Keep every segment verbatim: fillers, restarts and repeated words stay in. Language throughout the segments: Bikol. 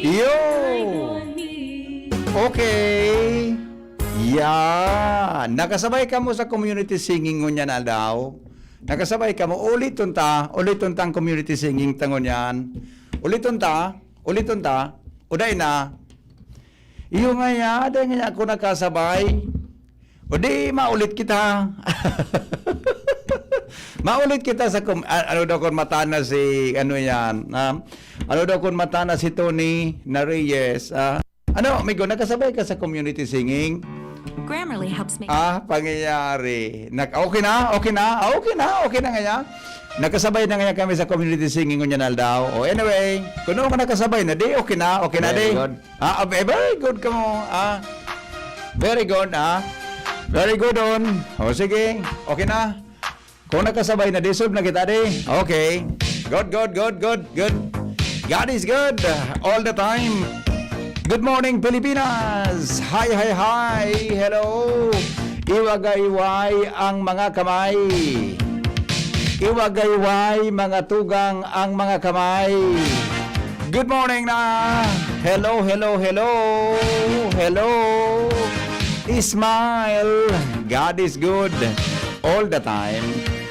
Yo! Okay. Yan. Nakasabay kamo sa community singing ngunyan aldaw. Nakasabay kamo. Uliton ta. Uliton ta ang community singing ta ngunyan. Uliton ta. Uliton ta. O dai na. Iyo nga ya, dai nga ya ako nakasabay. O di, maulit kita. Maulit kita sa com-, a-, ano daw kung mata na si, ano yan, ha? Ano daw kung mata na si Tony na Reyes, ha? Ano, amigo, nakasabay ka sa community singing? Grammarly helps me. Ah, pangyayari. Nag-, okay na? Okay na? Ah, okay na? Okay na nga yan? Nakasabay na nga kami sa community singing ngunyan aldaw. O anyway, kung ano ka nakasabay na, di okay na? Okay na, Very di? good. Ah, ah, very good ka mo. Ah, very good, ah. Very good on. O sige, okay na. Kung nakasabay na, di solve na kita, di? Okay. Good, good, good, good, good. God is good all the time. Good morning, Pilipinas! Hi, hi, hi! Hello! Iwagayway ang mga kamay. Iwagayway, mga tugang, ang mga kamay. Good morning na! Hello, hello, hello! Hello! Smile! God is good all the time.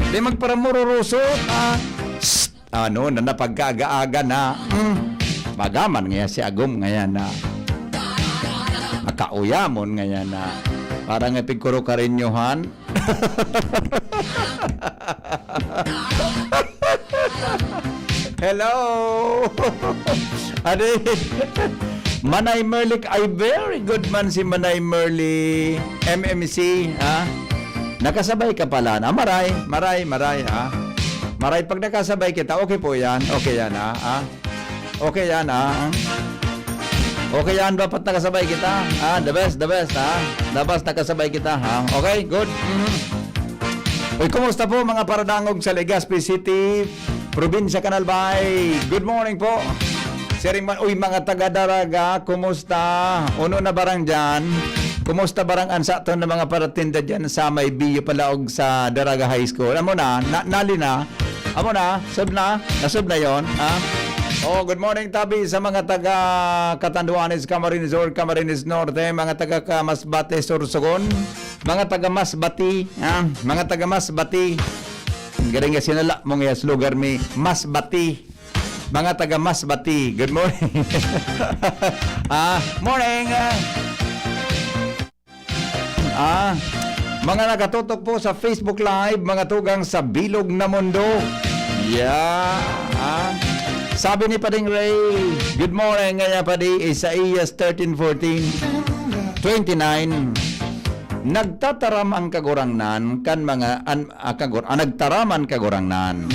Di magparamururusot, ah. Shh! Ano na napagkaaga-aga na. Mm. Magaman nga si Agom ngayan na. Makauyamon ngayan na. Parang ipigkuro karinyohan. Hello! Adi, Manay Merly, ay very good man si Manay Merly, M M C, ha? Nakasabay ka pala. Ah, maray, maray, maray, ha? Maray, pag nakasabay kita, okay po yan. Okay yan, ha? Ha? Okay yan, ha? Okay yan, dapat nakasabay kita. Ah, the best, the best, ha? The best, nakasabay kita, ha? Okay, good. Mhm. Uy, kumusta po mga paradangog sa Legazpi City, Probinsya Can Albay? Good morning po. Siring man, uy, mga taga Daraga, kumusta? Uno na barang dyan? Kumusta barang an saton na mga paratinda dyan sa may Bio Palaog sa Daraga High School? Amo na, na nali na? Amo na? Sub na? Nasub na yon, ha? Oh, good morning, tabi sa mga taga Catanduanes, Camarines Sur, Camarines Norte, mga taga Masbate, Sorsogon, mga taga Masbati, ha? Mga taga Masbati. Ang galing nga sinala mo nga sa lugar mi, Masbati. Mga taga Masbati, good morning. Ah, morning. Ah. Ah, mga nakatutok po sa Facebook Live, mga tugang sa bilog na mundo. Yeah. Ah. Sabi ni Pading Ray, good morning, ngaya Padi, Isaias thirteen fourteen, twenty-nine. Nagtataram ang Kagurangnan kan mga an, ah, kagur, ah, nagtaram ang Kagurangnan.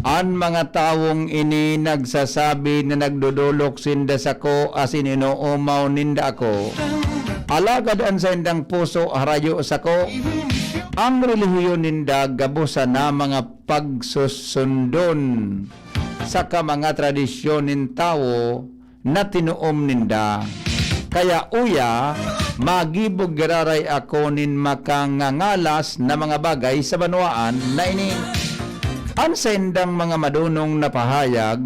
An mga tawong ini nagsasabi na nagdodolok sinda sako asin inoomaw ninda ako. Alagad an saindang puso harayo sako. Ang relihiyon ninda gabos sana mga pagsusundon saka mga tradisyon nin tawo na tinoom ninda. Kaya uya, magibog giraray ako nin makangangalas na mga bagay sa banwaan na ini. An saindang mga madonong na pahayag,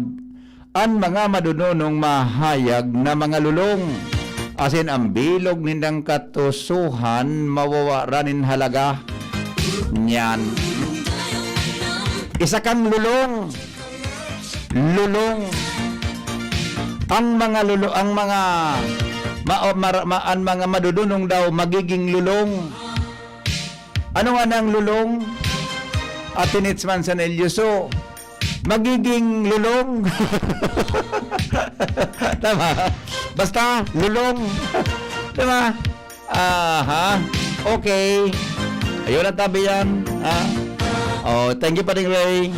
an mga madononong mahayag na mga lulong, asin ang bilog nindang katusohan mawawaran nin halaga niyan. Isa kang lulong. Lulong. Ang mga lulo, ang mga ma, ma, ma, ang mga madudunong daw magiging lulong. Ano nga nang lulong? Atinits man sa Nelyoso. Magiging lulong. Tama. Basta, lulong. Tama. Aha. Okay. Ayun ang tabi yan. Ha? Oh, thank you, Paring Ray.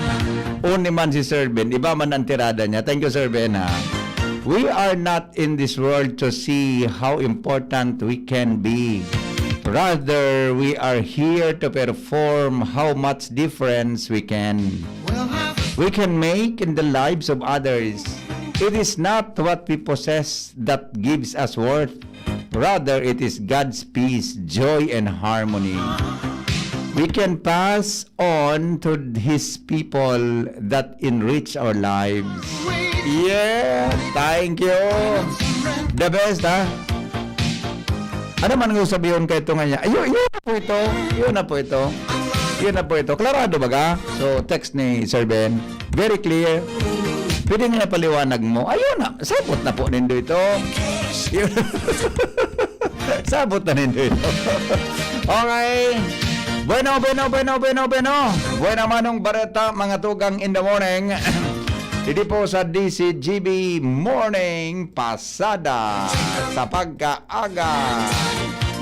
Uni man si Sir Ben. Iba man ang tirada niya. Thank you, Sir Ben, ha? We are not in this world to see how important we can be. Rather, we are here to perform how much difference we can we can make in the lives of others. It is not what we possess that gives us worth. Rather, it is God's peace, joy, and harmony. We can pass on to his people that enrich our lives. Yeah, thank you. The best, ha? Ano man nga sabihon kayo ito nga niya? Ayun, yun na po ito. Yun na po ito. Yun na po ito. Klarado baga? So, text ni Sir Ben. Very clear. Pwede nga paliwanag mo. Ayun na. Sabot na po nindo ito. Yun. Sabot na nindo ito. Okay. Bueno, bueno, bueno, bueno, bueno. Buena manong bareta, mga tugang in the morning. Didi po sa D C G B Morning Pasada sa pagkaaga.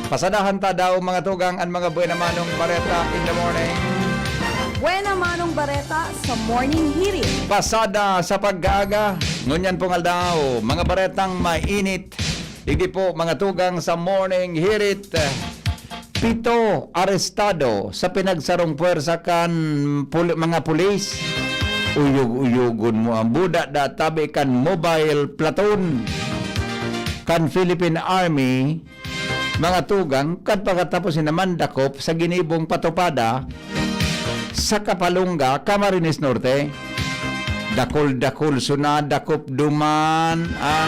Pasadahan ta daw, mga tugang, ang mga buena manong bareta in the morning. Buena manong bareta sa Morning Hirit. Pasada sa pagkaaga. Ngunyan pong aldaw, mga baretang mainit. Digdi po, mga tugang sa Morning Hirit. Pito arestado sa pinagsarong puwersa kan pul- mga pulis. Uyog-uyogon mo ang buda da tabi kan mobile platoon kan Philippine Army, mga tugang, kan pagkatapos sinamandakop sa ginibong patupada sa Kapalunga, Camarines Norte. Dakol-dakol so nadakop duman, ah.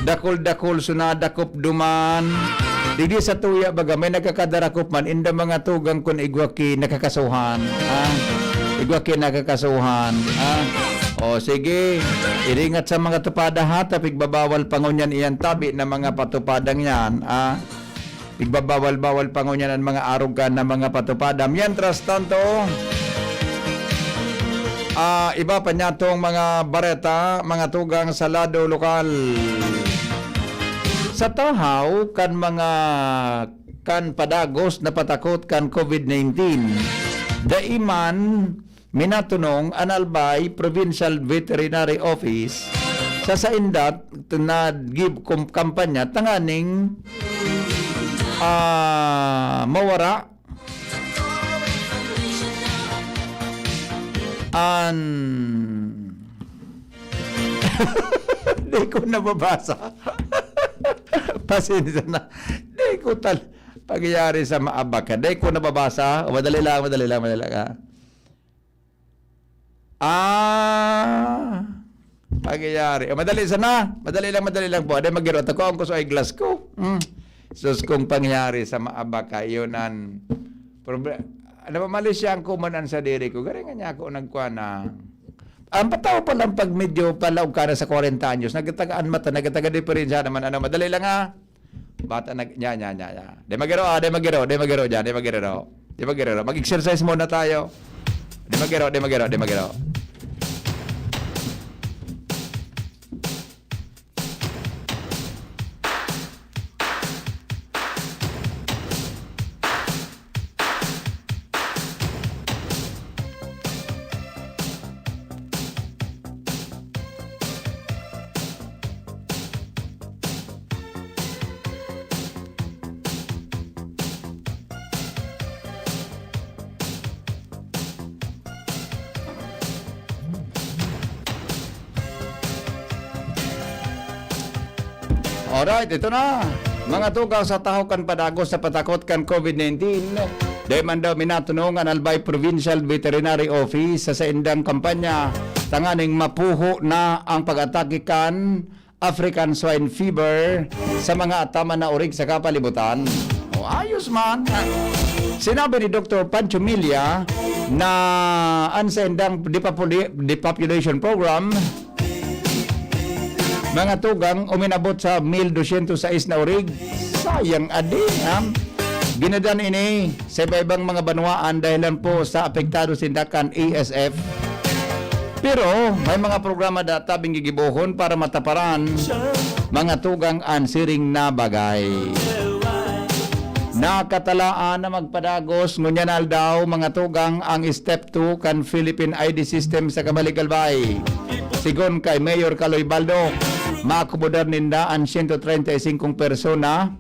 Dakol-dakol so nadakop duman. Digdi sa tuya baga, may nagkakadarakop man, inda mga tugang kun igwa ki nakakasuhan, ah. Igwa ki nakakasuhan, ah. O sige, iringat sa mga tupada ha, ta pigbabawal pa ngunyan iyan tabi na mga patupadang yan, ah. Igbabawal-bawal pa ngunyan ang mga arog kan na mga patupada. Mientras tanto, ah, iba pa niya tong mga bareta, mga tugang sa lado lokal. Sa tahaw kan mga kan padagos na patakot kan COVID nineteen, dai man minatunong an Albay Provincial Veterinary Office sa sainda na gib kom- kampanya tanganing ah, mawara an Di ko nababasa. Pasensya na. Di ko tal... Pagyari sa maabak ka. Di ko nababasa. O, madali lang, madali lang, madali lang. Ah. Ah. Pagyari. O, madali sana. Madali lang, madali lang po. Di magiro. Takuan ko sa eyeglass ko. Hmm. Sus, kung pangyari sa maabak ka, yun ang proble-, ano ba, mali siya ang kuman ang sadiri ko. Garing nga niya ako nagkuha na. Ang pataw pa lang pag medyo palaog ka na sa kwarenta anyos, nagtagaan mata, nagtaga diferensya naman, ano, madali lang ha. Bata nag, nya, nya, nya, nya. Di magiro, ah, di magiro, di magiro dyan, di magiro. Di magiro. Mag-exercise muna tayo. Di magiro, di magiro, di magiro. Alright, ito na. Mga tugang sa tahaw kan padagos sa patakot kan COVID nineteen. Dai man daw minatunong an Albay Provincial Veterinary Office sa saindang kampanya tanganing mapuho na ang pag-atake kan African Swine Fever sa mga ataman na orig sa kapalibutan. O, ayos man. Sinabi ni Doktor Pancho Milla na an saindang depopuli-, depopulation program, mga tugang, uminabot sa mil dosyentos sais na orig. Sayang adi, ha? Ginadan ini sa iba-ibang mga banwaan dahilan po sa apektado sinda kan A S F. Pero may mga programa da tabing gigibohon para mataparan mga tugang an siring na bagay. Nakatalaan na magpadagos ngunyan aldaw, mga tugang, ang step two kan Philippine I D system sa Kabaligalbay. Sigon kay Mayor Kaloy Baldo, maakomodar ninda an siyento treinta y cinco persona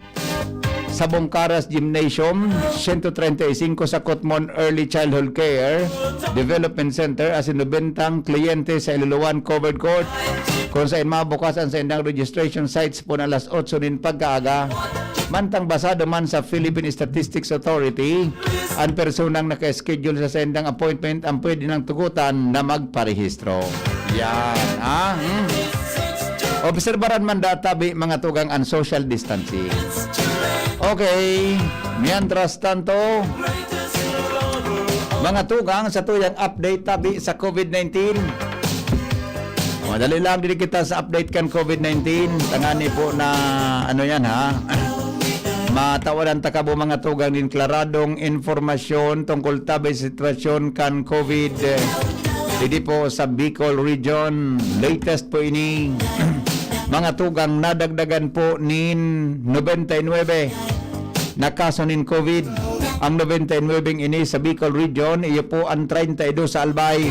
sa Bongkaras Gymnasium, siyento treinta y cinco sa Kotmon Early Childhood Care Development Center asin nobenta kliyente sa Iluluan Covered Court, kung sain mabukas an saindang registration sites pon alas otso nin pagkaaga. Mantang basado man sa Philippine Statistics Authority, ang personang naka-schedule sa saindang appointment ang pwede nang tugutan na magparehistro. Yan, ha? Hmm? Obserbaran man da tabi, mga tugang, ang social distancing. Okay, mientras tanto, mga tugang, sa tuyang update tabi sa COVID nineteen. Madali lang, diri kita sa update kan COVID nineteen. Tangani po na, ano yan, ha? Matawadan ta kamo, mga tugang, nin klaradong impormasyon tungkol tabi sa sitwasyon kan COVID, eh, didi po sa Bicol Region. Latest po ini, mga tugang, nadagdagan po nin nobenta y nuebe na kaso nin COVID. Ang nobenta y nuebe ini sa Bicol Region, iyo po ang treinta y dos sa Albay.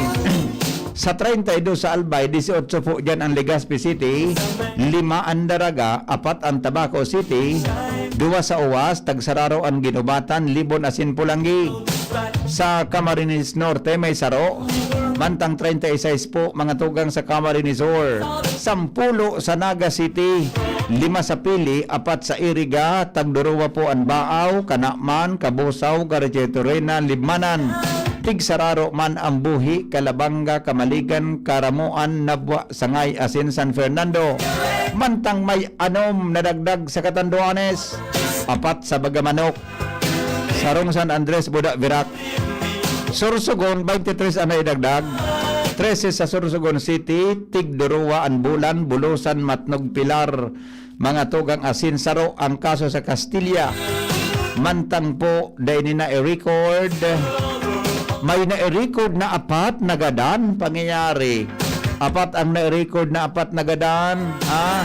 Sa treinta y dos sa Albay, dieciocho po diyan ang Legazpi City, lima ang Daraga, apat ang Tabaco City, duwa sa Uwas, tagsararo ang Guinobatan, Libon asin Polangui. Sa Camarines Norte, may saro, mantang treinta y seis po, mga tugang, sa Camarines Sur, sampulo sa Naga City, lima sa Pili, apat sa Iriga, tagduruwa po ang Baaw, Canaman, Cabusao, Garchitorena, Libmanan, tigsararo man ang Buhi, Calabanga, Camaligan, Caramoan, Nabua, Sangay asin San Fernando. Mantang may anom na dagdag sa Catanduanes, apat sa Bagamanok, sarong San Andres, Buda, Virac. Sorsogon, twenty-three ang naidagdag. Trese sa Sorsogon City, tigduruwa ang Bulan, Bulusan, Matnog, Pilar, mga tugang, asin saro ang kaso sa Castilla. Mantang po, dai ni na-record. May na-record na apat na gadan pangyayari. Apat ang na-record na apat na gadan, ha?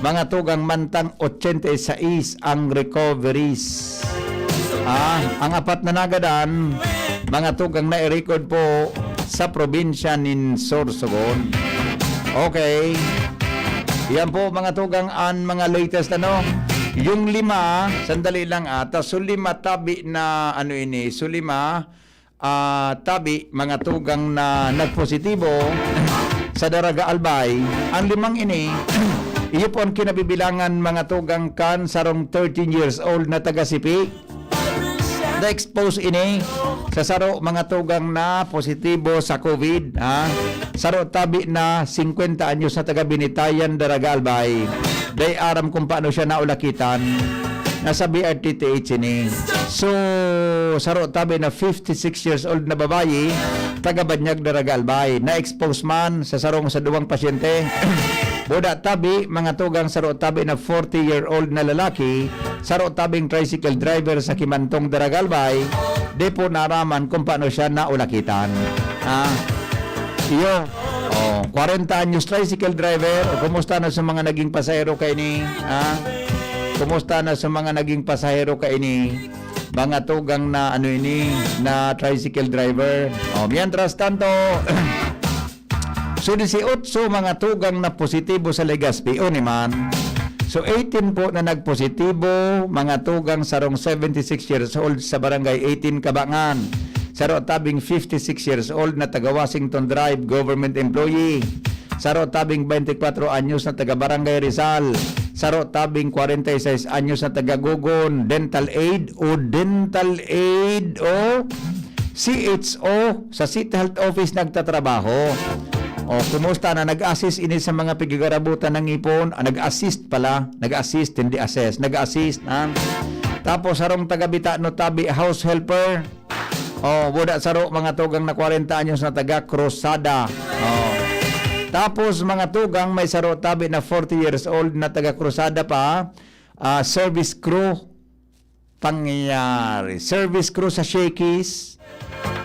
Mga tugang, mantang ochenta y seis ang recoveries. Ah, ang apat na nagadan, mga tugang, na-record po sa probinsya nin Sorsogon. Okay. Yan po, mga tugang, ang mga latest, ano. Yung lima, sandali lang, ah, ta, so lima tabi na, ano ini, so lima, ah, tabi, mga tugang, na nagpositibo sa Daraga Albay. Ang limang ini, iyo po ang kinabibilangan, mga tugang, kan sarong thirteen years old na taga Sipi. Na-expose ini sa saro, mga tugang, na positibo sa COVID, ha? Saro tabi na singkwenta anyos na taga Binitayan, Daraga Albay. Dai aram kung paano siya naulakitan. Nasa B R T T H ini. So, saro tabi na fifty-six years old na babayi, taga Banyag, Daraga Albay. Na-expose man sa sarong sa duwang pasyente. Buda tabi, mga tugang, saro tabi na forty-year-old na lalaki, saro tabing tricycle driver sa Kimantong, Daraga Albay, di po naaraman kung paano siya naulakitan. Ah, iyo. Oh, kwarenta anyos tricycle driver. O, kumusta na sa mga naging pasahero kaini? Ah, kumusta na sa mga naging pasahero kaini? Mga tugang na, ano ini, na tricycle driver. Oh, mientras tanto, so, dieciocho mga tugang na positibo sa Legazpi, o ni man. So, eighteen po na nagpositibo, mga tugang, sarong seventy-six years old sa Barangay eighteen Kabangan. Saro tabing fifty-six years old na taga Washington Drive, government employee. Saro tabing twenty-four anyos na taga Barangay Rizal. Saro tabing forty-six anyos na taga Gogon, dental aid o dental aid o C H O sa City Health Office nagtatrabaho. O, kumusta na? Nag-assist ini sa mga pigagarabutan ng ngipon? Ah, nag-assist pala. Nag-assist, hindi assess. Nag-assist, ha? Tapos, sarong taga Bitano tabi, house helper. O, buda saro, mga tugang na kwarenta anyos na taga Cruzada. O. Tapos, mga tugang, may saro tabi na forty years old na taga Cruzada pa. Ah, service crew. Pangyayari. Service crew sa Shakey's.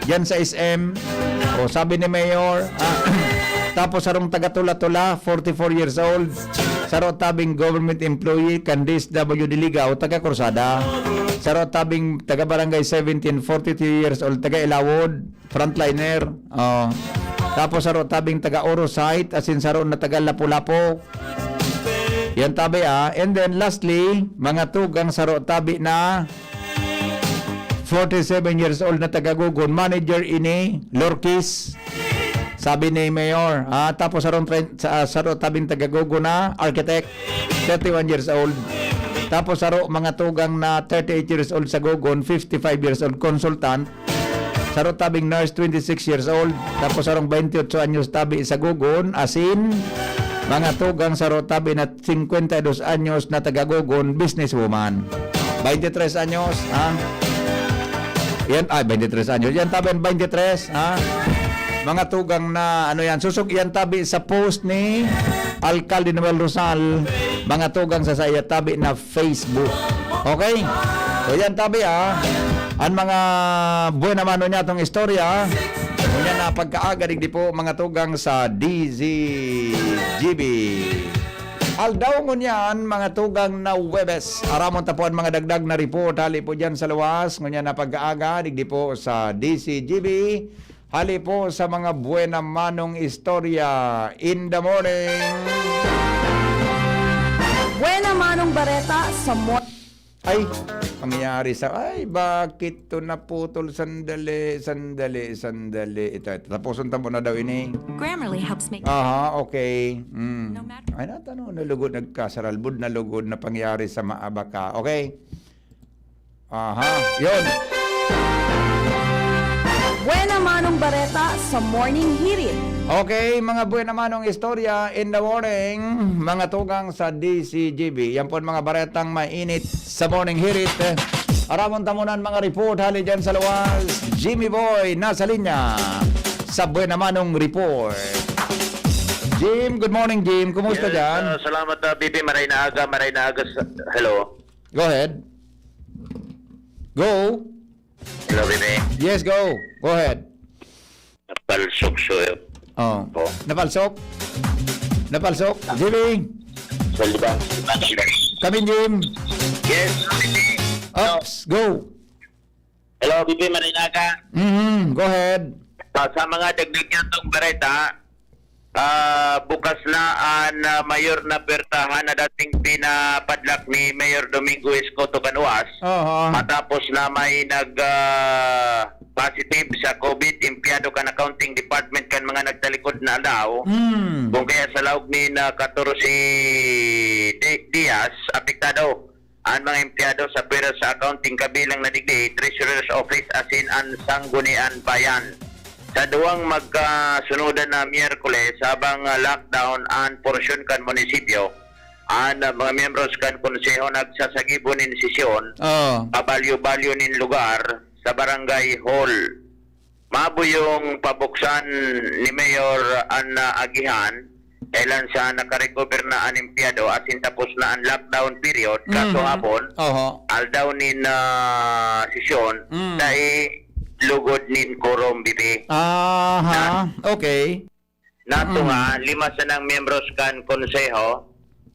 Diyan sa S M. O, sabi ni Mayor. Ah, tapos, sarong taga Tula-Tula, forty-four years old. Saro tabing government employee, kan D S W D Ligao, taga Cruzada. Saro tabing taga Barangay seventeen, forty-two years old, taga Ilawod, frontliner. O. Tapos, saro tabing taga Oro site, asin saro na taga Lapu-Lapu. Yan tabi, ah. And then, lastly, mga tugang saro tabi na forty-seven years old na taga Gogon, manager ini, Lorquis. Sabi ni Mayor, ah, tapos sarong tren-, sa, saro tabing taga Gogon na architect, thirty-one years old. Tapos saro, mga tugang na thirty-eight years old, Sagogon, fifty-five years old, consultant. Saro tabing nurse, twenty-six years old. Tapos sarong twenty-eight anyos tabi, Sagogon, asin mga tugang saro tabi na cincuenta y dos anyos na taga Gogon, businesswoman. Twenty-three anyos, ha? Yan, ay, twenty-three anyos. Yan tabi ang twenty-three, ha? Mga tugang na, ano yan, susog yan tabi sa post ni Alcalde Noel Rosal, mga tugang sa saya tabi na Facebook. Okay? So yan tabi, ah. Ang mga buena mano niya itong istorya. Ngunyan na pagkaaga, digdi po, mga tugang sa D Z G B. Aldaw ngunyan, mga tugang na Webes. Aramon ta po ang mga dagdag na report. Hali po dyan sa luwas. Ngunyan na pagkaaga, digdi po sa D Z G B. Hali po sa mga buena manong istorya in the morning. Buena manong bareta sa mo- Ay, pangyayari sa, ay, bakit to naputol? Sandali, sandali, sandali. Ito, ito. Tapuson ta muna daw ini. Grammarly helps make Aha, okay. Mm. No matter- Ay, natano, nalugod, nagkasaralbod, nalugod na pangyayari sa maabaka. Okay. Aha, yun. Buena manong bareta sa Morning Hirit. Okay, mga buena manong istorya in the morning, mga tugang sa D C G B. Yan po ang mga baretang mainit sa morning hirit. Aramon ta muna ang mga report hali dyan sa luwas. Jimmy Boy, nasa linya sa buena manong report. Jim, good morning, Jim. Kumusta Yes, dyan? ah, salamat, ah, B B. Maray na aga, maray na aga. Sa, hello. Go ahead. Go. Hello, B B. Yes, go. Go ahead. Palsok, so, Oh. Oh. Napalsok? Napalsok? Jimmy? Salibang. Kami, Jim. Yes, B B. Ops, go. Hello, B B. Maray na aga. Mm-hmm. Go ahead. Ah, sa mga dagdag niya itong bareta, ah, bukas na ang ah, mayor na pertahan na dating pinapadlak ni Mayor Domingo Escoto Canuas. Aha. Matapos na may nag ah, positive sa COVID, empleyado kan accounting department kan mga nagtalikod na aldaw. Mm. Kung kaya sa laog ni na katorse di- dias, apektado ang mga empleyado sa pera sa accounting kabilang na digdi, Treasurer's Office asin ang Sangguniang Bayan. Sa duwang magkasunodan na Miyerkules, habang ah, lockdown ang porsyon kan munisipyo, ang ah, mga miyembros kan konseho nagsasagibo nin sesyon, Oh. pabalyo-balyo nin lugar sa barangay hall. Mabuyong pabuksan ni Mayor an ah, agihan, kailan sa nakarecover na an empleyado asin tapos na an lockdown period, kaso Mhm. hapon, Oho. aldaw nin ah, sesyon, Mm. dai lugod nin quorum, B B. Aha. Okay. Natunga, Mm. lima sanang miyembros kan konseho,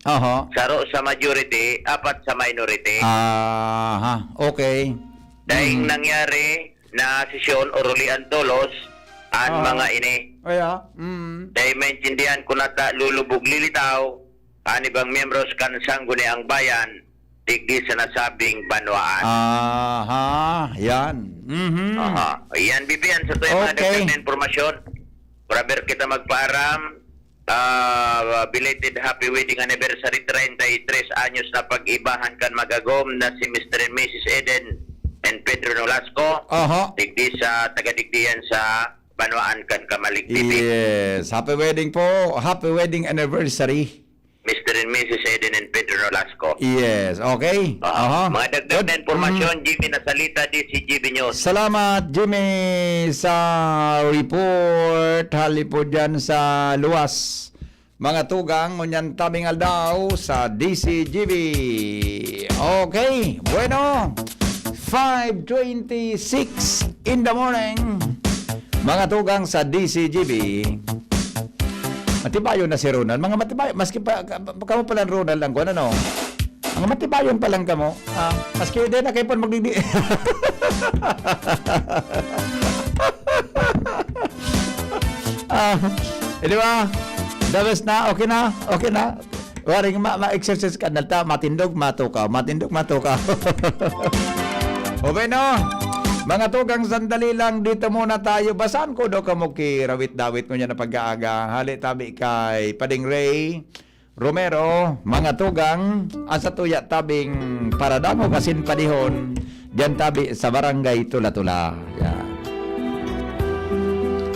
Oho. saro sa majority, apat sa minority. Aha. Okay. Daing Mm. nangyari na sesyon, urulian tolos an Ah. mga ini. Kaya, mm. Dahil maintindihan ko na ta lulubog lilitaw, an ibang miyembros kan Sangguniang Bayan, digdi sa nasabing banwaan. Aha, yan. Mhm. Aha. Yan, B B, yan sa tuwing mga Okay. dagdag na impormasyon. Para ber kita magpaaram, ah, belated happy wedding anniversary, treinta y tres anyos na pag-ibahan kan magagom na si Mister and Missus Eden and Pedro Nolasco. Aha. Digdi sa, taga-digdi yan sa Banwaan kan Camalig, B B. Yes. Happy wedding po. Happy wedding anniversary. Mister and Missus Eden and Pedro Nolasco. Yes. Okay. Aha. Aha. Mga dagdag Good. na impormasyon, Mm. Jimmy Nasalita, D C G B News. Salamat, Jimmy, sa report. Hali po dyan sa luwas. Mga tugang, ngunyan tabing aldaw sa D C G B. Okay, bueno. Five twenty-six in the morning. Mga tugang sa D C G B. Matibayon na si Ronald. Mga matibayon, maski pa, ka- kamo pala Ronald lang, kung ano. Mga matibayon pa lang kamo. Ah, maski din na kayo pa magdidi. Ah, eh, di ba? The best na, okay na, okay na. Waring ma- ma-exercise ka, nalta, matindog, matukaw, matindog, matukaw. O, bueno, mga tugang, sandali lang, dito muna tayo. Basahan ko daw kamo ki Rawit Dawit ngunyan na pag-aaga. Hali tabi kay Pading Ray. Romero, mga tugang, ang satuya tabing paradangog asin padihon, diyan tabi sa Barangay Tula-Tula. Yan.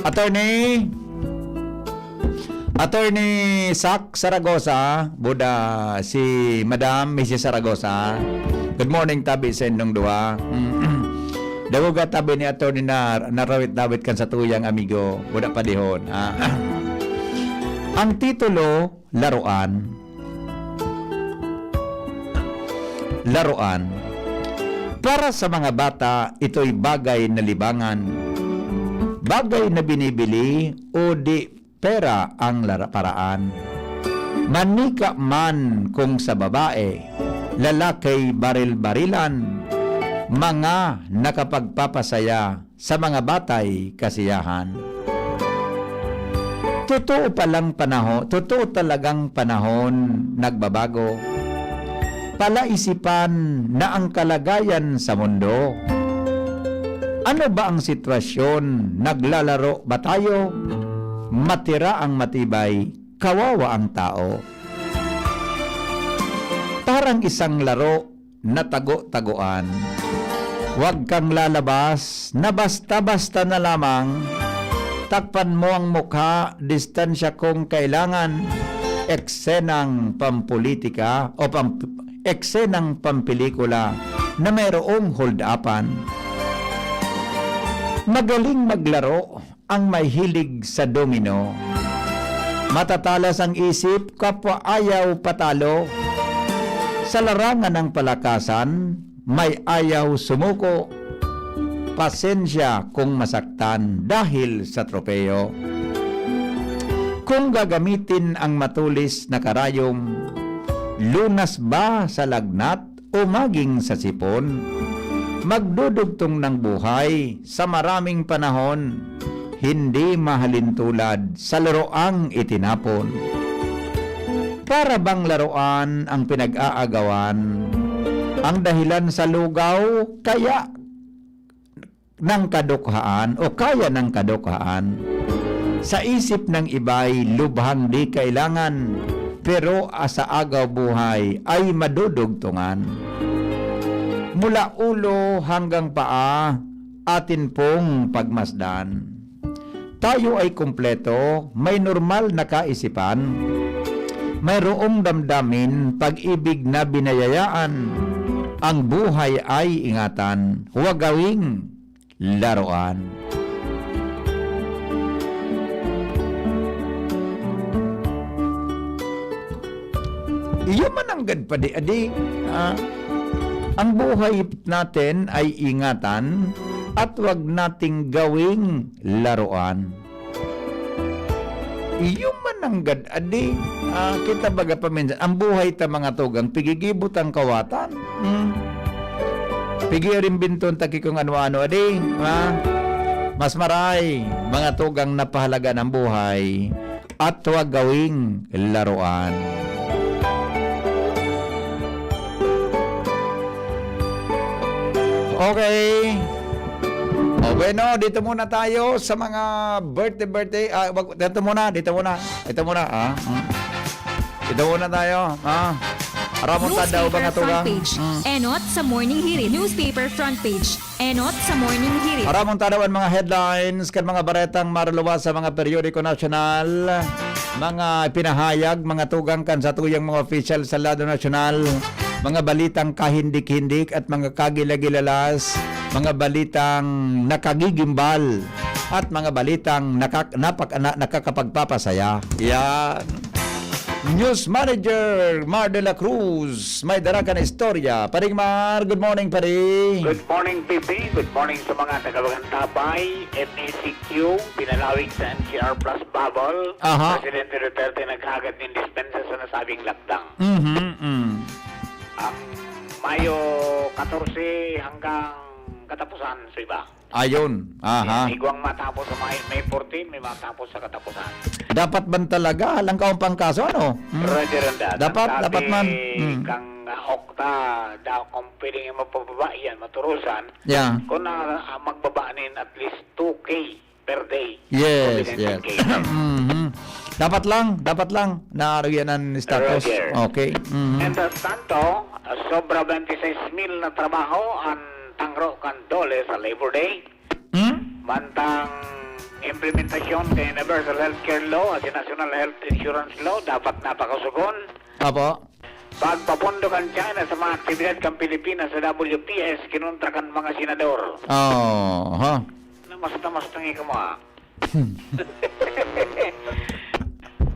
Attorney, Attorney Sac Saragosa, buda si Madam Missus Saragosa. Good morning, tabi sa indong duwa. Dagoga tabi ni Attorney na narawit-dawit kan satuyang amigo, buda padihon. Ah, ang titulo, laruan. Laruan. Para sa mga bata, ito'y bagay na libangan. Bagay na binibili o di pera ang lara-, paraan. Manika man kung sa babae, lalaki baril-barilan, mga nakapagpapasaya sa mga batay kasiyahan. Totoo palang panaho-, totoo talagang panahon nagbabago. Palaisipan na ang kalagayan sa mundo. Ano ba ang sitwasyon? Naglalaro ba tayo? Matira ang matibay, kawawa ang tao. Parang isang laro na tago-tagoan. Huwag kang lalabas na basta-basta na lamang. Takpan mo ang mukha, distansya kung kailangan. Eksenang pampolitika o pam-, eksenang pampelikula na mayroong hold-upan. Magaling maglaro ang mahilig sa domino. Matatalas ang isip, kapwa ayaw patalo. Sa larangan ng palakasan, may ayaw sumuko. Pasensya kung masaktan dahil sa tropeyo. Kung gagamitin ang matulis na karayom, lunas ba sa lagnat o maging sa sipon? Magdudugtong ng buhay sa maraming panahon, hindi mahalin tulad sa laroang itinapon. Para bang laruan ang pinag-aagawan, ang dahilan sa lugaw, kaya ng kadukhaan o kaya ng kadukhaan. Sa isip ng iba'y lubhang di kailangan, pero, ah, sa agaw buhay ay madudugtungan. Mula ulo hanggang paa, atin pong pagmasdan. Tayo ay kumpleto, may normal na kaisipan, mayroong damdamin, pag-ibig na binayayaan. Ang buhay ay ingatan, huwag gawing laruan. Iyo man nanggad padi, adi, ah, ang buhay natin ay ingatan at wag nating gawing laruan. Iyo man nanggad, adi, ah, kita baga paminsan, ang buhay ta, mga tugang, pigigibo tang kawatan. Hmm. Pig-iimbento ta ki kung ano-ano, adi, ha? Mas maray, mga tugang, na pahalagaan ang buhay at huwag gawing laruan. Okay. O, bueno, dito muna tayo sa mga birthday, birthday. Ah, wag, dito muna, dito muna. Ito muna, ah. Mm. Ito muna tayo, ah. Aramon ta daw ba nga Newspaper front tugang? Page. Mm. Enot sa Morning Hirit. Newspaper front page. Enot sa Morning Hirit. Aramon ta daw ang mga headlines kan mga baretang maruluwas sa mga periodiko nasyonal, mga pinahayag, mga tugang kan satuyang mga opisyal sa lado nasyonal, mga balitang kahindik-hindik at mga kagilagilalas, mga balitang nakagigimbal, at mga balitang nakak-, napak-, na-, nakakapagpapasaya. Yan. News Manager Mar de la Cruz, may dara ka na istorya. Paring Mar, good morning, pare. Good morning, P P. Good morning sa mga taga-Bagantabay, M E C Q, pinalawig sa M C R Plus Bubble. Aha. Presidente Duterte naghagad nin dispensa sa nasabing lakdang. Mhm, mm. Ang Mayo katorse hanggang katapusan sa iba. Ayun. Aha. Yan, igwang matapos sa May, May fourteen, may matapos sa katapusan. Dapat man talaga, alang ka ang pangkaso, ano? Hmm. Roger and that. Dapat, Ang sabi dapat man. Hmm. Kang, ah, Okta, daw kung pwedeng mapababa yan, maturusan, Yeah. kung na, ah, magbaba nin at least two K per day. Yes, Covid nineteen yes. case. Mhm. Dapat lang, dapat lang na ano yan ang status. Roger. Okay. Mhm. Mientras tanto, sobra twenty-six mil na trabaho ang tangro kan DOLE sa Labor Day. Hmm? Mantang implementasyon kan Universal Healthcare Law at National Health Insurance Law dapat napakasogon. Apo. Pagpapondo kan China sa mga aktibidad kan Pilipinas sa W P S kinontra kan mga senador. Oh, ha. Namas-namas nang ikaw mga.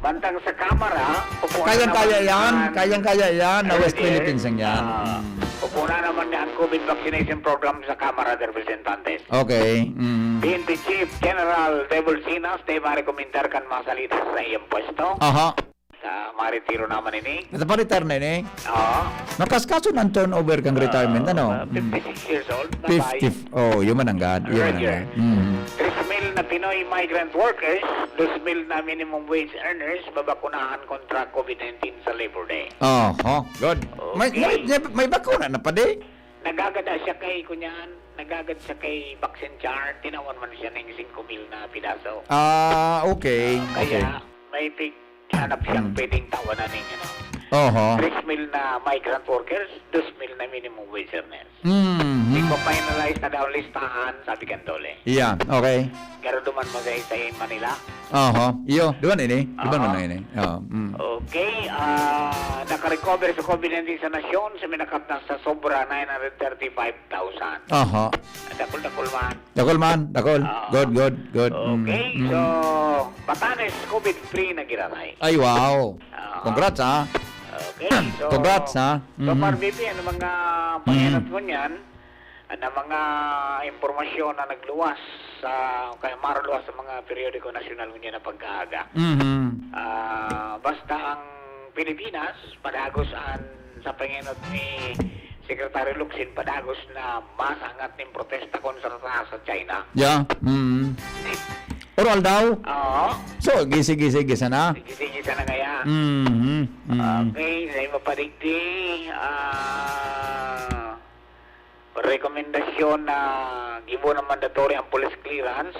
Mantang sa Kamara, upuan Kayang-kaya naman yan. ang Kayang-kaya yan. Na West Roger, Philippines ang yan. ah, Mm. Upuan naman niya ang COVID vaccination program sa Kamara de Representantes. Okay. Mm. P N P Chief General Devil Sinas, di marekomendar kan masalita sa iyang pwesto. Aha. Sa maritiro naman ini. Nataparitero na ini. Oo. Makaskaso ng turnover kang retirement, ano? Uh, Mm. fifty-six years old. fifty. Oh, yun man ang God. Yun man ang Roger. God. Mm. Tres mil na Pinoy migrant workers, dos mil na minimum wage earners, babakunahan kontra COVID nineteen sa Labor Day. Oh, oh, good. May, Okay. may, may, may bakuna na pa di? Nagagada siya kay, kunyan, nagagad siya kay vaccine chart, tinawan man siya ng singko mil na pidaso. Ah, okay. Kaya, Okay. may pig, hanap siyang Hmm. pwedeng tawanan ng, ano, Oho. Tres mil na migrant workers, dos mil na minimum wage earners. Mm. Ipa-finalize na daw listahan, sabi kan DOLE. Yeah, okay. Pero duman mo sa, sa Manila. Oho. Iyo, duman ini. Duman Aha. man ini. Oh, mm. Okay, ah, nakarecover sa COVID nineteen sa nasyon, sa minakat na sa sobra nine hundred thirty-five thousand. Oho. Dakul-dakul man. Dakol man, dakol. Ah. Good, good, good. Mm, Okay, mm. so, Batanes, COVID-free na giraray. Ay, wow. Ah. Congrats, ha. Okay, so, Congrats, ha. so far, Mhm. B P, ano mga pangenot mo niyan? Ano mga impormasyon na nagluwas sa, kaya maruluwas sa mga periodiko nasyonal ngunyan na pagkaaga? Mhm. Ah, basta ang Pilipinas, padagos an, sa pangenot ni Secretary Locsin, padagos na masangat nin protesta kontra sa China. Yeah. Mm. Oral daw? Oo. So, gisi-gisi, gisa na? Sige-sige sana kaya. Mhm. Mm. Okay, sa iba pa digdi, ah, rekomendasyon na gibo ng mandatory ang police clearance,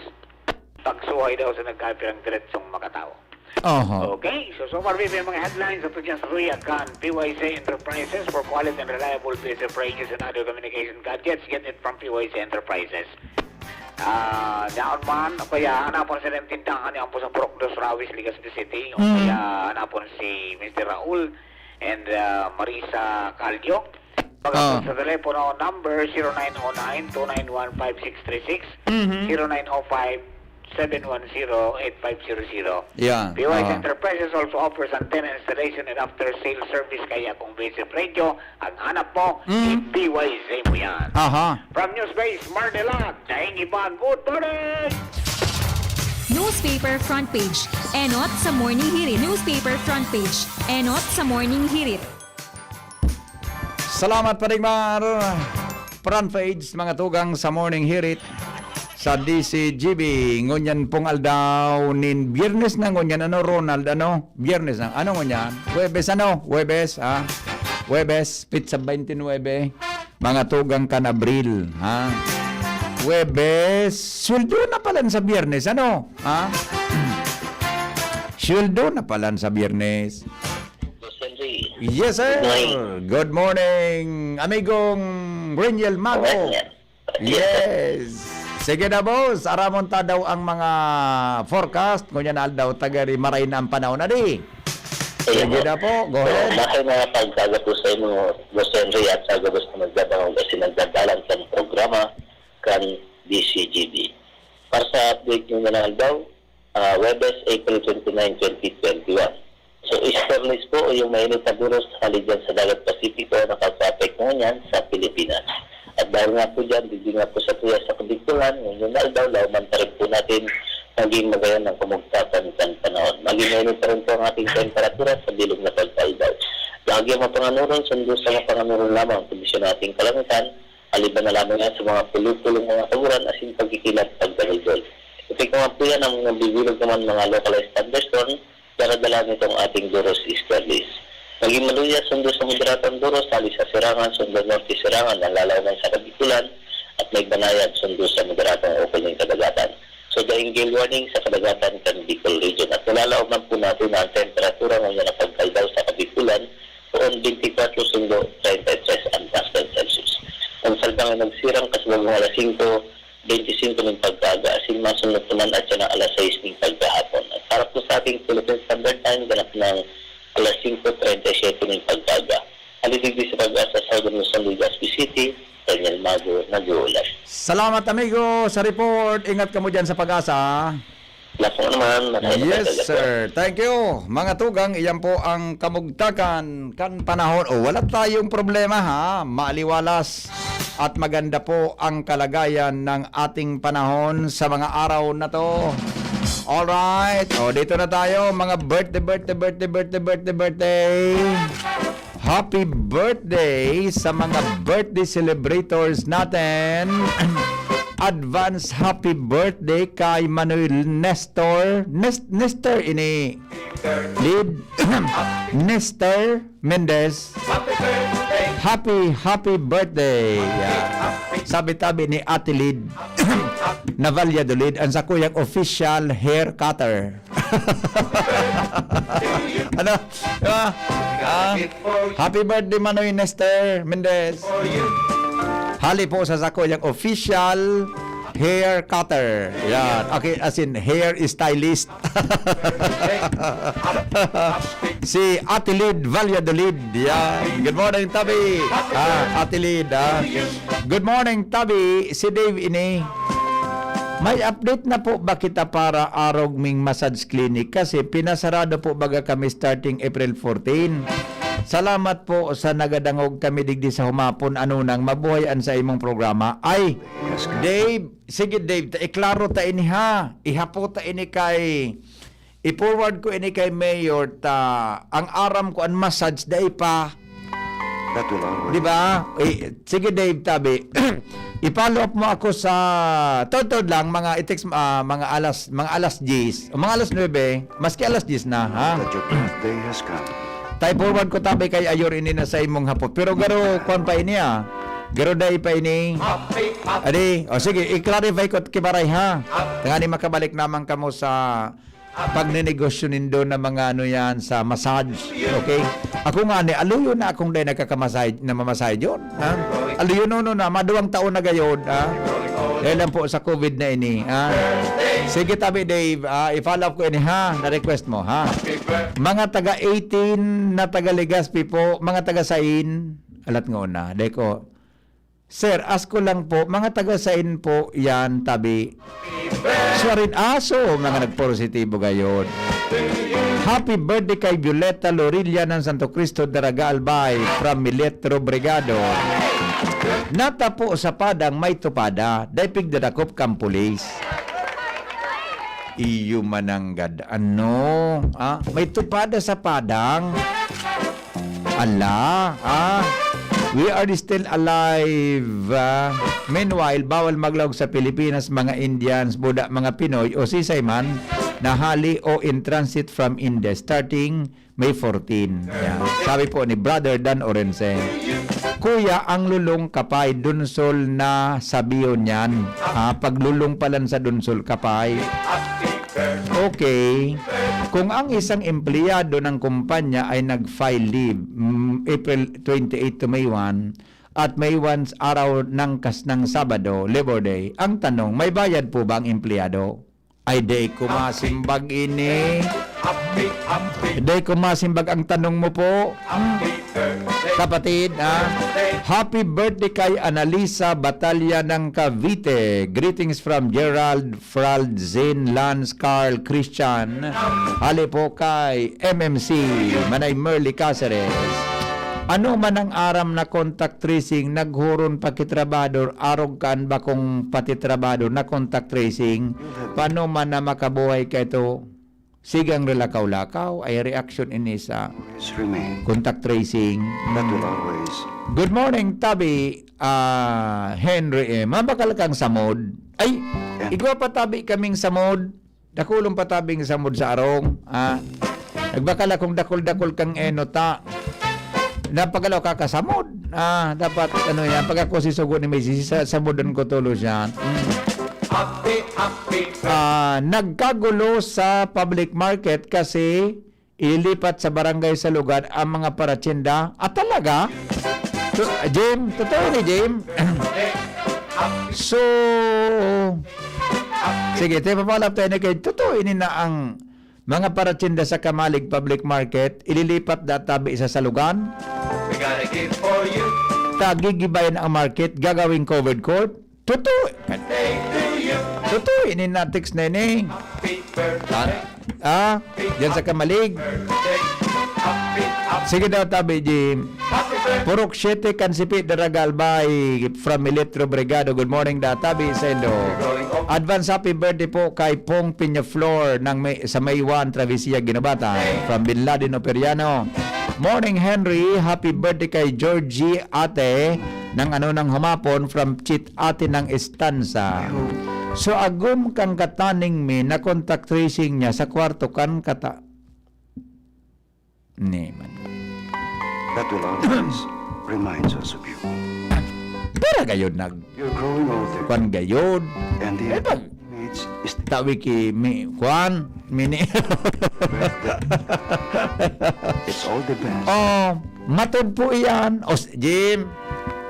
pagsuhay daw sa nagkapirang diretsong makatao. Oho. Okay, so so far, may mga headlines sa Tudyas Ruya kan P Y C Enterprises for quality and reliable P S F radios and other communication gadgets. Get it from P Y C Enterprises. Ah, daon man, o kaya hanapon sa ilang tindahan, yan po sa Purok Dos Rawis, Legazpi City, o Mm. kaya hanapon si Mister Raul and ah, Marisa Caldio. Pag Ah. sa telepono number zero nine oh nine two nine one five six three six, Mhm. zero nine oh five seven one zero eight five zero zero. Yeah. P Y C Ah. Enterprises also offers antenna installation and after sales service, kaya kung basic radio ang hanap mo, Mm. i-P Y C mo yan. Aha. From Newspace Manila, Daing Iban, good morning! Newspaper front page. Enot sa Morning Hirit. Newspaper front page. Enot sa Morning Hirit. Salamat, Panigmar. Front page, mga tugang sa Morning Hirit sa D C G B. Ngunyan pong aldaw nin Biyernes na ngunyan, ano, Ronald, ano? Biyernes na. Ano ngunyan? Huwebes, ano? Huwebes, ha? Huwebes, petsa twenty-nine. Mga tugang kan Abril, ha? Huwebes, sweldo na pala sa Biyernes, ano? Ha? Sweldo na pala sa Biyernes. Boss Henry. Yes, sir. Good morning. Good morning, amigong Reniel Mago. Okay, sir. Yes. Sige na, boss. Aramon ta daw ang mga forecast. Ngunyan aldaw, tagari maray na ang panahon na di. Ayun Sige po. na po. Go So, ahead. maray na pagkaga po sa inyo, Boss Henry, at sa gabos na nagdadangog kasi nagdadalan sa programa kan D C G B. Para sa update nyo na lang daw, ah, Webes, April twenty-nine, twenty twenty-one. So, easterlies po o yung mainit na buros hali dyan sa Dagat Pasipiko, nakakaapekto ngayon sa Pilipinas. At dahil nga po dyan, digdi nga po sa tuya sa Kabikulan, ngayon na aldaw, lauman pa rin po natin maging magayon ang kamugtakan kan panahon. Maging mainit pa rin po ang ating temperatura sa bilog na pagkaaldaw. Bahagyang mapanganuron, sundo sa mapanganuron lamang ang kondisyon ng ating kalangitan, aliban na lamang yan sa mga pulo-pulong mga kaburan asin pagkikilat pagdagaldol. Epekto nga po yan ang nabibilog naman mga localized thunderstorm, daradala nitong ating buros easterlies. Maging maluya, sundo sa moderatong buros, hali sa sirangan, sundo norte sirangan, ang lalaw man sa Kabikulan, at may banayad, sundo sa moderatong ukol ng kadagatan. So, saing gale warning sa kadagatan kan Bicol Region. At malalaog man po natin na ang temperatura ngunyan na pagkaldaw sa Kabikulan, poon twenty-four sundo treinta y tres ang Pascal Celsius. Ang salbang ay nagsirang kasabagong alas singko, bente singko nin pagkaaga, asin masunod naman at siya ng alas sais nin pagkahapon. At para po sa ating Philippine Standard Time, ganap ng alas singko treinta y siete nin pagkaaga. Hali digdi sa Pag-asa, Southern Luzon, Legazpi City, Daniel Mago, nag-uulat. Salamat, amigo, sa report. Ingat kamo dyan sa Pag-asa. Wala po naman. Maraming Yes, salamat. sir. Thank you. Mga tugang, iyan po ang kamugtakan kan panahon. O, wala tayong problema, ha? Maaliwalas at maganda po ang kalagayan ng ating panahon sa mga araw na to. Alright. O, dito na tayo. Mga birthday, birthday, birthday, birthday, birthday, birthday. Happy birthday sa mga birthday celebrators natin. Advance happy birthday kay Manoy Nestor. Nes-, Nestor ini. Lid. Nestor Mendez. Happy, happy birthday. Yeah. Sabi tabi ni Ate Lid na Valladolid, ang sakuyang official hair cutter. Ano? Ah, ah, happy birthday, Manoy Nestor Mendez. Hali po sa sakuyang official hair cutter. Yan. Okay, as in, hair stylist. Si Ate Lid Valladolid. Yan. Good morning, Tabi. Ah, Ate Lid, ah. Good morning, Tabi. Si Dave ini. May update na po ba kita para arog ming massage clinic? Kasi pinasarado po baga kami starting April fourteen. Salamat po sa nagadangog kami digdi sa humapon. Ano nang mabuhay an sa imong programa. Ay, Dave, sige, Dave, ta, iklaro ta ini, ha. Ihapo ta ini kay, i-forward ko ini kay Mayor ta, ang aram ko, an massage, dai pa. That will always Di ba? Eh, sige, Dave, tabi. I-follow up mo ako sa, tod-tod lang, mga i-text, ah, mga alas, mga alas diyes, o mga alas nuebe, maski alas diyes na, ha? That your birthday has come. Tay forward ko tabi kay Ayor ini na sa imong hapot. Pero garo, kwan pa ini, ah. Garo dai pa ini. Adi, o sige, i-clarify ko, Kibaray, ha? Tangani makabalik naman kamo sa pagnenegosyo nindo na mga ano yan, sa massage. Okay? Ako nga ni, aluyo na akong dai nagkakamassage, namamassage yun. Ha? Aluyo no, no, na, maduwang taon na gayod, ha? Dahil lang po sa covid na ini, ha? Sige, tabi, Dave, ah, i-follow up ko ini, ha? Na-request mo, ha? Mga taga eighteen na taga Legazpi po, mga taga Sain, alat nga una, dai ko. Sir, ask ko lang po, mga taga Sain po yan, tabi? Siya rin, ah, so, mga nagpositibo gayod. Happy birthday kay Violeta Lorilla ng Santo Cristo, Daraga Albay, from Milet Robregado. Natapo sa padang may tupada, dai pigdadakop kan pulis. Iyo mananggad. Ano? Ah, may tupada sa padang? Ala, ah, we are still alive, ah. Meanwhile, bawal maglaog sa Pilipinas, mga Indians, buda, mga Pinoy, o sisay man, na hali o in transit from India starting May fourteen. Yan. Sabi po ni Brother Dan Orense, "Kuya, ang lulong kapay, dunsol na sabiyon yan." Ah, paglulong pa lang sa dunsol kapay. Okay. Kung ang isang empleyado ng kumpanya ay nag-file leave, mm, April twenty-eight to May one, at May one araw ng kas-, ng Sabado, Labor Day, ang tanong, may bayad po ba ang empleyado? Ay, di ko masimbag ini. Di ko masimbag ang tanong mo po. Kapatid, ah. Happy birthday kay Analisa Batalla ng Cavite. Greetings from Gerald, Frald, Zin, Lance, Carl, Christian. Hali po kay M M C, Manay Merly Caceres. Ano man ang aram na contact tracing, naghuron pa ki trabahador, arog kan bakong pati trabahador na contact tracing, paano man na makabuhay ka ito? Sige ang relakaw-lakaw, ay reaction ini sa Always remain. Contact tracing. That will always. Good morning, Tabi, ah, Henry M. Mabakal kang samod. Ay, Yeah. Igwa pa tabi kaming samod. Dakulon pa tabing samod sa arong, ah. Nagbakal akong dakol-dakol kang eno ta. Napagalaw ka kasamod. Ah, dapat, ano yan, pag ako si sugo ni Macy, sa-, samodan ko tulos yan. Mm. Ah, nagkagulo sa public market kasi ililipat sa barangay Salugan ang mga paratsinda. Ah, talaga? To-, Jim, totoo ni Jim? So, sige, tayo papalap tayo ni kay, totoo ini na ang mga paratsinda sa Kamalig Public Market, ililipat da tabi sa Salugan. We gotta give for you. Tagigibayan ang market, gagawing covered court. Totoo. Say to you. Totoo, ini na text na ini. Happy birthday. Ah, ah, yan sa Kamalig. Birthday. Happy, happy Sige daw, tabi, Jim. Happy birthday. Purok siyete, Kansipi, Daragal, by from Electro Brigado. Good morning, da, tabi, sendo. Advance happy birthday po kay Pong Peñaflor ng may, sa May one, Travesía, Guinobatan. From Bin Laden Operiano. Morning, Henry. Happy birthday kay Georgie Ate ng ano ng humapon from Chit Ate ng Estansa. So, agom kan kataning mi na contact tracing niya sa kwarto kan kata-, ni man. That will always reminds us of you. Para gayod nag You're growing older, kwan gayod. And the Eh, pag image is tawi ki mi, kwan, mini. It's all the best. Oh, matod po iyan. O, s-, Jim,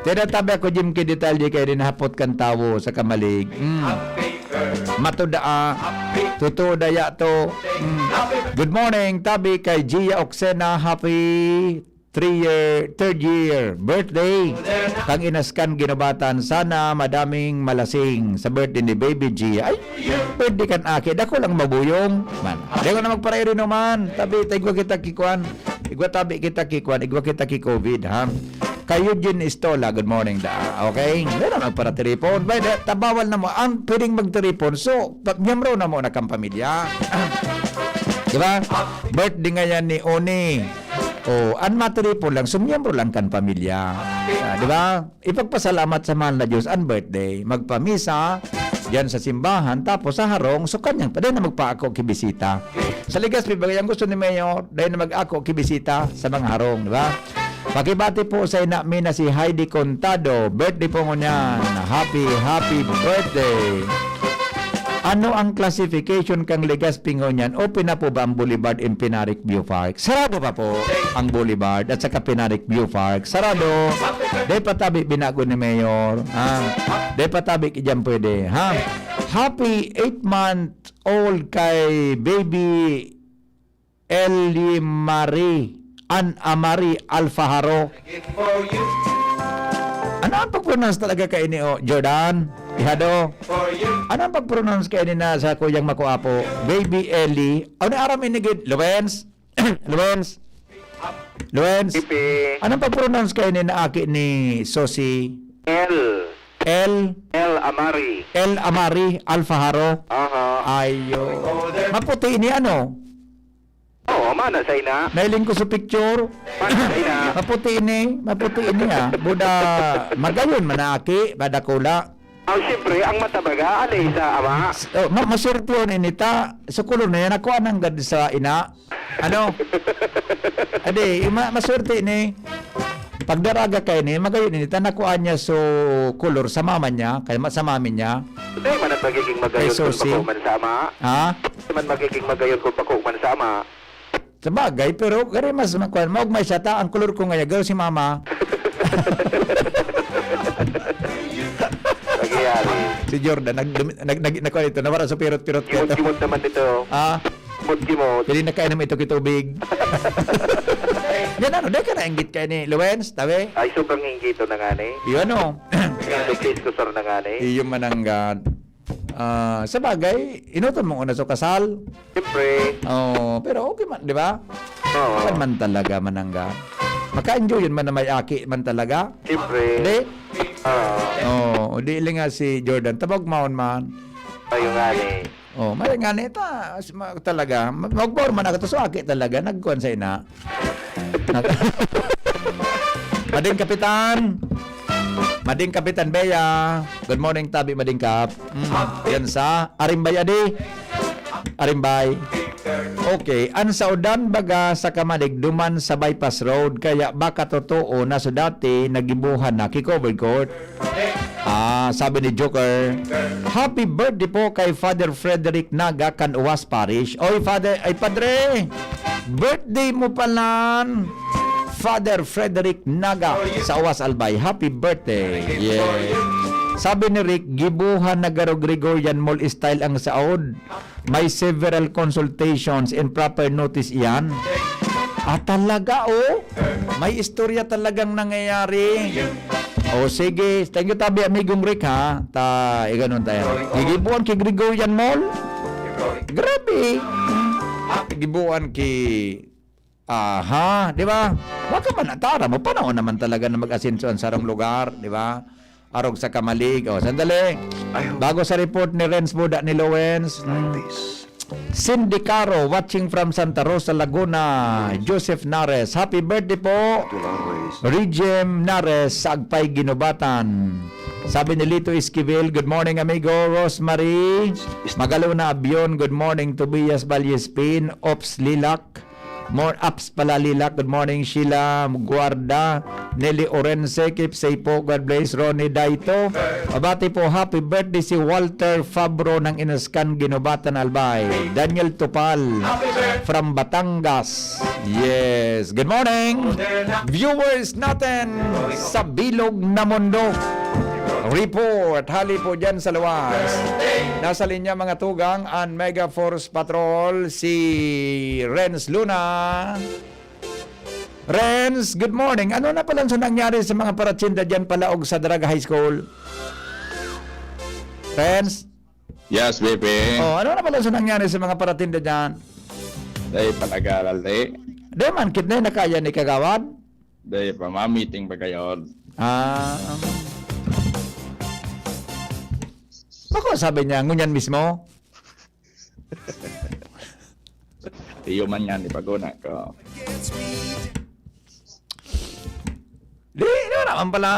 tinatabi ako, Jim, ki detalye kayo rin hapot kan tawo sa Kamalig. Mm. Matod, ah. Totoo, daya to. Mm. Good morning, tabi kay Gia Oxena. Happy three year, third year birthday. Kang Inaskan Ginobatan, sana madaming malasing sa birthday ni Baby G. Ay, birthday kan aki, dako lang mabuyong. Man, di ko na magparairi naman. Tabi, ta igwa kita kikwan. Igwa tabi kita kikwan, igwa kita ki covid, ha? Kay Eugene Estola, good morning, da. Okay? Di na magparatiripon. Bay, da, tabawal na mo. Ang pwedeng magtiripon, so, pa-, miyembro na mo na kang pamilya. Di ba? Birthday ngayon ni Oni. Oh, an matiripon lang, so miyembro lang kan pamilya. Ah, di ba? Ipagpasalamat sa mahal na Diyos an birthday. Magpamisa diyan sa simbahan, tapos sa harong, so kanyang pa din na magpaako ki bisita. Sa Legazpi, bagay ang gusto ni Mayor, dahil na mag-ako ki bisita sa mga harong, di ba? Pakibati po sa ina mi na si Heidi Contado. Birthday po ngunyan. Happy, happy birthday! Ano ang classification kang Legazpi ngunyan? Open na po ba ang Boulevard in Pinarik View Park? Sarado pa po ang Boulevard at saka Pinarik View Park. Sarado. Dahil patabi binago ni Mayor. Ha? Dahil patabi ki diyan pwede. Ha? Happy eight month old kay baby Eli Marie, Ann Amari Alfaharo. Ano ang pag-pronounce talaga kaini, oh, Jordan? Ihado. Ano ang pag-pronounce kaini na sa kuyang makuapo? Baby Eli. Ano aram ini gid? Luwens? Luwens? Luwens? Pipi. Ano ang pag-pronounce kaini na aki ni Sosi? L. L? L Amari. L Amari Alfaharo. Aha. Ayo. Maputi ini ano? Oo, mana sa ina. Nailing ko sa picture. Mana sa ina. Maputi ini, maputi ini, ah. Buda, magayon man na aki, badakula. Aw, siyempre, ang mata baga, ali sa ama. S-, oh, ma-, maswerte yun, ini ta. Sa kulon na yan, ako anang gad sa ina. Ano? Adi, yung ma-, maswerte ini. Pagdaraga kayo ni, magayon ini, ta nakuha niya so kulor sa mama niya, kaya ma-, sa mami niya. Hindi man ang magiging magayon Ay, kung susi. Bako man sa ama. Ha? Hindi man magiging magayon kung bako man sa ama. Sa bagay, pero gari mas makuan, maugmay siya ta, ang kulor ko ngayon, garo si mama. Nagyayari. Si Jordan, nag-, nag-, nag-, nakuha ito, nawara sa pirot-pirot ko ito. Kimot-kimot naman ito. Ah? Kimot-kimot. Hindi nakainom ito kitubig. Yan ano, dahil ka nainggit kayo ni Luwens, tabi? Ay, sobrang inggito na nga ni. Yun, oh. Yung place ko, sir, na nga ni. Iyo mananggad. Ah, sa bagay, inuton mo una sa kasal. Siyempre. Oo, pero okay man, di ba? Oo. Saan man talaga manangga? Maka-enjoy yun man na may aki man talaga. Siyempre. Di? Oo. Oo, di lang nga si Jordan. Tabag maon man. Ayun nga ni. Oh, may nga ni ta, s-, ma-, talaga. Ma-, magbaon man ako, tas aki talaga, nagkuhan sa ina. Nag-, Mading Kapitan. Mading Kapitan Bea. Good morning, Tabi Mading Kap. Mm, yan sa Arimbay Adi. Arimbay. Okay, ang saudan baga sa Kamalig duman sa bypass road, kaya baka totoo na so dati nagibuhan na ki covered court. Ah, sabi ni Joker, "Happy birthday po kay Father Frederick Naga kan Uwas Parish." Oy, Father, ay, Padre, birthday mo palan, Father Frederick Naga sa Uwas Albay. Happy birthday. Yeah. Sabi ni Rick, "Gibuhan na garo Gregorian Mall style ang saod. May several consultations and proper notice iyan." Ah, talaga, oh. May istorya talagang nangyayari. O sige, thank you tabi, amigong Rick, ha. Ta, iganon tayo. Gigibuan ki Gregorian Mall. Grabe. Gigibuan ki, aha, di ba? Baka man atara mo, panahon naman talaga na mag-asenso ang sarong lugar, di ba? Arog sa Kamalig. O, sandali. Bago sa report ni Renz Buda ni Lowens. Hmm. Cindy Caro, watching from Santa Rosa, Laguna. Joseph Nares, happy birthday po. Regem Nares, sa Agpay, Ginubatan. Sabi ni Lito Esquivel, "Good morning, amigo." Rosemary Magalona Abion, "Good morning." Tobias Valyespin, Ops Lilak. More ups pala, Lilak. Good morning, Sheila Guarda. Nelly Orense, keep safe po. God bless. Ronnie Daito. Mabati po, happy birthday si Walter Fabro ng Inascan, Ginobatan, Albay. Daniel Tupal from Batangas. Yes. Good morning. Viewers natin sa Bilog na Mundo. Report. Hali po dyan sa luwas. Nasa linya, mga tugang, ang Mega Force Patrol, si Renz Luna. Renz, good morning. Ano na pala sa nangyari sa mga paratinda dyan palaog sa Daraga High School? Renz? Yes, B P. Oh, ano na pala sa nangyari sa mga paratinda dyan? Dahil palagaral, eh. Di man, kidney na kaya ni Kagawad? Dahil pa, ma-meeting pa kayo. Ah. Bako, sabi niya, ngunyan mismo? Iyo man yan, ipaguna ko. Di, di wala man pala.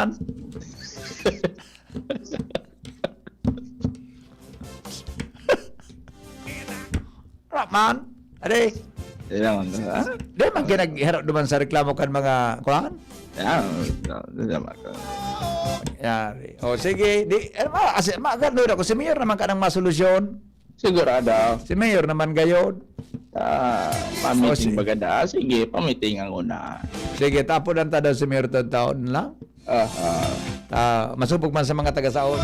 Wala man. Ade. Di naman, ha? Di man ginagharap duman sa reklamo kan mga, kuwan? Yan, di naman. Yari. O, sige. Di, ano ba? Asi, maganda ko. Si Mayor naman ka ng masolusyon. Sigurado. Si Mayor naman gayod. Ah, pamiting O, si- maganda. Ah, sige, pamiting ang una. Sige, tapon ang tadaw si Mayor taon lang. Ah, ah. Ah, masupog man sa mga taga-Saon.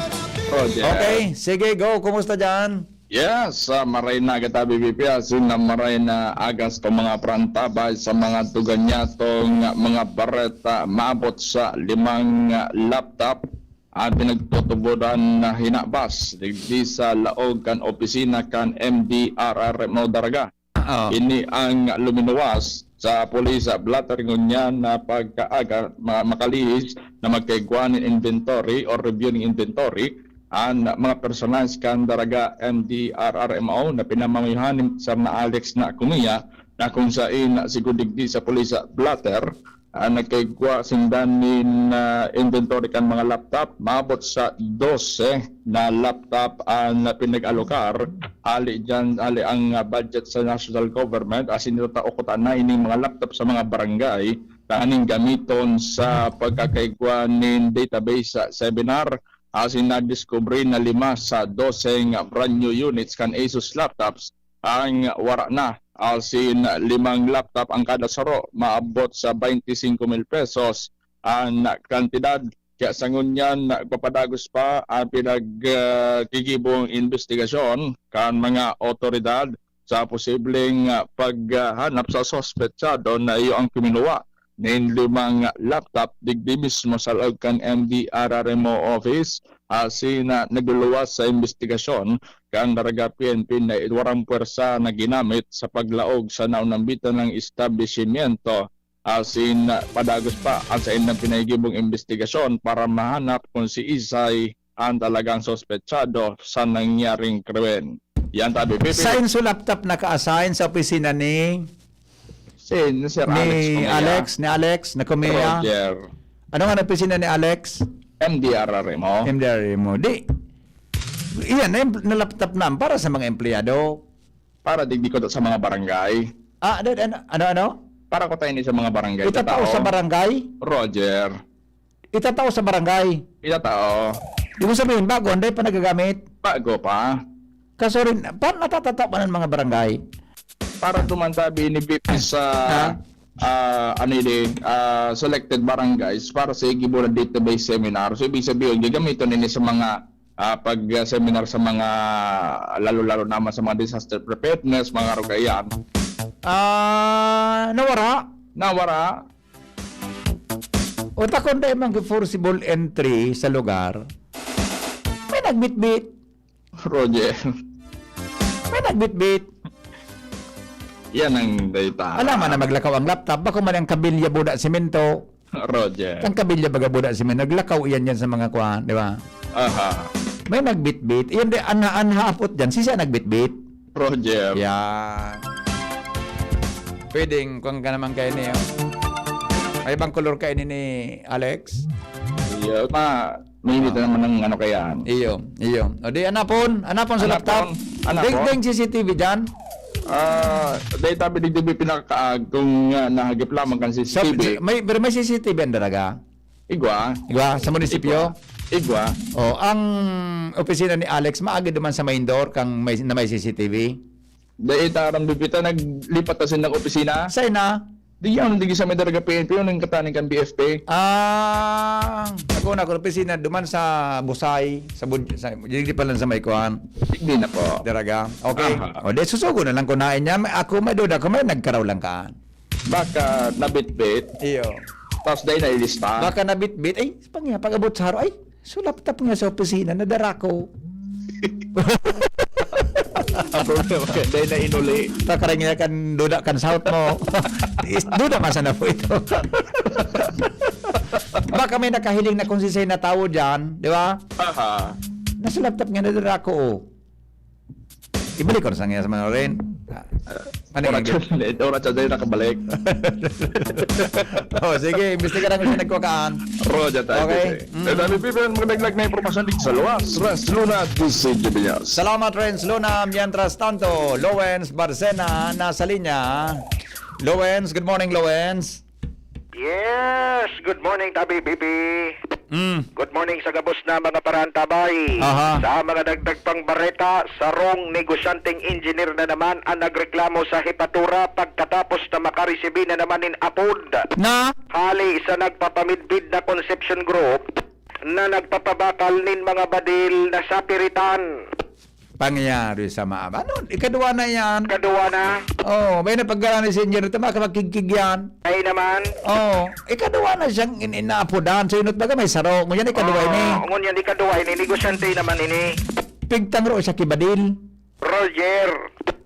Oh, yeah. Okay, sige, go. Kumusta dyan? Yes, sa Maray na kita, B B P, asin na Maray na agas ko mga prantabay sa mga tugan niya tong mga bareta maabot sa limang, ah, laptop ang pinagtutubodan na hinabas digdi sa laog kan opisina kan M D R R M O Daraga. Oo. Ini ang luminuwas sa pulis sa blotter ngunyan na pagkaaga ma-, makalihis na magkaigwa nin inventory or review nin inventory ang mga personahes kan Daraga M D R R M O na pinamamayohan ni Sir na Alex na Kumiya, na kung sain siguro digdi sa pulis sa blotter, ah, nagkaigwa sinda nin, ah, inventory kan mga laptop, maabot sa dose na laptop ang pinag-alokar. Ali dyan, ali ang, ah, budget sa national government, asin itatao kuta na ining mga laptop sa mga barangay, tanganing gamiton sa pagkakaigwa nin database sa seminar, asin nadiskubre na lima sa dose nga brand new units kan Asus laptops ang wara na, asin limang laptop ang kada saro, maabot sa twenty-five mil pesos ang kantidad. Kaya sa ngunyan, nagpapadagos pa ang pinag, ah, gigibong investigasyon kan mga otoridad sa posibleng, ah, paghanap sa suspetsado na iyo ang kuminuha nin limang laptop digdi mismo sa laog kan M D R R M O office, asin na nagluluwas sa investigasyon kan Daraga P N P na warang puwersa na ginamit sa paglaog sa naunambitan ng establishmento, asin padagos pa ang saindang pinahigibong investigasyon para mahanap kung si Isay ang talagang suspetsado sa nangyaring krimen. Yan tabi, Pipi. Sain so laptop naka-assign sa opisina ni, Sin, Sir Alex ni Cumia. Alex, ni Alex na Cumia? Roger. Ano nga ang opisina ni Alex? M D R R M O. M D R R M O. Di, iyan na, na laptop na para sa mga empleyado. Para digdi ko sa mga barangay. Ah, ano, ano, ano, ano? Para ko tayo ni sa mga barangay. Itatao Itatao. sa barangay? Roger. Itatao sa barangay? Itatao. Ibig sabihin, bago, hindi pa nagagamit? Bago pa. Kaso rin, paano natatatao pa ng mga barangay? Para duman sabi ni V P sa, Ha? ah, ano yun eh, ah, selected barangays para sa igibo na database seminar. So, ibig sabihin, gagamiton nini sa mga, ah, pag-seminar sa mga, lalo-lalo naman sa mga disaster preparedness, mga karugayan. Ah, nawara? Nawara. O ta kung dai man forcible entry sa lugar, may nagbitbit. Roger. May nagbitbit. Yan ang data. Alam man na maglakaw ang laptop, bako man ang kabilya buda simento. Roger. Ang kabilya baga buda simento, naglakaw iyan yan sa mga kuwan, di ba? Aha. May nagbitbit. Iyan di, anha, anha apot dyan, sisa nagbitbit. Roger. Yan. Pwedeng, kung ka naman kayo niyo. May ibang kolor kayo ni, ni Alex? Iyo, ma, mainit na Ah. naman ang ano kaya. Iyo, iyo. O di, anapon, anapon sa Anapon, laptop. anapon. Ding, ding C C T V dyan. Ah, dahil tabi digdi pinakakaag kung, ah, nahagip lamang kan So, C C T V. may, pero may C C T V ang daraga? Igwa. Igwa, sa munisipyo? Igwa. Igwa. O, ang opisina ni Alex, maagi naman sa main door, kang may, na may C C T V? Dahil tarang bibita, naglipat na silang opisina. Saan na? Di yan, di sa may daraga P N P, yun ang kataning kan B F P. Ah, ako na, kung opisina, duman sa Busay, sa Bud-, sa, hindi pa lang sa may kuhan. Hindi na po. Daraga. Okay. Aha. O, di, susugo na lang kunain niya. May, ako, may duda ko, may nagkaraw lang ka. Baka nabitbit. Iyo. Tapos dahil nailista. Baka nabitbit. Ay, pag nga, pag-abot sa haro, ay, sulap tap nga sa opisina, nadara ko. Ang problema ka, dahil na inuli. Takaring niya kan duda kan south mo. Is, duda man sana po ito. Baka may nakahiling na kung sisay na tao dyan, di ba? Aha. Nasulap tap nga nadara ko, oh. Ibalik ko na sa nga sa mga rin. Ah, ano Oras yung siya, oras siya, dahil nakabalik. Oh, sige, imbestigaran ko siya nagkukaan. Roger tayo, Okay. P P. Mm. Eh, dali, P P, ang magdagdag na impormasyon dito sa luwas. Renz Luna, D C J Piñas. Salamat, Renz Luna. Mientras tanto, Lowens Barcena, nasa linya. Lowens, good morning, Lowens. Yes, good morning, Tabi Bibi. Mm. Good morning sa gabos na mga paraantabay. Aha. Sa mga dagdag pang bareta, sarong negosyanteng engineer na naman ang nagreklamo sa hepatura pagkatapos na makaresibi na naman nin apod. Na? Hali sa nagpapamidbid na Concepcion Group na nagpapabakal nin mga badil na sapiritan. Pangyari sa maaba. Ano? Ikaduwa na yan. Ikaduwa na. Oh, may napagkala ni Senyor ito, makakigkig yan. Ay naman. Oh, ikaduwa na siyang in inaapodan. So, inot baga may saro. Ngunyan, ikaduwa Oh, ini. ngunyan, ikaduwa ini. Negosyante naman ini. Pigtangro siya kibadil. Roger.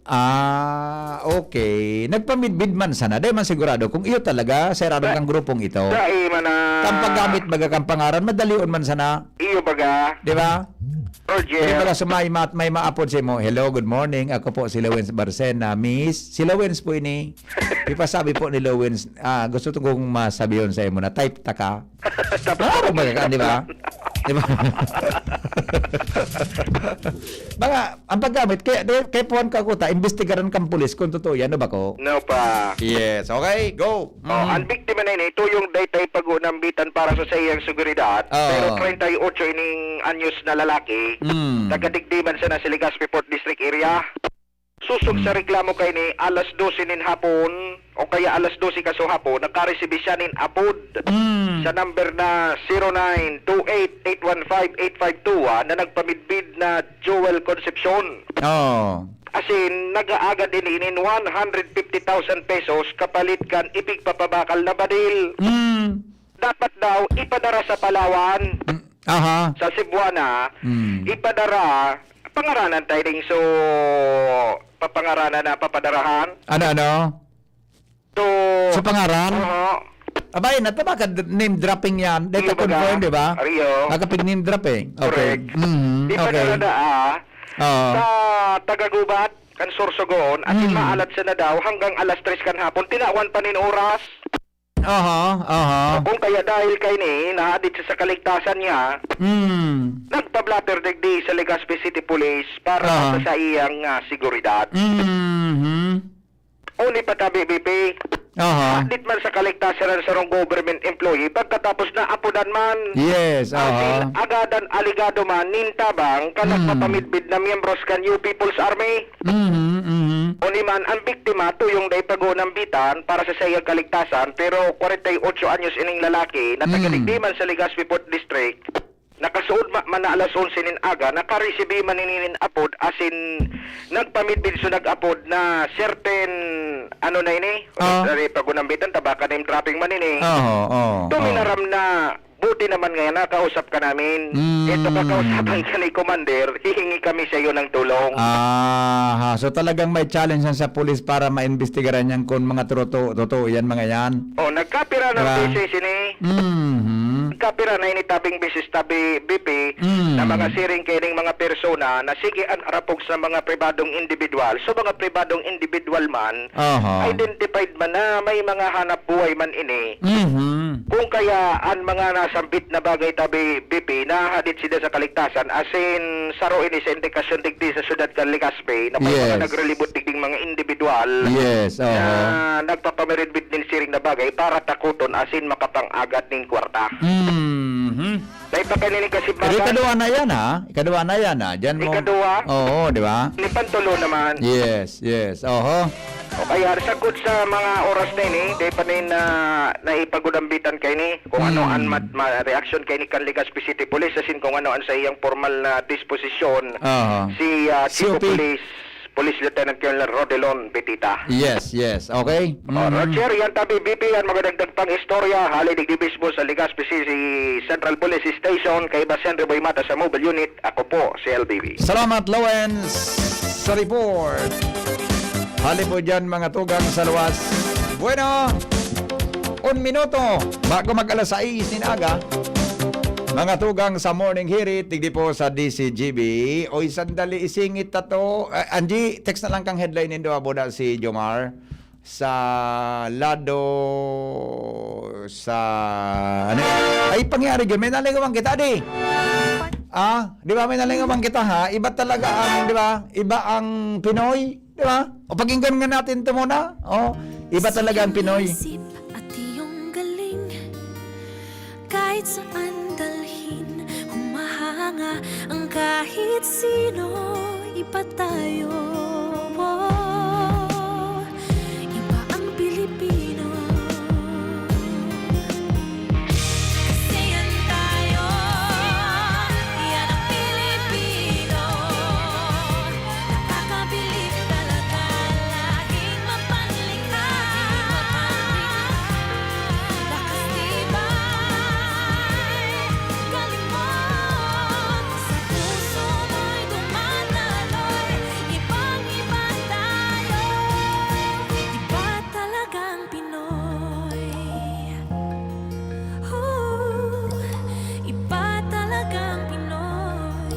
Ah, okay. Nagpamidbid man sana. Dahil man sigurado kung iyo talaga, sarado Sa-, kang grupong ito. sa ima na Kang paggamit baga kang pangaran, madalion man sana. Iyo baga. Di ba? Roger. Di ba, sa may mat-, may maapod sa imo, "Hello, good morning. Ako po si Lawrence Barcena, miss." Si Lawrence po ini. Ipasabi po ni Lawrence, ah, gusto kong masabi yun sa imo na type ta ka. Tapos Klaro ba ka, di ba? Di ba? Mga, ang paggamit, kaya, kaya puwan ka ko ta, imbestigaran kang pulis kung totoo yan, no ba ko? No pa. Yes, okay, go. Oh, Mm. ang biktima na ini, tuyong daytay pag-unambitan para sa saiyang seguridad, Oo. pero treinta y ocho ining anyos na lalaki, Mm. taga Digdiman sa nasa Legazpi Port District area. Susog sa Mm. reklamo kaini, alas dose nin hapon, o kaya alas dose kaso hapon, nakaresibi siya nin apod Mm. sa number na zero nine two eight eight one five eight five two one na nagpamidbid na Joel Concepcion. Oo. As in, nag-aagad ini nin one hundred fifty thousand pesos kapalit kan ipigpapabakal na badil. Mm. Dapat daw ipadara sa Palawan, Mm. Aha. sa Cebuana, Mm. ipadara, pangaranan tayo ding so, papangaranan na papadarahan. Ano, ano? So, Sa pangaran? Oo. Abay, nataba ka d-, name dropping yan. Dahil Yung ka confirm, baga, di ba? Rio. Nakapag name dropping. Okay. Correct. Mhm. Di pa Okay. na nada, ah, Oo. sa Tagagubat, kan Sorsogon, asin Mm. maalat sa nadaw hanggang alas tres kan hapon, tinawan pa nin oras. Aha, aha. O kung kaya dahil kaini, nahadit siya sa kaligtasan niya, Hmm. nagpa-blotter digdi sa Legazpi City Police para Aha. sa saiyang, ah, seguridad. Mhm. Uni pa tabi, B P. Aha. Hadit man sa kaligtasan ng sarong government employee pagkatapos na apodan man. Yes, Asin aha. agadan aligado man nin tabang kan Hmm. nagpapamidbid na miyembros kan New People's Army. Mhm, mhm. Uni man, ang biktima tuyong dai pagunambitan para sa saiyang kaligtasan, pero kwarenta y ocho anyos ining lalaki na taga Mm. digdi man sa Legazpi Fourth District, nakasuod ma-, man na alas onse nin aga, nakaresibi man ini nin apod asin nagpamidbid so nag-apod na certain, ano na ini? Ah. Dai pagunambitan, tabaka name dropping man ini. Oho, oo, Duminaram oo. na Buti naman ngayon, nakausap ka namin. Mm. Ito, kakausapan ka ni Commander, hihingi kami sa iyo ng tulong. Aha. So, talagang may challenge yan sa pulis para maimbestigaran yan kung mga totoo, totoo yan, mga yan? Oh, nagkapira ng Diba? beses ini. Mhm. Nagkapira na ini tabing beses tabi, B P, Mm. na mga siring kaining mga persona na sige an arapog sa mga pribadong individual. So, mga pribadong individual man, Aha. identified man na may mga hanap buhay man ini. Mhm. Kung kaya an mga nasambit na bagay tabi, B P, nahahadit sila sa kaligtasan, asin saro ini sa indikasyon digdi sa syudad kan Legazpi na may mga Yes. nagrelibot digding mga individual Yes, na oho. nagpapamiridbid nin siring na bagay para takoton asin makapang-agad nin kwarta. Mhm. Dai pa kaini nin kasimbagan. Pero ikaduha na yan, ha? Ikaduha na yan, ha? Diyan mo Ikaduha? Oo, di ba? Ni pantulo naman. Yes, yes. Oho. O kaya, sagkod sa mga oras na ini, dai pa nin, ah, naipagudambitan kaini kung ano Hmm. an mat-, ma-, reaksyon kaini kan Legazpi City Police, asin kung ano an saiyang formal na disposisyon Aha. si, ah, Chief of C O P. Police, Police Lieutenant Colonel Rodelon Betita. Yes, yes. Okay. Oh, Mhm. Roger, yan tabi, B P, yan mga dagdag pang istorya. Hali digdi mismo sa Legazpi City Central Police Station, kaiba si Henry Boy Mata sa Mobile Unit. Ako po, si L B B. Salamat, Lawens, sa report. Hali po dyan, mga tugang sa luwas. Bueno, un minuto bago mag alas sais nin aga. Mga tugang sa Morning Hirit, digdi po sa D C G B. Oy, sandali, isingit ta to. Ah, Angie, text na lang kang headline nindo, abo na si Jomar. Sa lado sa, ano, ay, pangyari dyan, may nalingawan kita, di? Ah, di ba, may nalingawan kita, ha? Iba talaga ang, di ba? Iba ang Pinoy, di ba? O, pakinggan nga natin ito muna. Oh, iba talaga ang Pinoy. Isip at iyong galing, kahit saan dalhin, humahanga ang kahit sino. Iba tayo, iba ang Pilipino. Kasi yan tayo, yan ang Pilipino. Nakakabilib talaga, laging mapanlikha. Lakas tibay, galing mo. Sa puso mo'y dumadaloy. Ibang-iba tayo. Iba talagang Pinoy. Ooh, iba talagang Pinoy.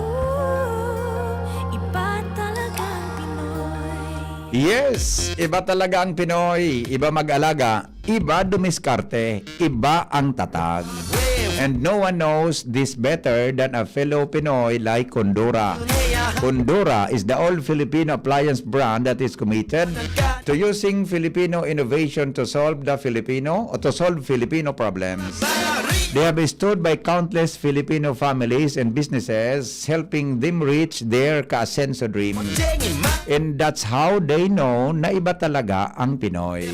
Ooh, iba talagang Pinoy. Yes, iba talaga ang Pinoy. Iba mag-alaga, iba dumiskarte, iba ang tatag. And no one knows this better than a fellow Pinoy like Kondura. Kondura is the all Filipino appliance brand that is committed to using Filipino innovation to solve the Filipino, or to solve Filipino problems. They have stood by countless Filipino families and businesses, helping them reach their ka-asenso dream. And that's how they know na iba talaga ang Pinoy.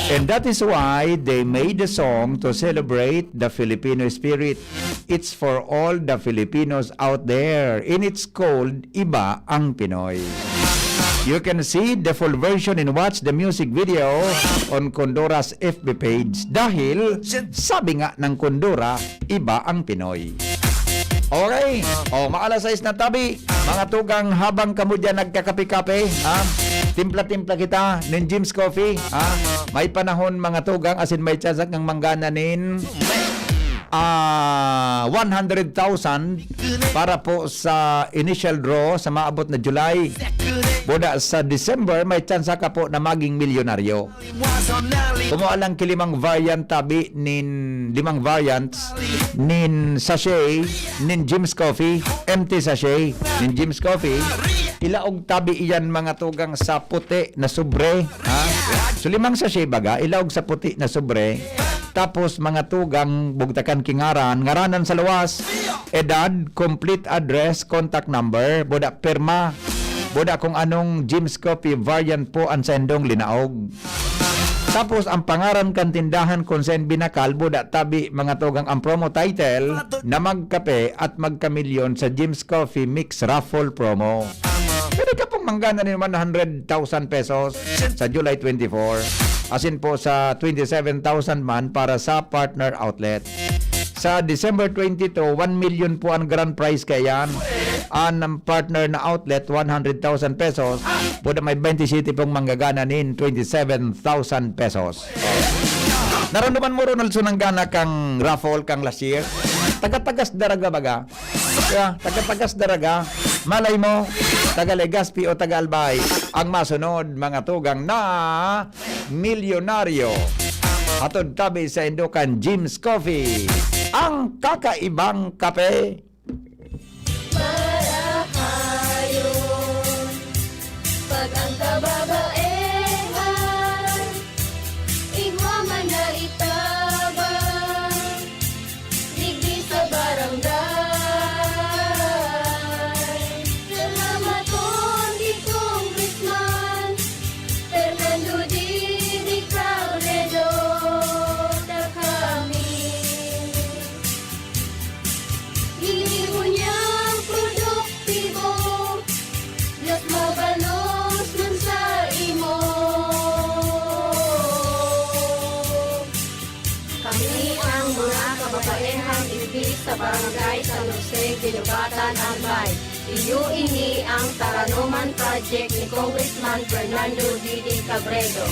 And that is why they made a song to celebrate the Filipino spirit. It's for all the Filipinos out there, and it's called Iba ang Pinoy. You can see the full version and watch the music video on Kondura's F B page. Dahil, sabi nga ng Kondura, iba ang Pinoy. Okay. O, maalas sais na tabi. Mga tugang, habang kamo dyan nagkakape-kape, ha? Timpla-timpla kita nin Jim's Coffee, ha? May panahon, mga tugang, asin may tsasak ng manggana nin ah, one hundred thousand para po sa initial draw sa maabot na July. Buda sa December, may tsansa ka po na maging milyonaryo. Kumuha lang ki limang variant tabi nin, limang variants nin sachet nin Jim's Coffee, empty sachet nin Jim's Coffee. Ilaog tabi iyan, mga tugang, sa puti na sobre, ha? So, limang sachet baga, ilaog sa puti na sobre. Tapos, mga tugang, bugtakan ki ngaran, ngaranan sa luwas, edad, complete address, contact number, buda pirma, buda kung anong Jim's Coffee variant po an saindong linaog. Tapos, ang pangaran kan tindahan kun saen binakal, buda tabi, mga tugang, ang promo title na magkape at magkamilyon sa Jim's Coffee Mix Raffle Promo. Pwede ka pong manggana nin one hundred thousand pesos sa July twenty-four. Asin po sa twenty-seven thousand man para sa partner outlet. Sa December twenty-two, one million po ang grand prize kaiyan. An partner na outlet, one hundred thousand pesos. Buda may twenty-seven pong manggagana nin twenty-seven thousand pesos. Naramdaman mo, Ronaldson, ang gana kang raffle, kang last year? Taga-tagas daraga baga. Kaya, taga-tagas daraga. Malay mo, taga Legazpi o taga Albay ang masunod, mga tugang, na milyonaryo. Hatod tabi sa indukan Jim's Coffee, ang kakaibang kape. Marahayon, pag ang kababaehan, igwa man na itabang, digdi sa barangay. Salamaton ki Congressman Fernando Didi Cabredo, ta kami ini ngunyan produktibo, mas mabalos man sa imo. Kami ang mga kababaehang igdi sa Barangay San Jose, Guinobatan, Albay. Iyo ini ang Taranoman Project ni Congressman Fernando Didi Cabredo.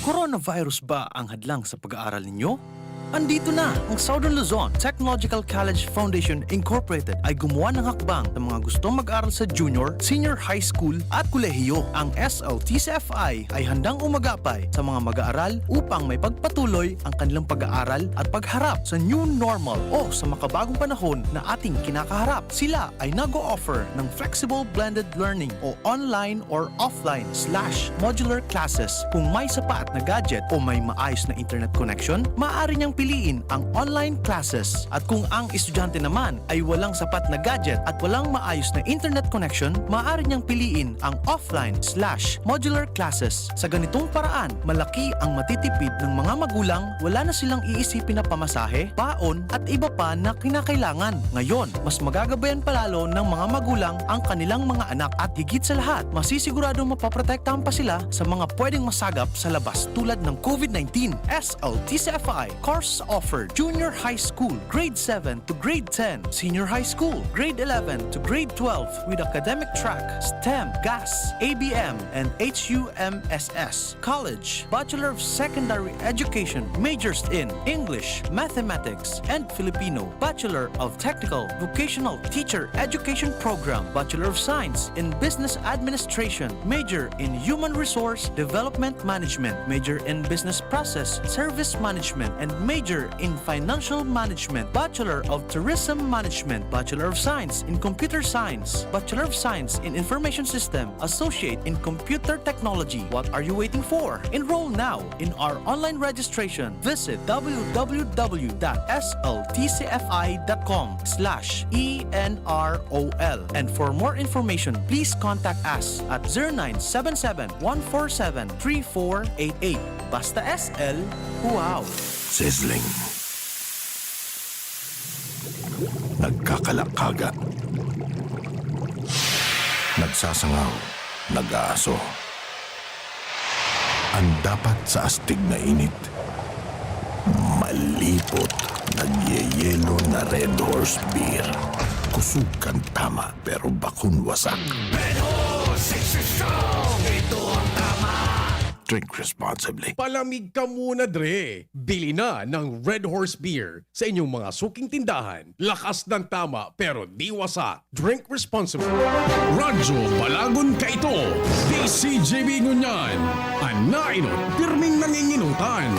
Coronavirus ba ang hadlang sa pag-aaral ninyo? Andito na! Ang Southern Luzon Technological College Foundation Incorporated ay gumawa ng hakbang sa mga gustong mag-aral sa junior, senior high school at kolehiyo. Ang S L T C F I ay handang umagapay sa mga mag-aaral upang maipagpatuloy ang kanilang pag-aaral at pagharap sa new normal o sa makabagong panahon na ating kinakaharap. Sila ay nag-o-offer ng flexible blended learning o online or offline slash modular classes. Kung may sapat na gadget o may maayos na internet connection, maaari niyang piliin ang online classes. At kung ang estudyante naman ay walang sapat na gadget at walang maayos na internet connection, maaari niyang piliin ang offline slash modular classes. Sa ganitong paraan, malaki ang matitipid ng mga magulang, wala na silang iisipin na pamasahe, baon, at iba pa na kinakailangan. Ngayon, mas magagabayan palalo ng mga magulang ang kanilang mga anak at higit sa lahat, masisiguradong mapoprotektahan pa sila sa mga pwedeng masagap sa labas tulad ng COVID nineteen. S L T C F I, courses offered: junior high school, grade seven to grade ten, senior high school, grade eleven to grade twelve, with academic track, STEM, GAS, A B M, and H U M S S. College, Bachelor of Secondary Education, majors in English, Mathematics, and Filipino, Bachelor of Technical Vocational Teacher Education Program, Bachelor of Science in Business Administration, major in Human Resource Development Management, major in Business Process Service Management, and major in Financial Management, Bachelor of Tourism Management, Bachelor of Science in Computer Science, Bachelor of Science in Information System, Associate in Computer Technology. What are you waiting for? Enroll now in our online registration. Visit w w w dot s l t c f i dot com slash e n r o l. And for more information, please contact us at zero nine seven seven, one four seven, three four eight eight. Basta S L, wow! Sizzling. Nagkakalakaga. Nagsasangaw. Nag-aaso. Ang dapat sa astig na init, malipot, nagyeyelo na Red Horse Beer. Kusog kan tama, pero bakong wasak. Red Horse, six strong, ito ang tama. Drink responsibly. Palamig ka muna, Dre! Bili na ng Red Horse Beer sa inyong mga suking tindahan. Lakas ng tama, pero di wasa. Drink responsibly. Radyo Balagon Kaito, D C G B ngunyan. An nainot, pirming nanginginutan.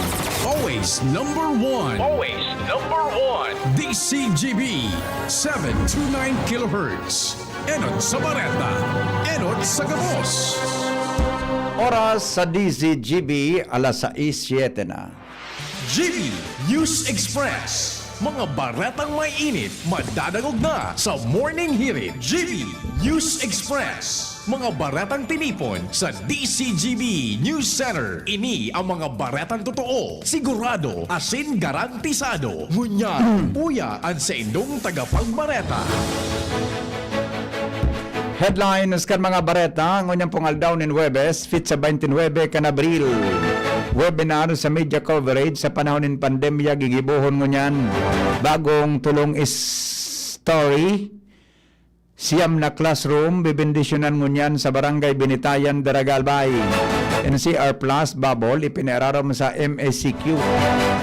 Always number one. Always number one. D C G B, seven two nine kilohertz. Enot sa Bareta, enot sa gabos. Oras sa D C G B, alas sais siyete na. G B News Express. Mga baretang may init, madadangog na sa Morning Hirit. G B News Express. Mga baretang tinipon sa D C G B News Center. Ini ang mga baretang totoo, sigurado, asin garantisado. Ngunyan, uya an saindong tagapagbareta. Headlines kan mga bareta, ngunyan pong aldaw nin Huwebes, petsa twenty-nine kan Abril. Webinar sa media coverage sa panahon nin pandemya gigibohon ngunyan. Bagong tulong is story. Siyam na classroom bibendisyonan ngunyan sa Barangay Binitayan, Daraga, Albay. N C R Plus bubble ipinararom sa M S C Q.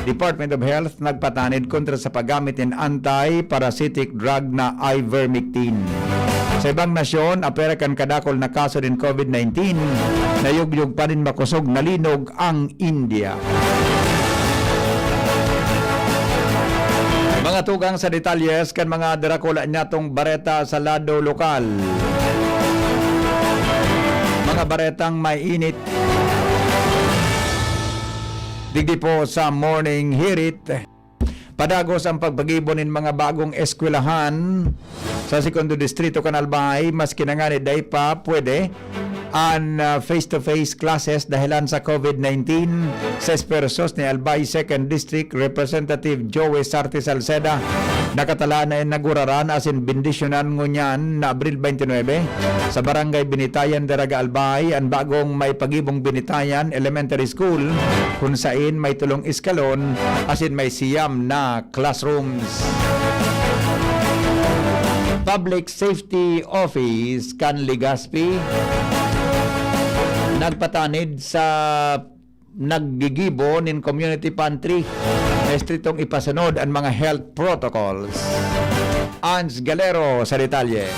Department of Health nagpatanid kontra sa paggamit nin anti-parasitic drug na ivermectin. Sa ibang nasyon, apwera kan kadakul na kaso nin COVID nineteen, nayugyog pa nin makosog na linog ang India. Mga tugang sa detalyes kan mga darakula nyatong bareta sa lado lokal. Mga baretang may init. Digdi po sa Morning Hirit. Padagos ang pagpagibo nin mga bagong eskwelahan sa Segundo Distrito kan Albay, maski na ngani dai pa pwede an, ah, face-to-face classes dahelan sa COVID nineteen. Sa esfuerzos ni Albay Second District Representative Joey Sarte Salceda, nakatalaan na inaguraran asin bendisyonan ngunyan na Abril twenty-nine sa Barangay Binitayan, Daraga, Albay, an bagong maipagibong Binitayan Elementary School, kun sain may tolong eskalon asin may siyam na classrooms. Public Safety Office kan Legazpi nagpatanid sa naggigibo nin community pantry na estritong ipasunod an mga health protocols. Ans Galero sa detalye.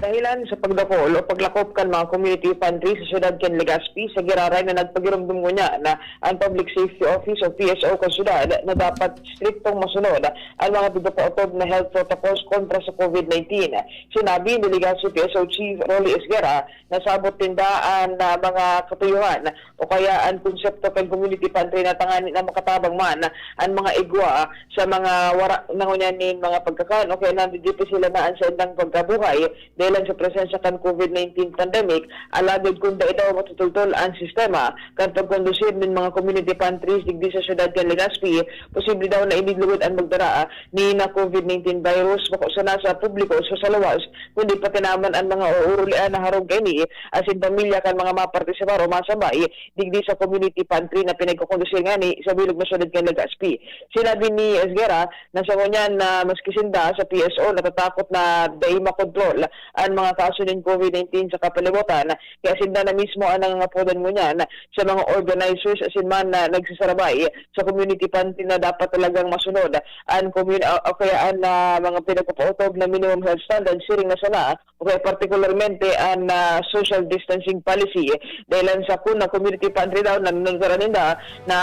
Dahelan sa pagdakol o paglakop kan mga community pantry sa siyudad kan Legazpi sa giraray na nagpagiromdom ngunyan na an Public Safety Office o P S O kan siyudad na dapat striktong masunod an mga pigpapaotob na health protocols kontra sa COVID nineteen. Sinabi ni Legazpi P S O Chief Rolly Esguerra na sabot ninda an, ah, mga katuyohan o kaya an konsepto kan community pantry na tanganing makatabang man an mga igwa sa mga wara na ngunyan nin mga pagkakan o kaya nandidipis sila na an saindang pagkabuhay dahelan sa presensya kan COVID nineteen pandemic, alagad kun dai daw matutultol an sistema kan pagkondusir nin mga community pantries digdi sa siyudad kan Legazpi, posible daw na ini lugod an magdara nin COVID nineteen virus, bako sana sa publiko o sa lawas, kundi pati naman an mga uurulian na harong kaini, asin pamilya kan mga mapartisipar o masambay digdi sa community pantry na pinagkakondusir ngani sa bilog na syudad kan Legazpi. Sinabi ni Esguerra na sa ngunyan na maski sinda sa P S O natatakot na dai makontrol an mga kaso nin COVID nineteen sa kapalibutan, kaya sinda na mismo an nangangapodan ngunyan sa mga organizers asin man na nagsasarabay sa community pantry na dapat talagang masunod an commun-, ah, o kaya an, ah, mga pinagpapautob na minimum health standards, siring na sana o kaya partikularmente an, ah, social distancing policy. Dahelan sa kun na community pantry daw, nanunod ninda na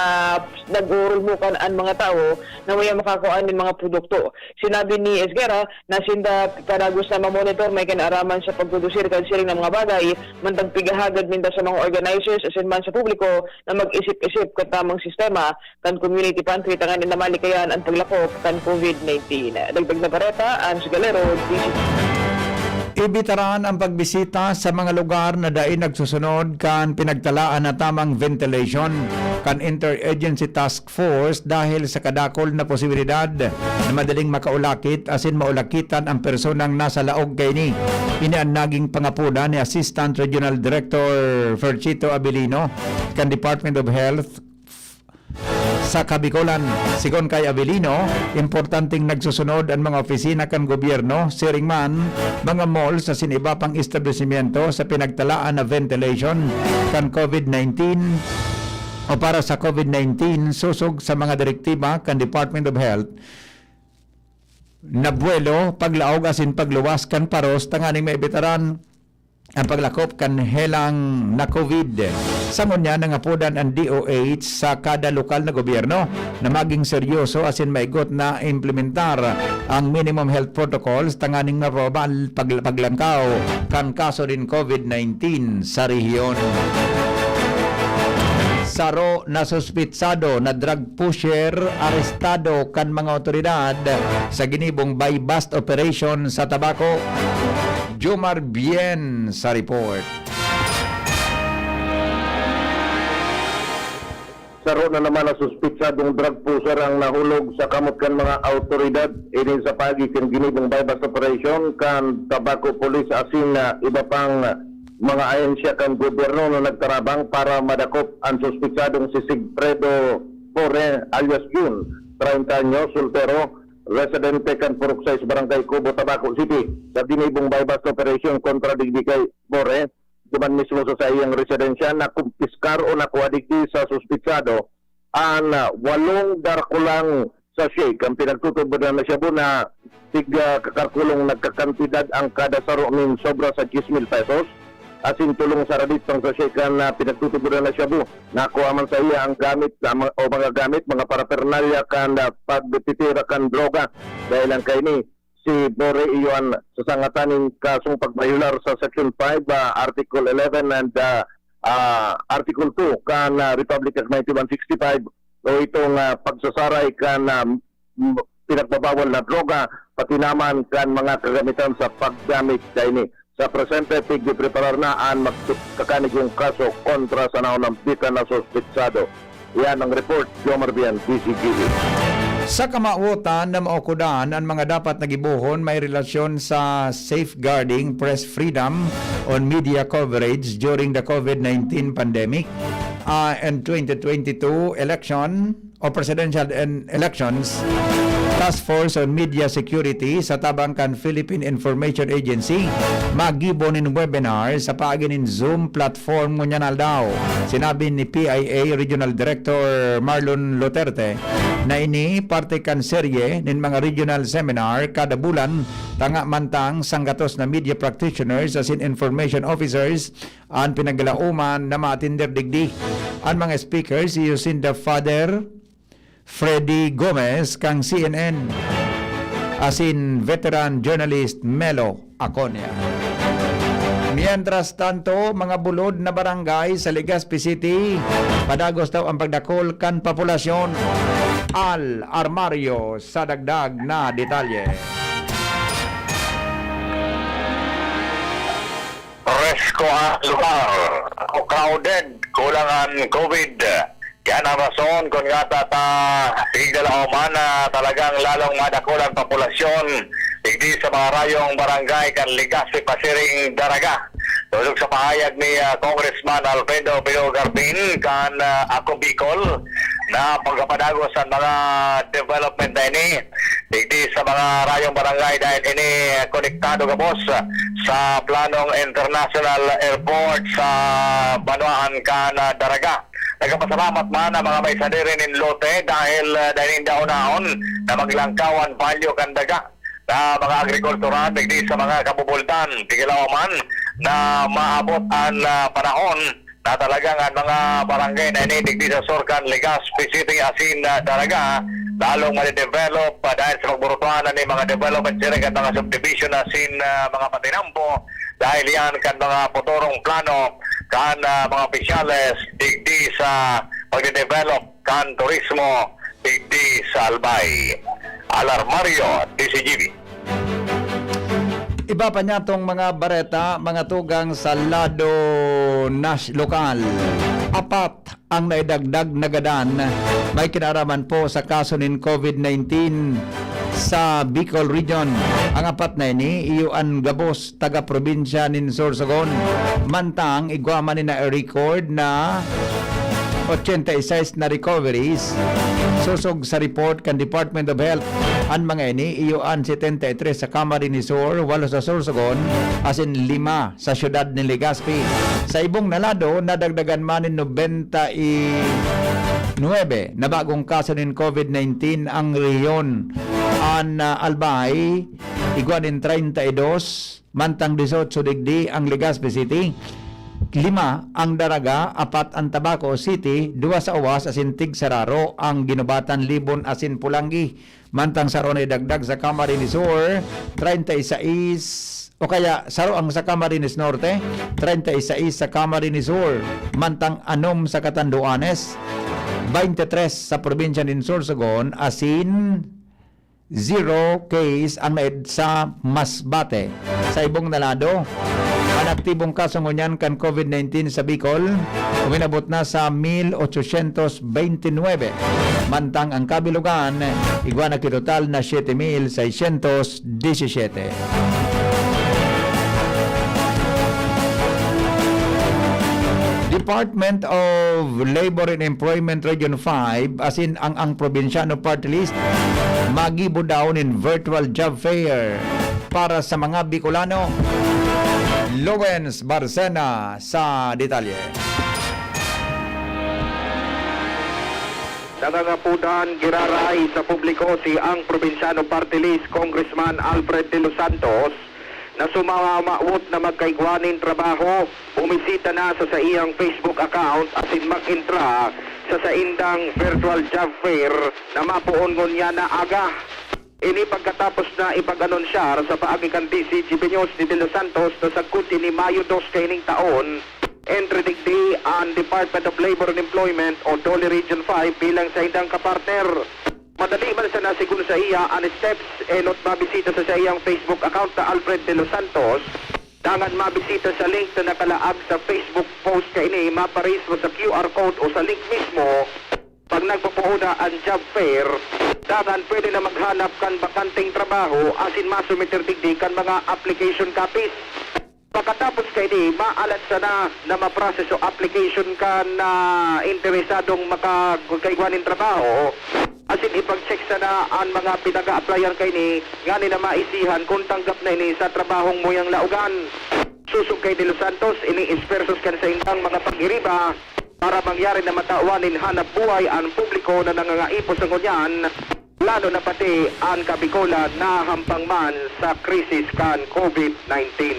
nag-uurulmukan an mga tawo na mayang makakua nin mga produkto. Sinabi ni Esguerra na sinda padagos na mamonitor may kinaaraman sa pagprodusir kan siring na mga bagay, mantang pigahagad ninda sa mga organizers asin man sa publiko na mag-isip-isip kan tamang sistema kan community pantry tanganing malikayan an paglakop kan COVID nineteen. Dagdag na bareta, Ans Galero, D C. Ibitaran ang pagbisita sa mga lugar na dai nagsusunod kan pinagtalaan na tamang ventilation kan Interagency Task Force dahil sa kadakol na posibilidad na madaling makaulakit asin maulakitan ang personang nasa laog kaini. Ini an naging pangapodan ni Assistant Regional Director Ferchito Abilino kan Department of Health sa Kabikolan. Sigon kay Avelino, importanteng nagsusunod an mga opisina kan gobyerno, siring man, mga malls asin iba pang establisimyento sa pinagtalaan na ventilation kan COVID nineteen o para sa COVID nineteen, sosog sa mga direktiba kan Department of Health na buwelo, paglaog asin pagluwas kan paros tanganing maibitaran ang paglakop kan helang na COVID. Sa ngunyan, nangapodan an D O H sa kada lokal na gobyerno na maging seryoso asin maigot na implementar ang minimum health protocols tanganing mapababa an pag-, paglangkaw kan kaso nin COVID nineteen sa rehiyon. Saro na suspitsado na drug pusher arestado kan mga awtoridad sa ginibong buy-bust operation sa Tabaco. Jomar Bien sa report. Saro na naman na suspitsadong drug pusher ang nahulog sa kamot kan mga awtoridad. Ini sa paagi kan ginibong buy-bust operation kan Tabaco Police asin na iba pang mga ahensya kan gobyerno na nagtarabang para madakop an suspitsadong si Sigfredo Pore alias Jun, treinta anyos, soltero, residente kan Purok sais, Barangay Cobo, Tabaco City. Sa ginibong buy-bust operation kontra digdi kay Pore, duman mismo sa saiyang residensya, nakumpiskar o nakua digdi sa suspitsado an, ah, walong darkulang sachet kan pinagtutubodan na shabu na tig, ah, kakarkulong nagkakantidad ang kada saro nin sobra sa diyes mil pesos, asin tolong saradit pang sachet kan, ah, pinagtutubodan na shabu. Nakua man sa iya ang gamit, ah, mga, o mga gamit, mga paraphernalia kan, ah, pagtitira kan droga. Dahil ang kaini, si Bore iyo an sasangatan nin kasong pagbayolar sa Section five, ah, Article eleven and, ah, ah, Article two kan, ah, Republic Act ninety-one sixty-five o itong, ah, pagsasaray kan, ah, m-, pinagbabawal na droga, pati naman kan mga kagamitan sa paggamit kaini. Sa presente, tigpipreparar na an magkakanigong kaso kontra sa naunambitan na suspitsado. Iyan ang report, Jomar Bian, D Z G B. Sa kamawotan na maukudan an mga dapat na gibohon may relasyon sa safeguarding press freedom on media coverage during the COVID nineteen pandemic, ah, and twenty twenty-two election o presidential en-, elections, Task Force on Media Security sa tabang kan Philippine Information Agency, maggibo nin webinar sa paagi nin Zoom platform ngunyan aldaw. Sinabi ni P I A Regional Director Marlon Luterte na ini parte kan serye nin mga regional seminar kada bulan, tanga mantang sanggatos na media practitioners asin information officers an pinaglalaoman na maatinder digdi. An mga speakers, iyo sinda Father Freddy Gomez kan C N N, asin veteran journalist Melo Aconia. Mientras tanto, mga bulod na barangay sa Legazpi City, padagos daw ang pagdakol kan populasyon. Al Armario sa dagdag na detalye. Presko ang lugar. Crowded, kulang an COVID. Yan ang rason kun ngata ta tigdalaoman na talagang lalong madakol ang populasyon digdi sa mga rayong barangay kan Legazpi pasiring Daraga. Sosog sa pahayag ni, ah, Congressman Alfredo Pino Garbin kan, ah, Ako Bicol, na pagkapadagos an mga development na ini digdi sa mga rayong barangay dahil ini konektado gabos sa planong international airport sa banwaan kan, ah, Daraga. Nagpapasalamat man ang mga may sadiri nin lote dahil, ah, dahil nin daonaon na maglangkaw an palyo kan daga na mga agrikultura digdi sa mga kabubultan. Tigalaw man na maabot an, ah, panahon na talagang an mga barangay na ini digdi sa sur kan Legazpi City asin, ah, Daraga, lalong madedevelop, ah, dahil sa pagburutuhan na ni mga development center kan mga subdivision asin, ah, mga patinampo dahil yan kan mga puturong plano kan, ah, mga opisyales digdi sa pagdedevelop kan turismo digdi sa Albay. Alarmario, D Z G B. Iba pa niya tong mga bareta, mga tugang sa lado nas-, lokal. Apat ang naidagdag na gadan may kinaraman po sa kaso nin COVID nineteen sa Bicol Region. Ang apat na ini, iyo an gabos taga-probinsya nin Sorsogon. Mantang igwa man ni na-record na ochenta y seis na recoveries. Sosog sa report kan Department of Health, an mga ini iyo an setenta y tres sa Camarines Sur, walo sa Sorsogon, asin lima sa siyudad nin Legazpi. Sa ibong na lado, nadagdagan man nin nobenta y nuebe na bagong kaso nin COVID nineteen ang rehiyon. An, ah, Albay, igwa nin treinta y dos, mantang dieciocho digdi ang Legazpi City, lima ang Daraga, apat ang Tabaco City, duwa sa Oas asin tigsararo ang Guinobatan, Libon asin Polangui. Mantang saro na idagdag sa Camarines Sur, treinta y seis, o kaya saro ang sa Camarines Norte, treinta y seis sa Camarines Sur, mantang anom sa Catanduanes, veintitrés sa probinsya nin Sorsogon, asin zero case ang naid sa Masbate. Sa ibong na lado, an aktibong kaso ngunyan kan COVID nineteen sa Bicol uminabot na sa mil ochocientos veintinuebe, mantang ang kabilogan igwa na ki total na siete mil seiscientos disisiete. Department of Labor and Employment Region five, asin ang, ang Probinsyano Party List, magibo daw nin virtual job fair para sa mga Bicolano. Lowens Barcena sa detalye. Nangangapodan giraray sa publiko si ang Probinsyano Party List Congressman Alfred De Los Santos na sumamawot na magkaigwa nin trabaho, bumisita na sa saiyang Facebook account asin mag-entra sa saindang virtual job fair na mapoon ngunyan na aga. Ini pagkatapos na ipag-anunsyar sa paagi kan D C G B News ni De Los Santos na sagkod ini Mayo dos kaining taon, entry digdi an Department of Labor and Employment o DOLE Region five bilang saindang kapartner. Madali man sana, sigon saiya, an steps enot mabisita sa saiyang Facebook account na Alfred De Los Santos, dangan mabisita sa link na nakalaag sa Facebook post kaini, maparehisto sa Q R code o sa link mismo. Pag nagpopoon na an job fair, dangan pwede na maghanap kan bakanteng trabaho asin masumiter digdi kan mga application copies. Pagkatapos kaini, maalat sana na maproseso application kan, ah, interesadong makakaigwa nin trabaho, asin ipag-check sana an mga pinag-a-applyan kaini ngani na maisihan kun tanggap na ini sa trabahong muyang laogan. Sosog kay De Los Santos, ini esfuerzos kan saindang mga pagiriba para mangyari na matawan nin hanap buhay an publiko na nangangaipo sa ngunyan, lalo na pati an Kabikolan na hampang man sa krisis kan COVID nineteen.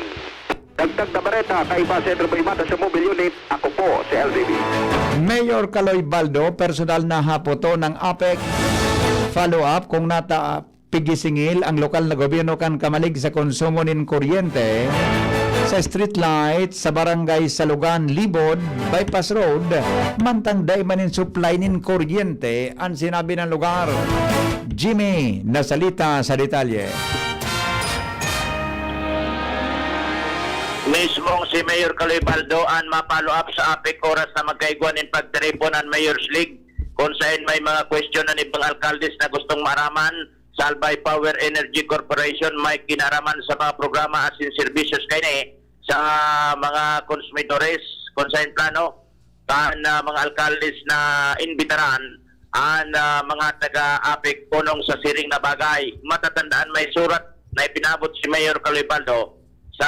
Dagdag na bareta, kaiba Cedro Boy Mata sa Mobile Unit, ako po si L B B. Mayor Kaloy Baldo, personal na hapoton ng APEC. Follow up kung nata-, pigisingil ang lokal na gobyerno kan kamalig sa konsumo nin kuryente sa street light sa barangay Salugan, Libod, Bypass Road, mantang dai man nin supply nin kuryente an sinabi ng lugar. Jimmy Nasalita sa detalye. Mismong si Mayor Kaloy Baldo an ma-follow up sa APEC oras na magkaigwa nin pagtiripon an Mayor's League, kung saen may mga question an ibang alkaldes na gustong maaraman. Sa Albay Power Energy Corporation, may kinaraman sa mga programa asin serbisyos kaini sa mga konsumidores, kung saen plano kan, ah, mga alkaldes na imbitaran an, ah, mga taga-APEC punong sa siring na bagay. Matatandaan, may surat na ipinabot si Mayor Kaloy Baldo sa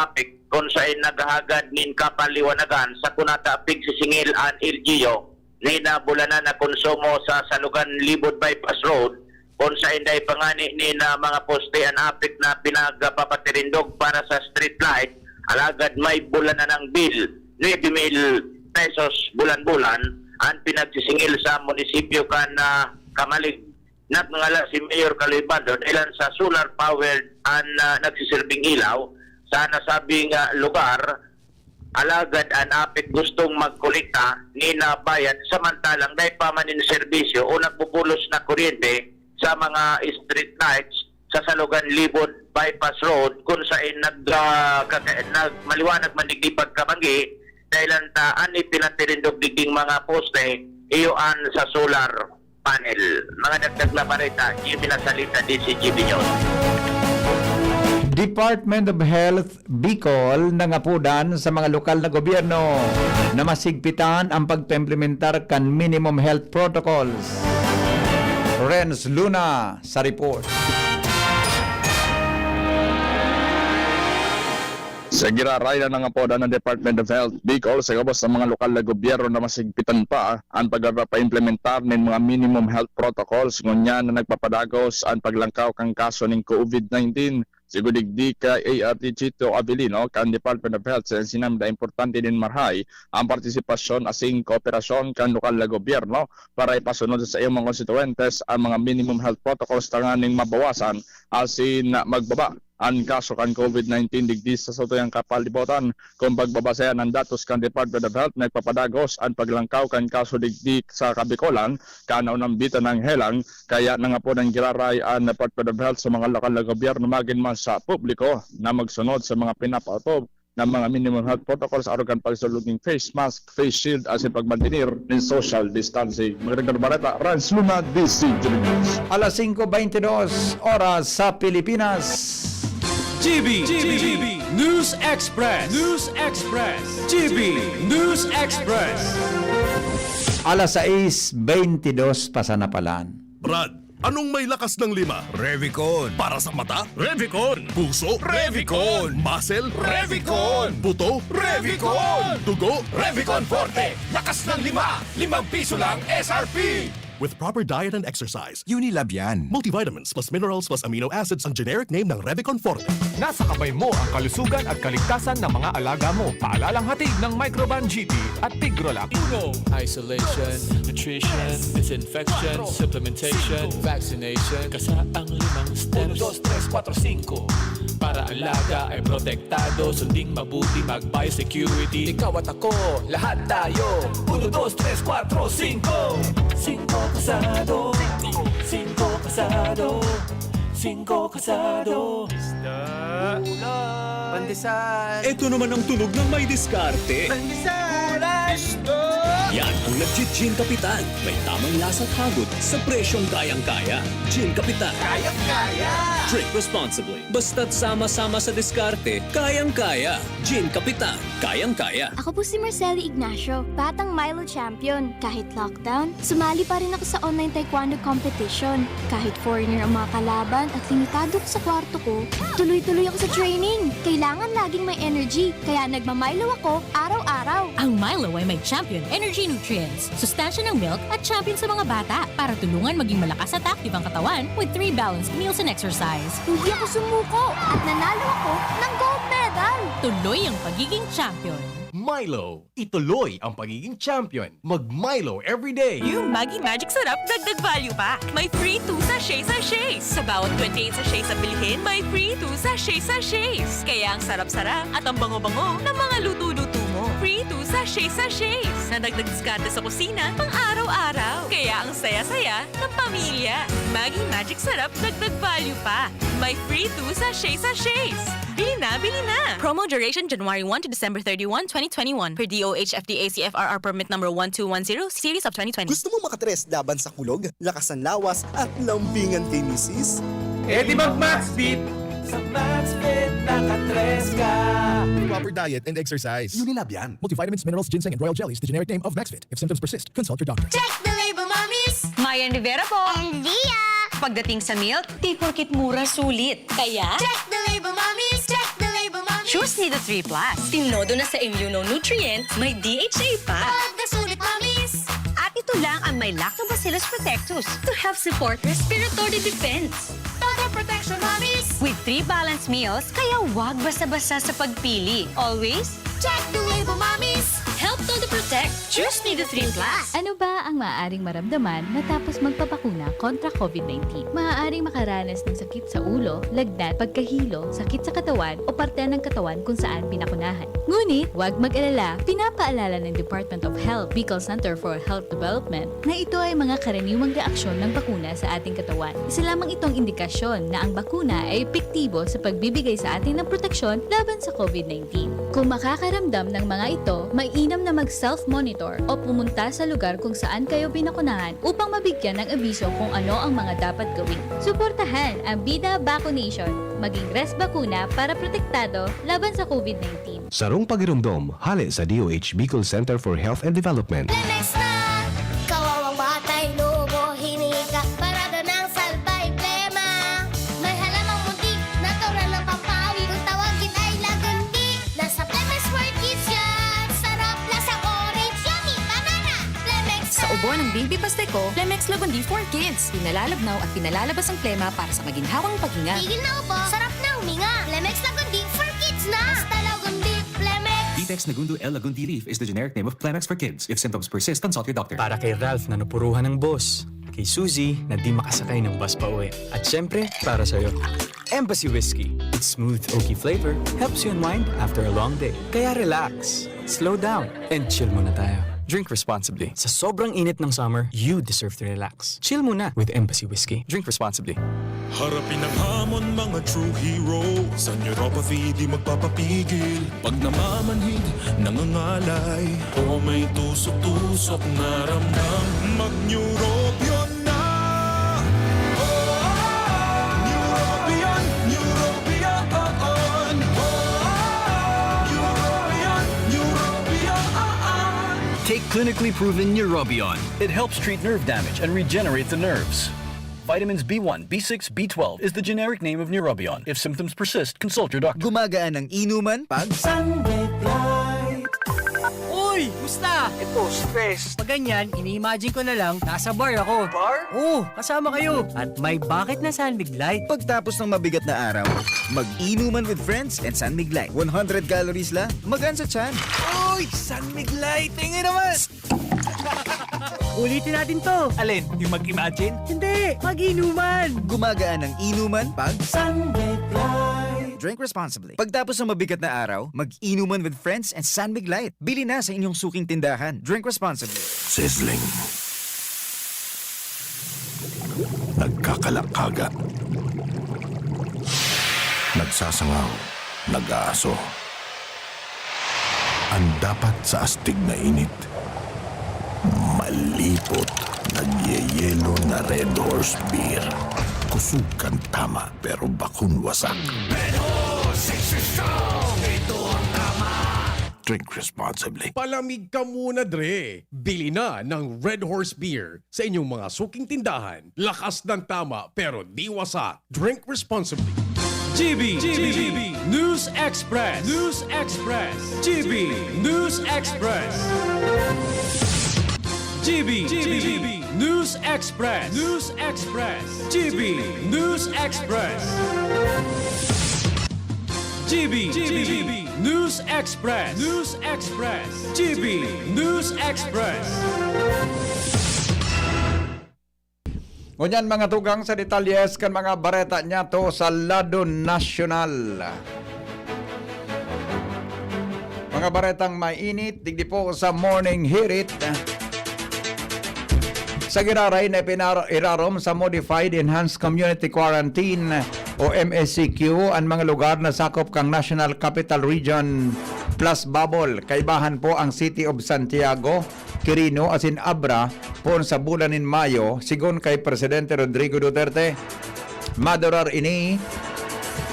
APEC kung saen naghahagad nin kapaliwanagan sa kunata pigsisingil an L G U nin, ah, bulanan na konsumo sa Salugan Libod Bypass Road, kung saen dai pa ngani nin, ah, mga poste an APEC na pinagpapatirindog para sa street light, alagad may bulanan ang bill, nuebe mil pesos bulan-bulan, an pinagsisingil sa munisipyo kan, ah, kamalig. Nagngalas si Mayor Kaloy Baldo dahilan sa solar powered an, ah, nagsiserbing ilaw sa nasabing, ah, lugar. Alagad an APEC gustong magkolekta nin, ah, bayad, samantalang dai pa man nin serbisyo o nagbubulos na kuryente sa mga street lights sa Salugan Libod Bypass Road, kung saen nag-, ah, kaka-, nag-, maliwanag man digdi pagkabanggi, dahilan ta an ipinatirindog digding mga poste, iyo an sa solar panel. Mga dagdag na bareta, Jimmy Nasalita, D C G B News. D Department of Health Bicol nangapodan sa mga lokal na gobyerno na masigpitan ang pagpaimplementar kan minimum health protocols. Renz Luna sa report. Sa giraray na nangapodan ng Department of Health Bicol sa gabos sa mga lokal na gobyerno na masigpitan pa an pagpapaimplementar nin mga minimum health protocols ngunyan na nagpapadagos an paglangkaw kan kaso nin COVID nineteen. Sigo digdi kay A R T Chito Avelino kan Department of Health, sa sinamda importante nin marahay ang partisipasyon asin kooperasyon kan lokal na gobyerno para ipasunod sa saiyang mga konstituentes ang mga minimum health protocols tanganing mabawasan asin magbaba an kaso kan COVID nineteen digdi sa satuyang kapalibotan. Kung pagbabasehan ang datos kan Department of Health, nagpapadagos an paglangkaw kan kaso digdi sa Kabikolan, kan naunang bitan ng helang, kaya nangapod ang giraray an Department of Health sa mga lokal na gobyerno, magin man sa publiko, na magsunod sa mga pinapaotob na mga minimum health protocols, arog kan pagsulod nin face mask, face shield, asin pagmantenir nin social distancing. Magandang bareta, Rans Luna, D C News. Alas singko beintidos, oras sa Pilipinas. G B, G B, News Express, News Express, G B News Express. Alas sais beintidos pa sana palan. Brad, anong may lakas ng lima? Revicon. Para sa mata? Revicon. Puso? Revicon. Muscle? Revicon. Buto? Revicon. Dugo? Revicon Forte. Lakas ng lima. Limang piso lang S R P. With proper diet and exercise. Unilab yan. Multivitamins plus minerals plus amino acids ang generic name ng Revicon Forte. Nasa kamay mo ang kalusugan at kaligtasan ng mga alaga mo. Paalalang hatid ng Microban G T at Tigrolac. Uno. Isolation, nutrition, disinfection, supplementation, vaccination. Kasa ang limang steps. Uno, dos, tres, kuwatro, singko. Para alaga ay protektado, sunding mabuti, mag-biosecurity. Ikaw at ako, lahat tayo. Uno, dos, tres, kuwatro, singko. Singko kasado. Singko kasado. Singko kasado. Isda. Pandesal. Ito naman ang tunog ng may diskarte. Pandesal. Isda. Yan ang nagji-Gin Kapitan. May tamang lasa at hagod sa presyong kayang-kaya. Gin Kapitan. Kayang-kaya. Drink responsibly. Basta't sama-sama sa diskarte, kayang-kaya. Gin Kapitan, kayang-kaya. Ako po si Marceli Ignacio, batang Milo champion. Kahit lockdown, sumali pa rin ako sa online taekwondo competition. Kahit foreigner ang mga kalaban at limitado ko sa kwarto ko, tuloy-tuloy ako sa training. Kailangan laging may energy, kaya nagma-Milo ako araw-araw. Ang Milo ay may champion energy nutrients, sustansya ng milk at champion sa mga bata para tulungan maging malakas at active ang katawan with three balanced meals and exercise. Hindi ako sumuko at nanalo ako ng gold medal. Tuloy ang pagiging champion. Milo, ituloy ang pagiging champion. Mag Milo everyday. Yung Maggi Magic Sarap, dagdag value pa. May free two sachet sachets. Sa bawat twenty-eight sachets na bilhin, may free two sachet sachets. Kaya ang sarap-sarap at ang bango-bango ng mga luto-luto mo. Free two sachet sachets. Na dagdag diskarte sa kusina, pang araw-araw. Kaya ang saya-saya ng pamilya. Maggi Magic Sarap, dagdag value pa. May free two sachet sachets. Bili na, bili na! Promo duration January one to December thirty-one, twenty twenty-one, per D O H F D A C F R R permit number one two one zero, series of twenty twenty. Gusto mong makatres laban sa kulog, lakas ng lawas, at lambingan kay misis? Eh di mag Maxfit! Sa Maxfit, nakatres ka! Proper diet and exercise. Unilab yan. Multivitamins, minerals, ginseng, and royal jellies, the generic name of Maxfit. If symptoms persist, consult your doctor. Check the label, mommies! Mayan Rivera po! And Dia! Pagdating sa milk, di porkit mura, sulit. Kaya? Check the label, mommies! Check the label, mommies! Choose Nido three plus. Tinodo na sa immunonutrient, may D H A pa. Pagkasulit, mommies! At ito lang ang may Lactobacillus protectus to help support respiratory defense. Total protection, mommies! With three balanced meals, kaya wag basta-basta sa pagpili. Always, check the label, mommies! Help Todo Protect. Choose Nido three plus. Ano ba ang maaaring maramdaman matapos magpabakuna kontra COVID nineteen? Maaaring makaranas ng sakit sa ulo, lagnat, pagkahilo, sakit sa katawan o parte ng katawan kung saan pinakunahan. Ngunit, huwag mag-alala, pinapaalala ng Department of Health, Bicol Center for Health Development, na ito ay mga karaniwang reaksyon ng bakuna sa ating katawan. Isa lamang itong indikasyon na ang bakuna ay epektibo sa pagbibigay sa atin ng proteksyon laban sa COVID nineteen. Kung makakaramdam ng mga ito, mainam na mag-self-monitor o pumunta sa lugar kung saan kayo binakunahan upang mabigyan ng abiso kung ano ang mga dapat gawin. Suportahan ang Bida Vaccination. Maging Res Bakuna para protektado laban sa COVID nineteen. Sarong pagiromdom, hale sa D O H Bicol Center for Health and Development. Plemex na! Kawawang batay, lobo, hinika, parada ng salbay, plema. May halamang munti, natural na pampawi. Kung tawagin ay lagundi, nasa Plemex for Kids yan. Sarap, lasang orange, yummy, banana. Plemex Sa ubo ng Baby Pasteco, Plemex Lagundi for Kids. Pinalalabnaw at pinalalabas ang plema para sa maginhawang paghinga. Tigil na ubo, sarap na huminga. Plemex Lagundi for Kids na. Basta Lagundi, Plemex. Ditex Nagundu L Lagundi Leaf is the generic name of Plemex for Kids. If symptoms persist, consult your doctor. Para kay Ralph na napuruhan ng boss. Kay Suzy na di makasakay ng bus pa uwi. At syempre, para sa'yo. Embassy Whiskey. Its smooth, oaky flavor helps you unwind after a long day. Kaya relax, slow down, and chill muna tayo. Drink responsibly. Sa sobrang init ng summer, you deserve to relax. Chill muna with Embassy Whiskey. Drink responsibly. Harapin ang hamon, mga true hero. Sa neuropathy di magpapapigil. Pag namamanhid, nangangalay, o may tusok-tusok na ramdam, mag-Neurobion na! Neurobion, Neurobion, Neurobion, Neurobion. Take clinically proven Neurobion. It helps treat nerve damage and regenerate the nerves. Vitamins B one, B six, B twelve is the generic name of Neurobion. If symptoms persist, consult your doctor. Gumagaan ang inuman pag Sunlight. Uy! Musta? Ito, stress. Pag ganyan, ini-imagine ko na lang, nasa bar ako. Bar? Oo, kasama kayo. At may bakit na San Mig Light. Pagtapos ng mabigat na araw, mag-inuman with friends and San Mig Light. One hundred calories lang, magaan sa tiyan. Uy! San Mig Light! Tingin naman! Ulitin natin to. Alin? Yung mag-imagine? Hindi! Mag-inuman! Gumagaan ang inuman pag Sunlight. Drink responsibly. Pagtapos ng mabigat na araw, mag-inuman with friends and San Mig Light. Bili na sa inyong suking tindahan. Drink responsibly. Sizzling. Nagkakalakaga. Nagsasangaw. Nag-aaso. Ang dapat sa astig na init, malipot, nagyeyelo na Red Horse Beer. Kusog kan tama, pero bakun wasak. Red Horse, sexy strong, ito ang tama. Drink responsibly. Palamig ka muna, Dre! Bili na ng Red Horse Beer sa inyong mga suking tindahan. Lakas ng tama pero di wasak. Drink responsibly. G B, G B, News Express, News Express, G B News Express, G B, G B News Express, News Express, G B News Express, G B, G B News Express, News Express, G B News Express. Ngunyan, mga tugang, sa detalyes kan mga bareta niyato sa lado nasyonal. Mga baretang mainit, digdi po sa Morning Hirit. Sa giraray na ipinar-, irarom sa Modified Enhanced Community Quarantine o M E C Q an mga lugar na sakop kan National Capital Region plus bubble. Kaibahan po ang City of Santiago, Quirino asin Abra poon sa bulan nin Mayo, sigon kay Presidente Rodrigo Duterte. Madurar ini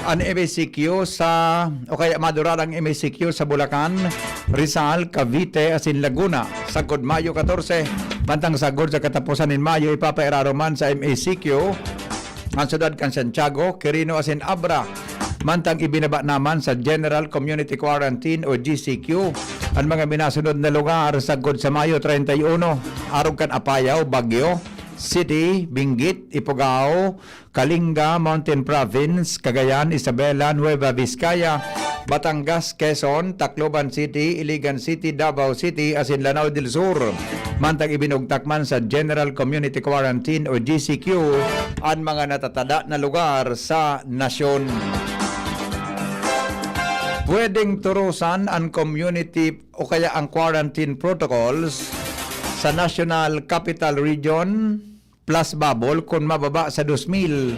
an M E C Q sa, o kaya madurar ang M E C Q sa Bulacan, Rizal, Cavite asin Laguna sagkod Mayo katorse, mantang sagkod sa kataposan nin Mayo ipapairarom man sa M E C Q an syudad kan Santiago, Quirino asin Abra. Mantang ibinaba naman sa General Community Quarantine o G C Q an mga minasunod na lugar sagkod sa Mayo treinta y uno, arog kan Apayao, Baguio City, Benguet, Ifugao, Kalinga, Mountain Province, Cagayan, Isabela, Nueva Vizcaya, Batangas, Quezon, Tacloban City, Iligan City, Davao City, asin Lanao del Sur. Mantang ibinugtak man sa General Community Quarantine o G C Q an mga natatada na lugar sa nasyon. Pwedeng turusan an community o kaya ang quarantine protocols sa National Capital Region plus bubble kun mababa sa dos mil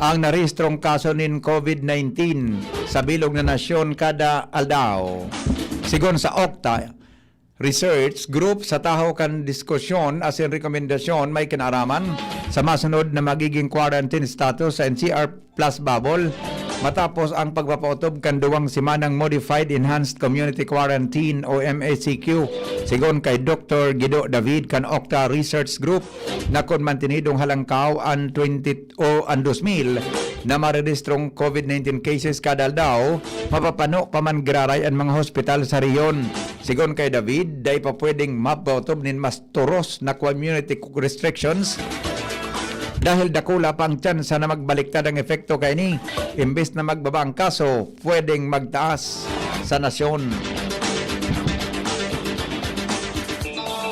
ang narehistrong kaso nin COVID nineteen sa bilog na nasyon kada aldaw. Sigon sa OCTA Research Group, sa tahaw kan diskusyon asin rekomendasyon, may kinaaraman sa masunod na magiging quarantine status sa N C R plus bubble. matapos ang pagpapaotob kan duwang semanang Modified Enhanced Community Quarantine o M E C Q, sigon kay Doktor Guido David kan Octa Research Group, na kun mantinidong halangkaw an twenty o an dos mil na marerehistrong COVID nineteen cases kada aldaw, mapapano pa man giraray an mga hospital sa rehiyon. Sigon kay David, dai pa pwedeng mapaotob nin mas toros na community restrictions dahil dakula pa ang tsansa na magbaliktad ang epekto kaini, imbes na magbaba ang kaso, pwedeng magtaas sa nasyon.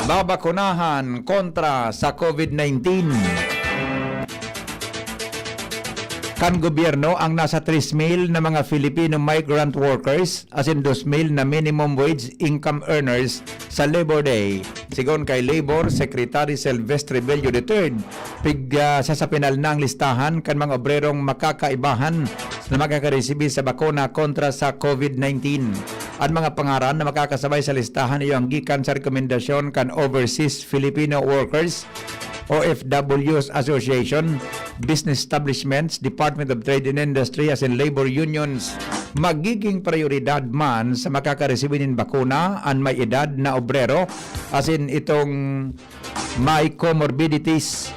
Babakunahan kontra sa COVID nineteen. Kan gobyerno ang nasa tres mil na mga Filipino migrant workers asin dos mil na minimum wage income earners sa Labor Day. Sigon kay Labor Secretary Silvestre Bello the third, pig, ah, sa, sa pinal na ang listahan kan mga obrerong makakaibahan na makakaresibi sa bakuna kontra sa COVID nineteen. An mga pangaran na makakasabay sa listahan iyo ang gikan sa rekomendasyon kan Overseas Filipino Workers, O F Ws Association, business establishments, Department of Trade and Industry asin labor unions. Magiging prioridad man sa makakaresibi nin bakuna an may edad na obrero asin itong may comorbidities.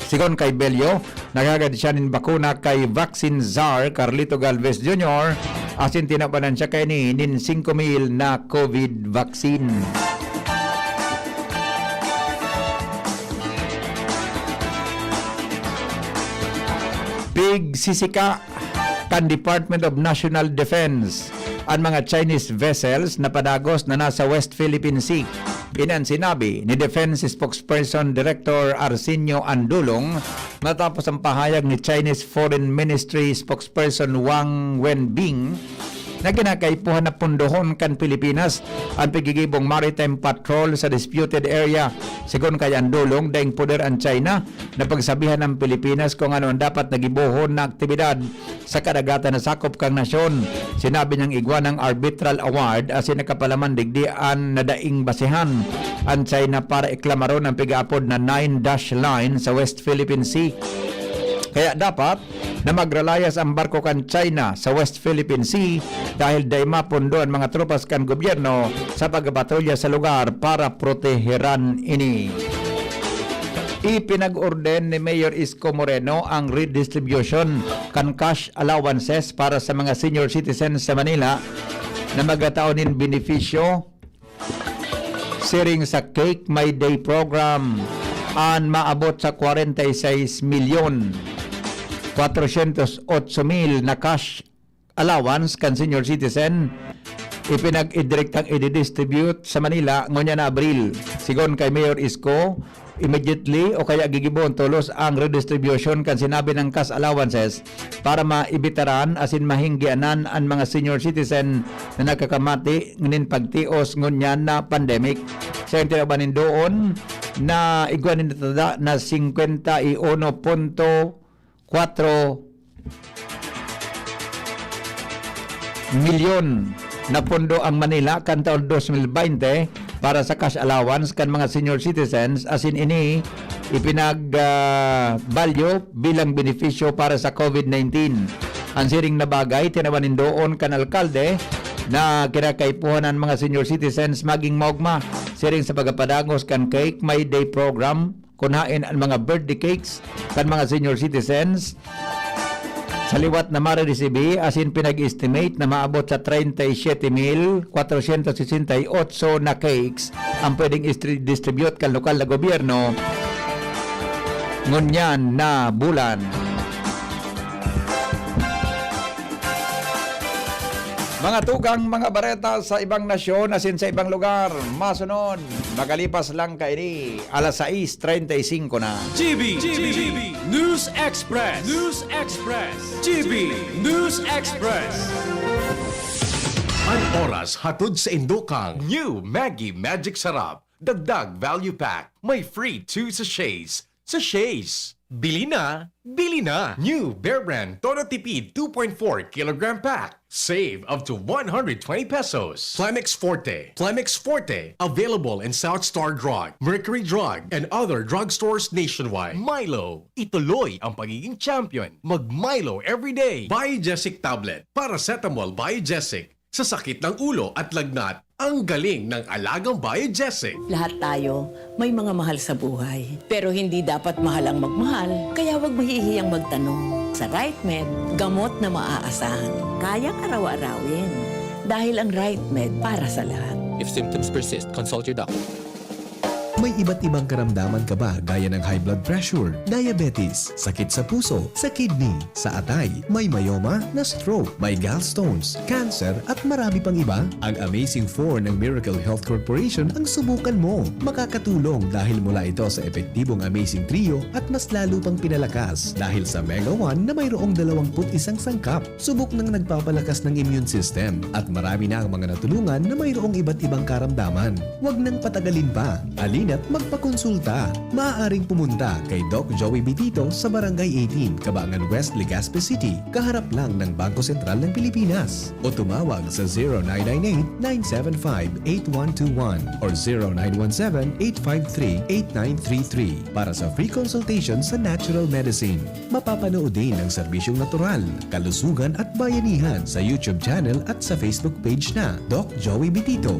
Sigon kay Bello, naghagad siya nin bakuna kay Vaccine Czar Carlito Galvez Junior asin tinabanan siya kaini nin singko mil na COVID vaccine. Pigsisika kan Department of National Defense an mga Chinese vessels na padagos na nasa West Philippine Sea. Ini an sinabi ni Defense Spokesperson Director Arsenio Andulong matapos ang pahayag ni Chinese Foreign Ministry Spokesperson Wang Wenbing na kinakaipuhan na pundohon kan Pilipinas ang pigigibong maritime patrol sa disputed area. Sigon kay Andulong, daing poder an China na pagsabihan ang Pilipinas kung ano ang dapat na gibohon na aktibidad sa kadagatan na sakop kan nasyon. Sinabi niyang igwa ng arbitral award asin nakapalaman digdi an nadaing basehan an China para iklamaron ang pigaapod na Nine Dash Line sa West Philippine Sea. Kaya dapat na magralayas ang barko kan China sa West Philippine Sea dahil dai mapundo an mga tropas kan gobyerno sa pagpapatrolya sa lugar para proteheran ini. Ipinag-orden ni Mayor Isko Moreno ang redistribution kan cash allowances para sa mga senior citizens sa Manila na magkatao nin benepisyo siring sa Cake My Day program an maabot sa kwarenta y seis milyon kwatrosyentos otso mil na cash allowance kan senior citizen ipinag-idirektang i-distribute sa Manila ngunyan na Abril. Sigon kay Mayor Isko, immediately o kaya gigibohon tolos ang redistribution kan sinabi ng cash allowances para maibitaran asin mahinggianan an mga senior citizen na nagkakamati nin pagtios ngunyan na pandemic. Sa tinaban nin doon na igwa nin natada na singkwenta y uno punto kwatro milyon na pondo ang Manila kan taon dos mil baynte para sa cash allowance kan mga senior citizens, asin ini ipinag, ah, value bilang benepisyo para sa COVID nineteen. Ang siring na bagay, tinawan nin doon kan alkalde na kinakaipuhan ang mga senior citizens maging maogma siring sa pagpadagos kan Cake My Day program, kun haen an mga birthday cakes kan mga senior citizens sa liwat na mareresibi, asin pinag-estimate na maabot sa treinta y siete mil kwatrosyentos sesenta y otso na cakes ang pwedeng istri-, distribute kan lokal na gobyerno ngunyan na bulan. Mga tugang, mga bareta sa ibang nasyon asin sa ibang lugar, masunod, magalipas lang kaini, alas sais treinta y cinco na. G B, G B, News Express, News Express, G B News Express. An oras hatod sa indokang New Maggie Magic Sarap. Dagdag value pack. May free two sachets. Sa Shays, bili na, bili na! New Bear Brand Todo Tipid two point four kilogram pack. Save up to one hundred twenty pesos. Plemex Forte. Plemex Forte. Available in South Star Drug, Mercury Drug, and other drugstores nationwide. Milo. Ituloy ang pagiging champion. Mag Milo everyday. Biogesic Tablet. Paracetamol Biogesic. Sa sakit ng ulo at lagnat, ang galing ng alagang Biogesic. Lahat tayo may mga mahal sa buhay. Pero hindi dapat mahal ang magmahal, kaya huwag mahihiyang magtanong. Sa RightMed, gamot na maaasahan. Kayang araw-arawin. Dahil ang RightMed para sa lahat. If symptoms persist, consult your doctor. May iba't ibang karamdaman ka ba, gaya ng high blood pressure, diabetes, sakit sa puso, sa kidney, sa atay, may myoma, na stroke, may gallstones, cancer, at marami pang iba? Ang Amazing four ng Miracle Health Corporation ang subukan mo. Makakatulong dahil mula ito sa epektibong Amazing Trio at mas lalo pang pinalakas dahil sa Mega one na mayroong dalawampu't isang sangkap. Subok nang nagpapalakas ng immune system at marami na ang mga natulungan na mayroong iba't ibang karamdaman. Huwag nang patagalin pa. Halina't magpakonsulta. Maaaring pumunta kay Doc Joey Bitito sa Barangay eighteen, Cabangan West, Legazpi City, kaharap lang ng Bangko Sentral ng Pilipinas. O tumawag sa zero nine nine eight, nine seven five, eight one two one or zero nine one seven, eight five three, eight nine three three para sa free consultation sa natural medicine. Mapapanood din ang serbisyong natural, kalusugan at bayanihan sa YouTube channel at sa Facebook page na Doc Joey Bitito.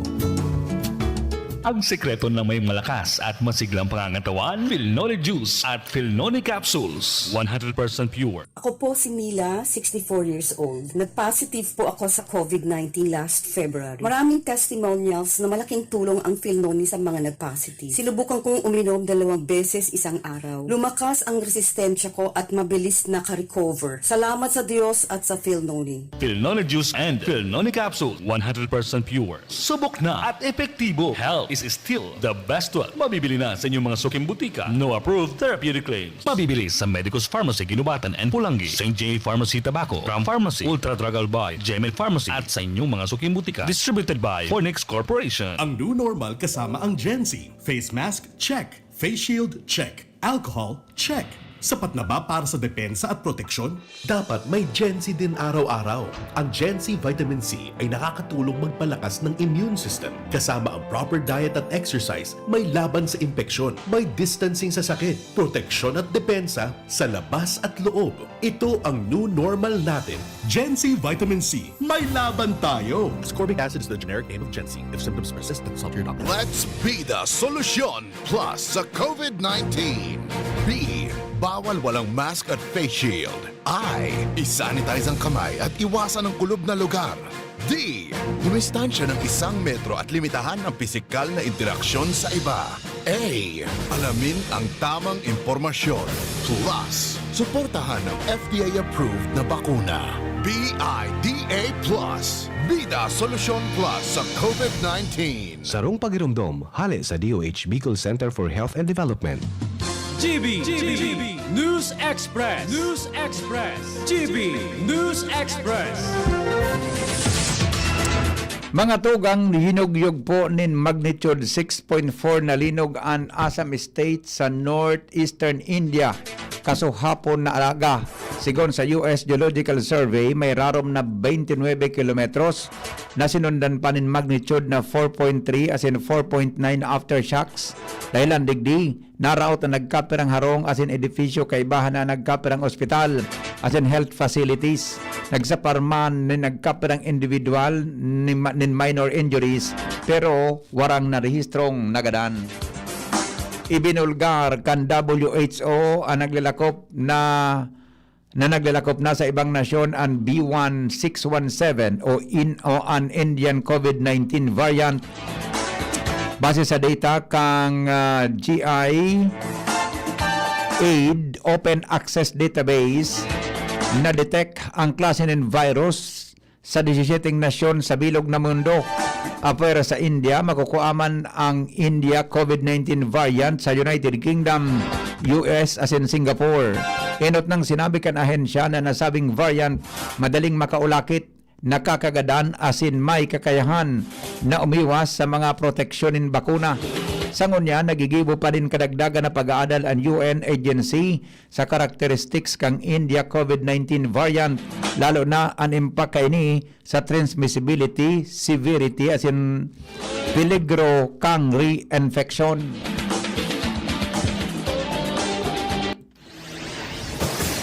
Ang sekreto ng may malakas at masiglang pangangatawan, Filnoni Juice at Filnoni Capsules, one hundred percent pure. Ako po si Mila, sixty-four years old. Nag-positive po ako sa covid nineteen last February. Maraming testimonials na malaking tulong ang Filnoni sa mga nag-positive. Sinubukan kong uminom dalawang beses isang araw. Lumakas ang resistensya ko at mabilis naka-recover. Salamat sa Diyos at sa Filnoni. Filnoni Juice and Filnoni Capsule, one hundred percent pure. Subok na at epektibo. Health is still the best wealth. Mabibili na sa inyong mga suking butika. No approved therapeutic claims. Mabibili sa Medicus Pharmacy, Guinobatan and Pulangi, Saint J Pharmacy, Tabaco, Ram Pharmacy, Ultra Drug Albay, Gmail Pharmacy, at sa inyong mga suking butika. Distributed by Fornix Corporation. Ang new normal kasama ang Gen Z. Face mask, check. Face shield, check. Alcohol, check. Sapat na ba para sa depensa at proteksyon? Dapat may Gen C din araw-araw. Ang Gen C Vitamin C ay nakakatulong magpalakas ng immune system, kasama ang proper diet at exercise, may laban sa impeksyon, may distancing sa sakit, proteksyon at depensa sa labas at loob. Ito ang new normal natin. Gen C Vitamin C, may laban tayo! Ascorbic acid is the generic name of Gen C. If symptoms persist, consult your doctor. Let's be the solution plus sa covid nineteen. B, bawal walang mask at face shield. I, isanitize ang kamay at iwasan ang kulob na lugar. D, dumistansya ng isang metro at limitahan ang pisikal na interaksyon sa iba. A, alamin ang tamang impormasyon. Plus, suportahan ang F D A-approved na bakuna. B I D A plus. Bida Solusyon Plus sa covid nineteen. Sarong pagiromdom, hale sa D O H Bicol Center for Health and Development. G B, G B, News Express, News Express, G B News Express. Mga tugang, hinugyog po nin magnitude six point four na linog an Assam State sa northeastern India kasuhapon na aga. Sigon sa U S Geological Survey, may rarom na twenty-nine kilometros na sinundan pa nin magnitude na four point three asin four point nine aftershocks. Dahilan digdi, naraot na nagkapirang harong asin edifisyo, kaibahan na nagkapirang ospital asin health facilities. Nagsapar man nin nagkapirang individual nin ma-, nin minor injuries, pero warang narehistrong nagadan. Ibinulgar kan W H O an naglalakop na na naglalakop na sa ibang nasyon an B one six one seven o in, o an Indian covid nineteen variant. Base sa data kang, ah, G I aid Open Access Database, na-detect ang klase nin virus sa disisiyete nasyon sa bilog na mundo. Apwera sa India, makukua man ang India covid nineteen variant sa United Kingdom, U S asin Singapore. Enot nang sinabi kan ahensya na nasabing variant madaling makaulakit, nakakagadan asin may kakayahan na umiwas sa mga proteksyon nin bakuna. Sa ngunyan, nagigibo pa nin kadagdagan na pag-aadal an U N agency sa characteristics kan India COVID nineteen variant, lalo na an impact kaini sa transmissibility, severity, asin peligro kan reinfection.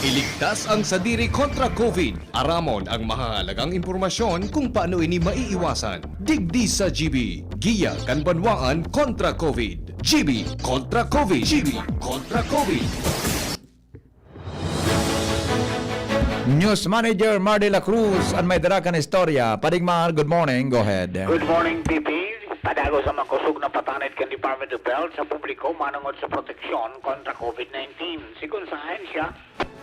Iligtas ang sadiri kontra COVID. Aramon ang mahahalagang impormasyon kung paano ini maiiwasan. Digdi sa G B, giya kan banwaan kontra COVID. G B kontra COVID. G B kontra COVID. News Manager Mar de la Cruz an may dara kan istorya. Paring Mar, good morning. Go ahead. Good morning, P P. Padagos sa makosog na patanid kan Department of Health sa publiko manongod sa proteksyon kontra COVID nineteen. Sigon sa ahensya,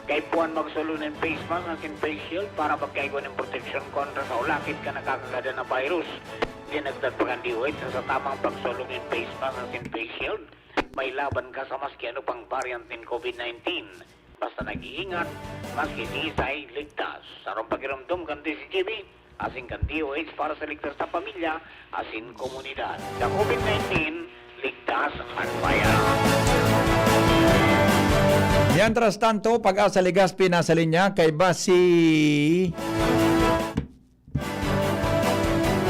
kaipuhan magsulod nin face mask asin face shield para magkaigwa nin proteksyon kontra sa ulakit kan nakakagadan na virus. Linagtad pa kan D O H na sa tamang pagsulod nin face mask asin face shield, may laban ka sa maski ano pang variant nin COVID nineteen. Basta nag-iingat, maski siisay, ligtas. Sarong pagiromdom kan D C G B, asin kan D O H para sa ligtas na pamilya asin komunidad. Sa COVID nineteen, ligtas an bayan. Mientras tanto, Pag-asa Legazpi nasa linya, kaiba si,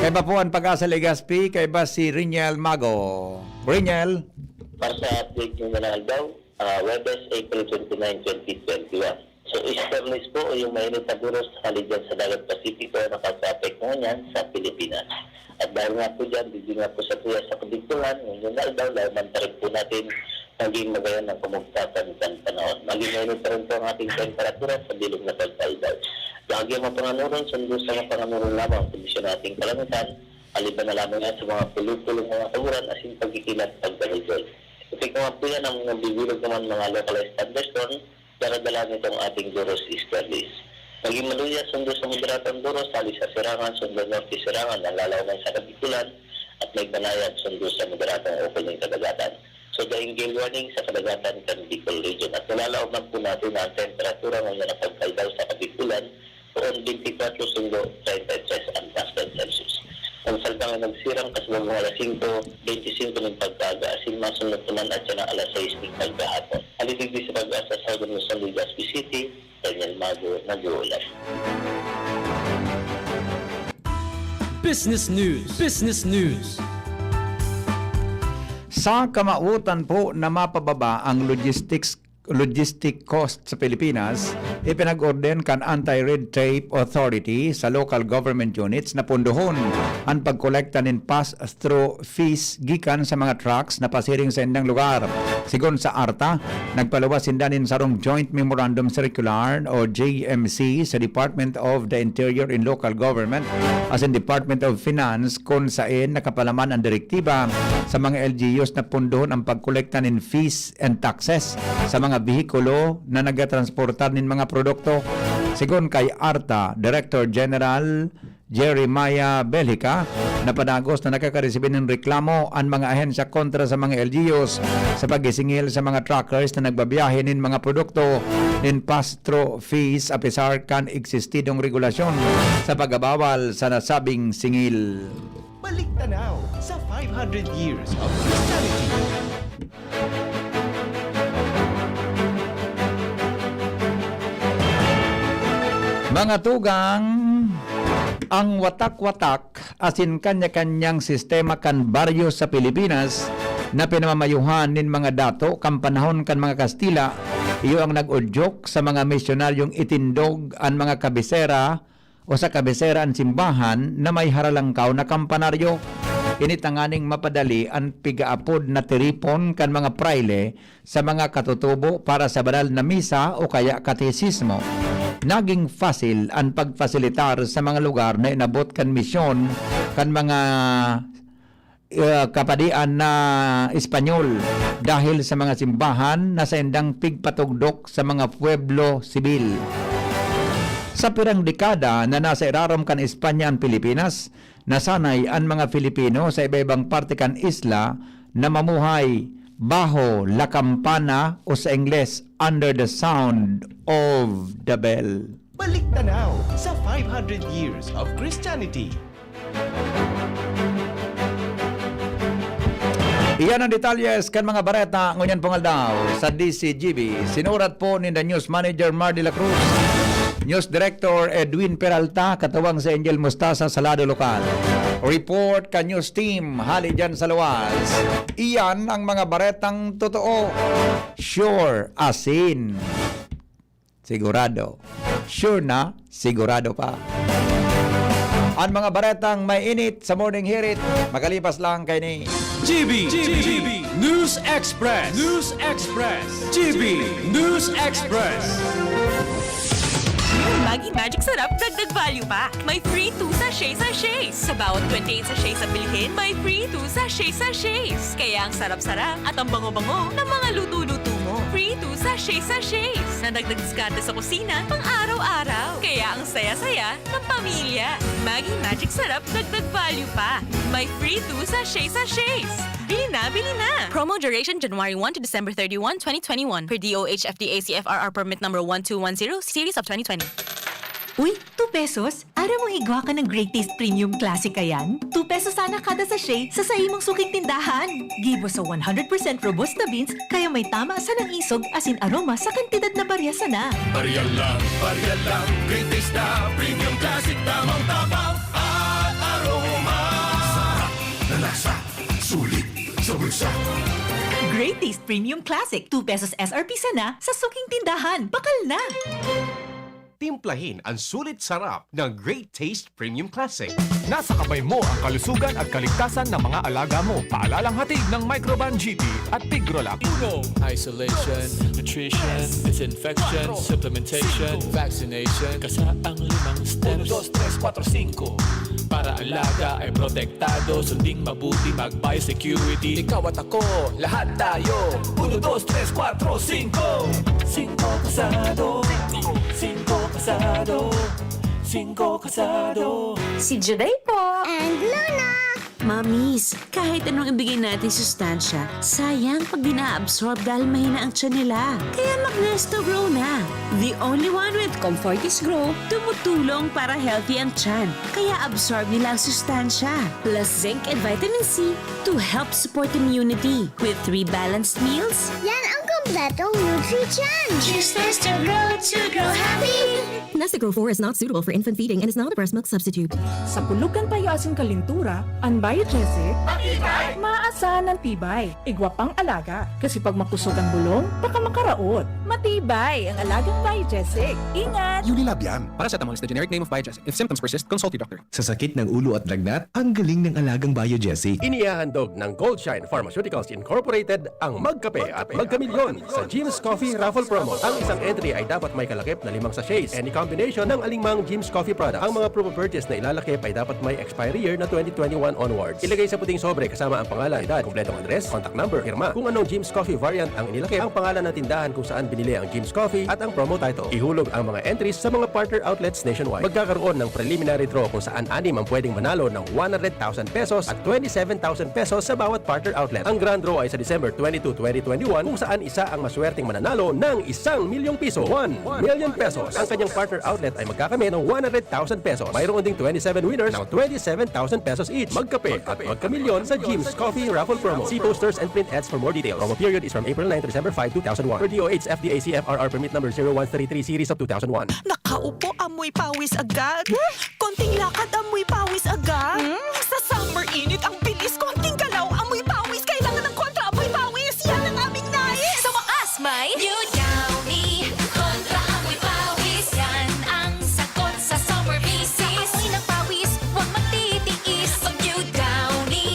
kaiba po ang Pag-asa Legazpi, kaiba si Riniel Mago. Riniel? Para sa update ngayong aldaw, ah, Huwebes, April twenty-nine, twenty twenty-one. So, easterlies po o yung mainit na buros hali dyan sa Dagat Pasipiko ang nakakaapekto ngayon sa Pilipinas. At dahil nga po dyan, digdi nga po sa tuya sa Kabikulan, ngayong aldaw, laman pa rin po natin maging magayon ang kamugtakan ng panahon. Maging mainit pa rin po ang ating temperatura sa bilog na pagkaaldaw. Bahagyang mapanganuron, sundo sa mapanganuron lamang ang kondisyon ng ating kalangitan, maliban na lamang yan sa mga pulupulong mga kaguran asin pagkikilat pagdahigol. Epekto naman po yan ang mga bibilog naman mga localized thunderstorm, daradala nitong ating buros easterlies. Maging maluya, sundo sa moderatong buros, hali sa sirangan, sundo norte sirangan, ang lalawanan sa Kabikulan, at may banayag, sundo sa moderatong ukol ng kadagatan. So, daing gale warning sa kadagatan kan Bicol Region. At nalalaog man po natin na ang temperatura ngayon na pagkaldaw sa Kabikulan, poon twenty-four sundo treinta y tres ang Pascal Celsius. Ang salbang ay nagsirang kasababong alas singko beintisinko nin pagkaaga, asin masunod naman at siya na alas sais nin pagkahapon. Hali digdi sa Pag-asa, Southern Luzon, Legazpi City, Daniel Mago, nag-uulat. Business News. Business News. Sa kamawotan po na mapababa ang logistics, logistic cost sa Pilipinas, ipinag-orden kan Anti-Red Tape Authority sa local government units na pundohon an pagkolekta nin pass-through fees gikan sa mga trucks na pasiring sa indang lugar. Sigon sa ARTA, nagpaluwas sinda nin sarong Joint Memorandum Circular o J M C sa Department of the Interior and Local Government asin Department of Finance, kun saen nakapalaman an direktiba sa mga L G Us na pundohon ang pagkolekta nin fees and taxes sa mga behikulo na nagatransportar nin mga produkto. Sigon kay ARTA Director General Jeremiah Belhica, napadagos na nakakaresibi nin reklamo an mga ahensya kontra sa mga L G Us sa pagisingil sa mga truckers na nagbabiyahe nin mga produkto nin pass-through fees, apisar kan eksistidong regulasyon sa pagbabawal sa nasabing singil. Balik tanaw sa five hundred years of Christianity. Mga tugang, ang watak-watak asin kanya-kanyang sistema kan baryo sa Pilipinas na pinamamayuhan nin mga dato kan panahon kan mga Kastila, iyo ang nag-udyok sa mga misionaryong itindog an mga kabisera o sa kabisera an simbahan na may haralangkaw na kampanaryo. Ini tanganing mapadali an pigaapod na tiripon kan mga prayle sa mga katutubo para sa banal na misa o kaya katesismo. Naging fasil an pagfasilitar sa mga lugar na inabot kan misyon kan mga, eh, kapadian na Espanyol dahil sa mga simbahan na saindang pigpatugdok sa mga pueblo sibil. Sa pirang dekada na nasa irarom kan Espanya an Pilipinas, nasanay an mga Filipino sa iba-ibang parte kan isla na mamuhay baho la campana o sa Ingles, under the sound of the bell. Balik tanaw sa five hundred years of Christianity. Iyan ang detalles kan mga bareta ngunyan pong aldaw sa D C G B. Sinurat po ni The News Manager Mar de la Cruz, News Director Edwin Peralta, katuwang si Angel Mustasa sa lado lokal. Report kan News Team hali dyan sa luwas. Iyan ang mga baretang totoo. Sure, asin. Sigurado. Sure na, sigurado pa. Ang mga baretang may init sa Morning Hirit, makalipas lang kay ni G B, G B, News Express, News Express, G B News Express. Yung Maggi Magic Sarap, dagdag value pa. May free two sachet sachets. Sa bawat twenty-eight sachets na bilhin, may free two sachet sachets. Kaya ang sarap-sarap at ang bango-bango ng mga luto-luto mo. Free two sachet sachets. Nadagdag diskarte sa kusina, pang araw-araw. Kaya ang saya-saya ng pamilya. Maggi Magic Sarap, dagdag value pa. May free two sachet sachets. Bili na, bili na! Promo duration January one to December thirty-one, twenty twenty-one, per D O H F D A C F R R permit number one two one zero, series of twenty twenty. Uy, two pesos? Aram mo igwa ka ng Great Taste Premium Classic ayan? Two pesos sana kada sachet sa saimong suking tindahan. Gibo sa one hundred percent robusta beans, kaya may tama sanang isog asin aroma sa kantidad na barya sana. Barya lang, barya lang, Great Taste na Premium Classic, tamang tabang at aroma. Sarap na lasa, sulit sa bulsa. Great Taste Premium Classic, two pesos S R P sana sa suking tindahan. Bakal na! Timplahin ang sulit sarap ng Great Taste Premium Classic. Nasa kamay mo ang kalusugan at kaligtasan ng mga alaga mo. Paalalang hatid ng Microban G T at Tigrolac. Uno, isolation, nutrition, disinfection, supplementation, vaccination. Kasa ang limang steps. Uno, dos, tres, kwatro, singko. Para alaga ay protektado, sunding mabuti, mag-biosecurity. Ikaw at ako, lahat tayo. Uno, dos, tres, kwatro, singko. Singko kasado. Singko kasado. Singko kasado. Si Juday po. And Luna! Mamis, kahit anong ibigay natin sustansya, sayang pag di na-absorb dahil mahina ang tiyan nila. Kaya mag-Nesto Grow na. The only one with Comfortis Grow, tumutulong para healthy ang tiyan. Kaya absorb nila ang sustansya, plus zinc and vitamin C to help support immunity. With three balanced meals, Yan ang kompletong Nutri-Tiyan! Choose Nesto Grow to grow happy! Nestigrow four is not suitable for infant feeding and is not a breast milk substitute. Sa pulugan payo asin kalintura, an Biogesic, matibay! Maasahan ang tibay, igwa pang alaga. Kasi pag makusog ang bulong, baka makaraot. Matibay ang alagang Biogesic. Ingat! Unilab yan. Paracetamol is the generic name of Biogesic. If symptoms persist, consult your doctor. Sa sakit ng ulo at lagnat, ang galing ng alagang Biogesic. Inihahandog ng Goldshine Pharmaceuticals Incorporated ang Magkape at Magkamilyon sa Jim's Coffee Raffle Promo. Ang isang entry ay dapat may kalakip na limang sachets, any combination ng alingmang Jim's Coffee product. Ang mga proof of purchase na ilalakip ay dapat may expiry year na twenty twenty-one onwards. Ilagay sa puting sobre kasama ang pangalan, edad, kompletong address, contact number, pirma. Kung anong Jim's Coffee variant ang inilakip, ang pangalan ng tindahan kung saan binili ang Jim's Coffee, at ang promo title. Ihulog ang mga entries sa mga partner outlets nationwide. Magkakaroon ng preliminary draw kung saan anim ang pwedeng manalo ng one hundred thousand pesos at twenty-seven thousand pesos sa bawat partner outlet. Ang grand draw ay sa December twenty-two, twenty twenty-one, kung saan isa ang maswerteng mananalo ng isang milyong piso, one million pesos. Ang kanyang partner outlet ay magkakamit ng one hundred thousand pesos. Mayroon ding twenty-seven winners ng twenty-seven thousand pesos each. Magkape at magkamilyon sa Jim's Coffee Raffle Promo. See posters and print ads for more details. Promo period is from April nine to December five, two thousand one. Per D O H F D A C F R R permit number zero one three three series of two thousand one. Nakaupo, amoy pawis agad. Konting lakad, amoy pawis agad. Hmm? Sa summer init, ang bilis. Konting galaw, amoy pawis. Kailangan ng kontra amoy pawis. Yan ang aming nais. Sa wakas, may New Downy. Kontra amoy pawis. Yan ang sagot sa summer misis. Sa amoy ng pawis, huwag magtitiis. Mag New Downy.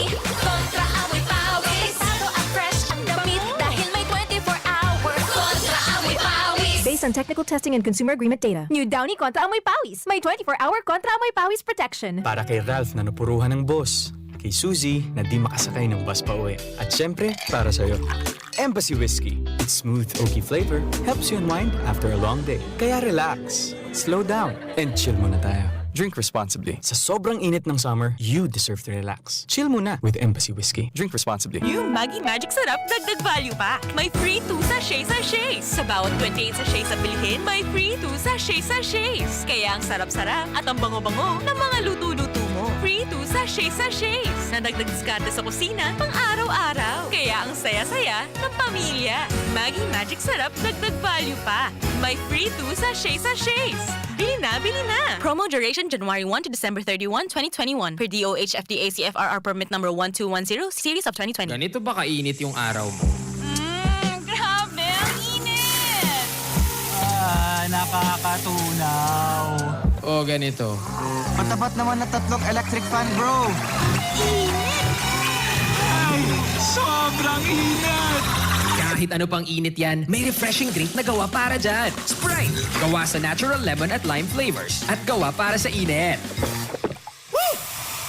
Kontra amoy pawis. Protektado at fresh ang damit dahil may twenty-four hour kontra amoy pawis. Based on technical testing and consumer agreement data. New Downy kontra amoy pawis. May twenty-four hour kontra amoy pawis protection. Para kay Ralph na napuruhan ng boss. Kay Suzy na di makasakay ng bus pa uwi. At syempre, para sa'yo. Embassy Whiskey. Its smooth, oaky flavor helps you unwind after a long day. Kaya relax, slow down, and chill muna tayo. Drink responsibly. Sa sobrang init ng summer, you deserve to relax. Chill muna with Embassy Whiskey. Drink responsibly. Yung Maggi Magic Sarap, dagdag value pa. May free two sachet sachets. Sa bawat twenty-eight sachets na bilhin, may free two sachet sachets. Kaya ang sarap-sarap at ang bango-bango ng mga luto-luto Free two sachet-sachets. Nadagdag diskarte sa kusina, pang araw-araw. Kaya ang saya-saya ng pamilya. Maggi Magic Sarap, dagdag value pa. May free two sachet-sachets. Bili na, bili na! Promo duration January one to December thirty-one, twenty twenty-one. Per D O H F D A C F R R permit number one two one zero, series of twenty twenty. Ganito ba kainit yung araw mo? Mm, grabe! Ang init! Ah, nakakatunaw. O, ganito. Matapat naman na tatlong electric fan, bro. Init! Ay, sobrang init! Kahit ano pang init yan, may refreshing drink na gawa para dyan. Sprite! Gawa sa natural lemon at lime flavors. At gawa para sa init. Woo!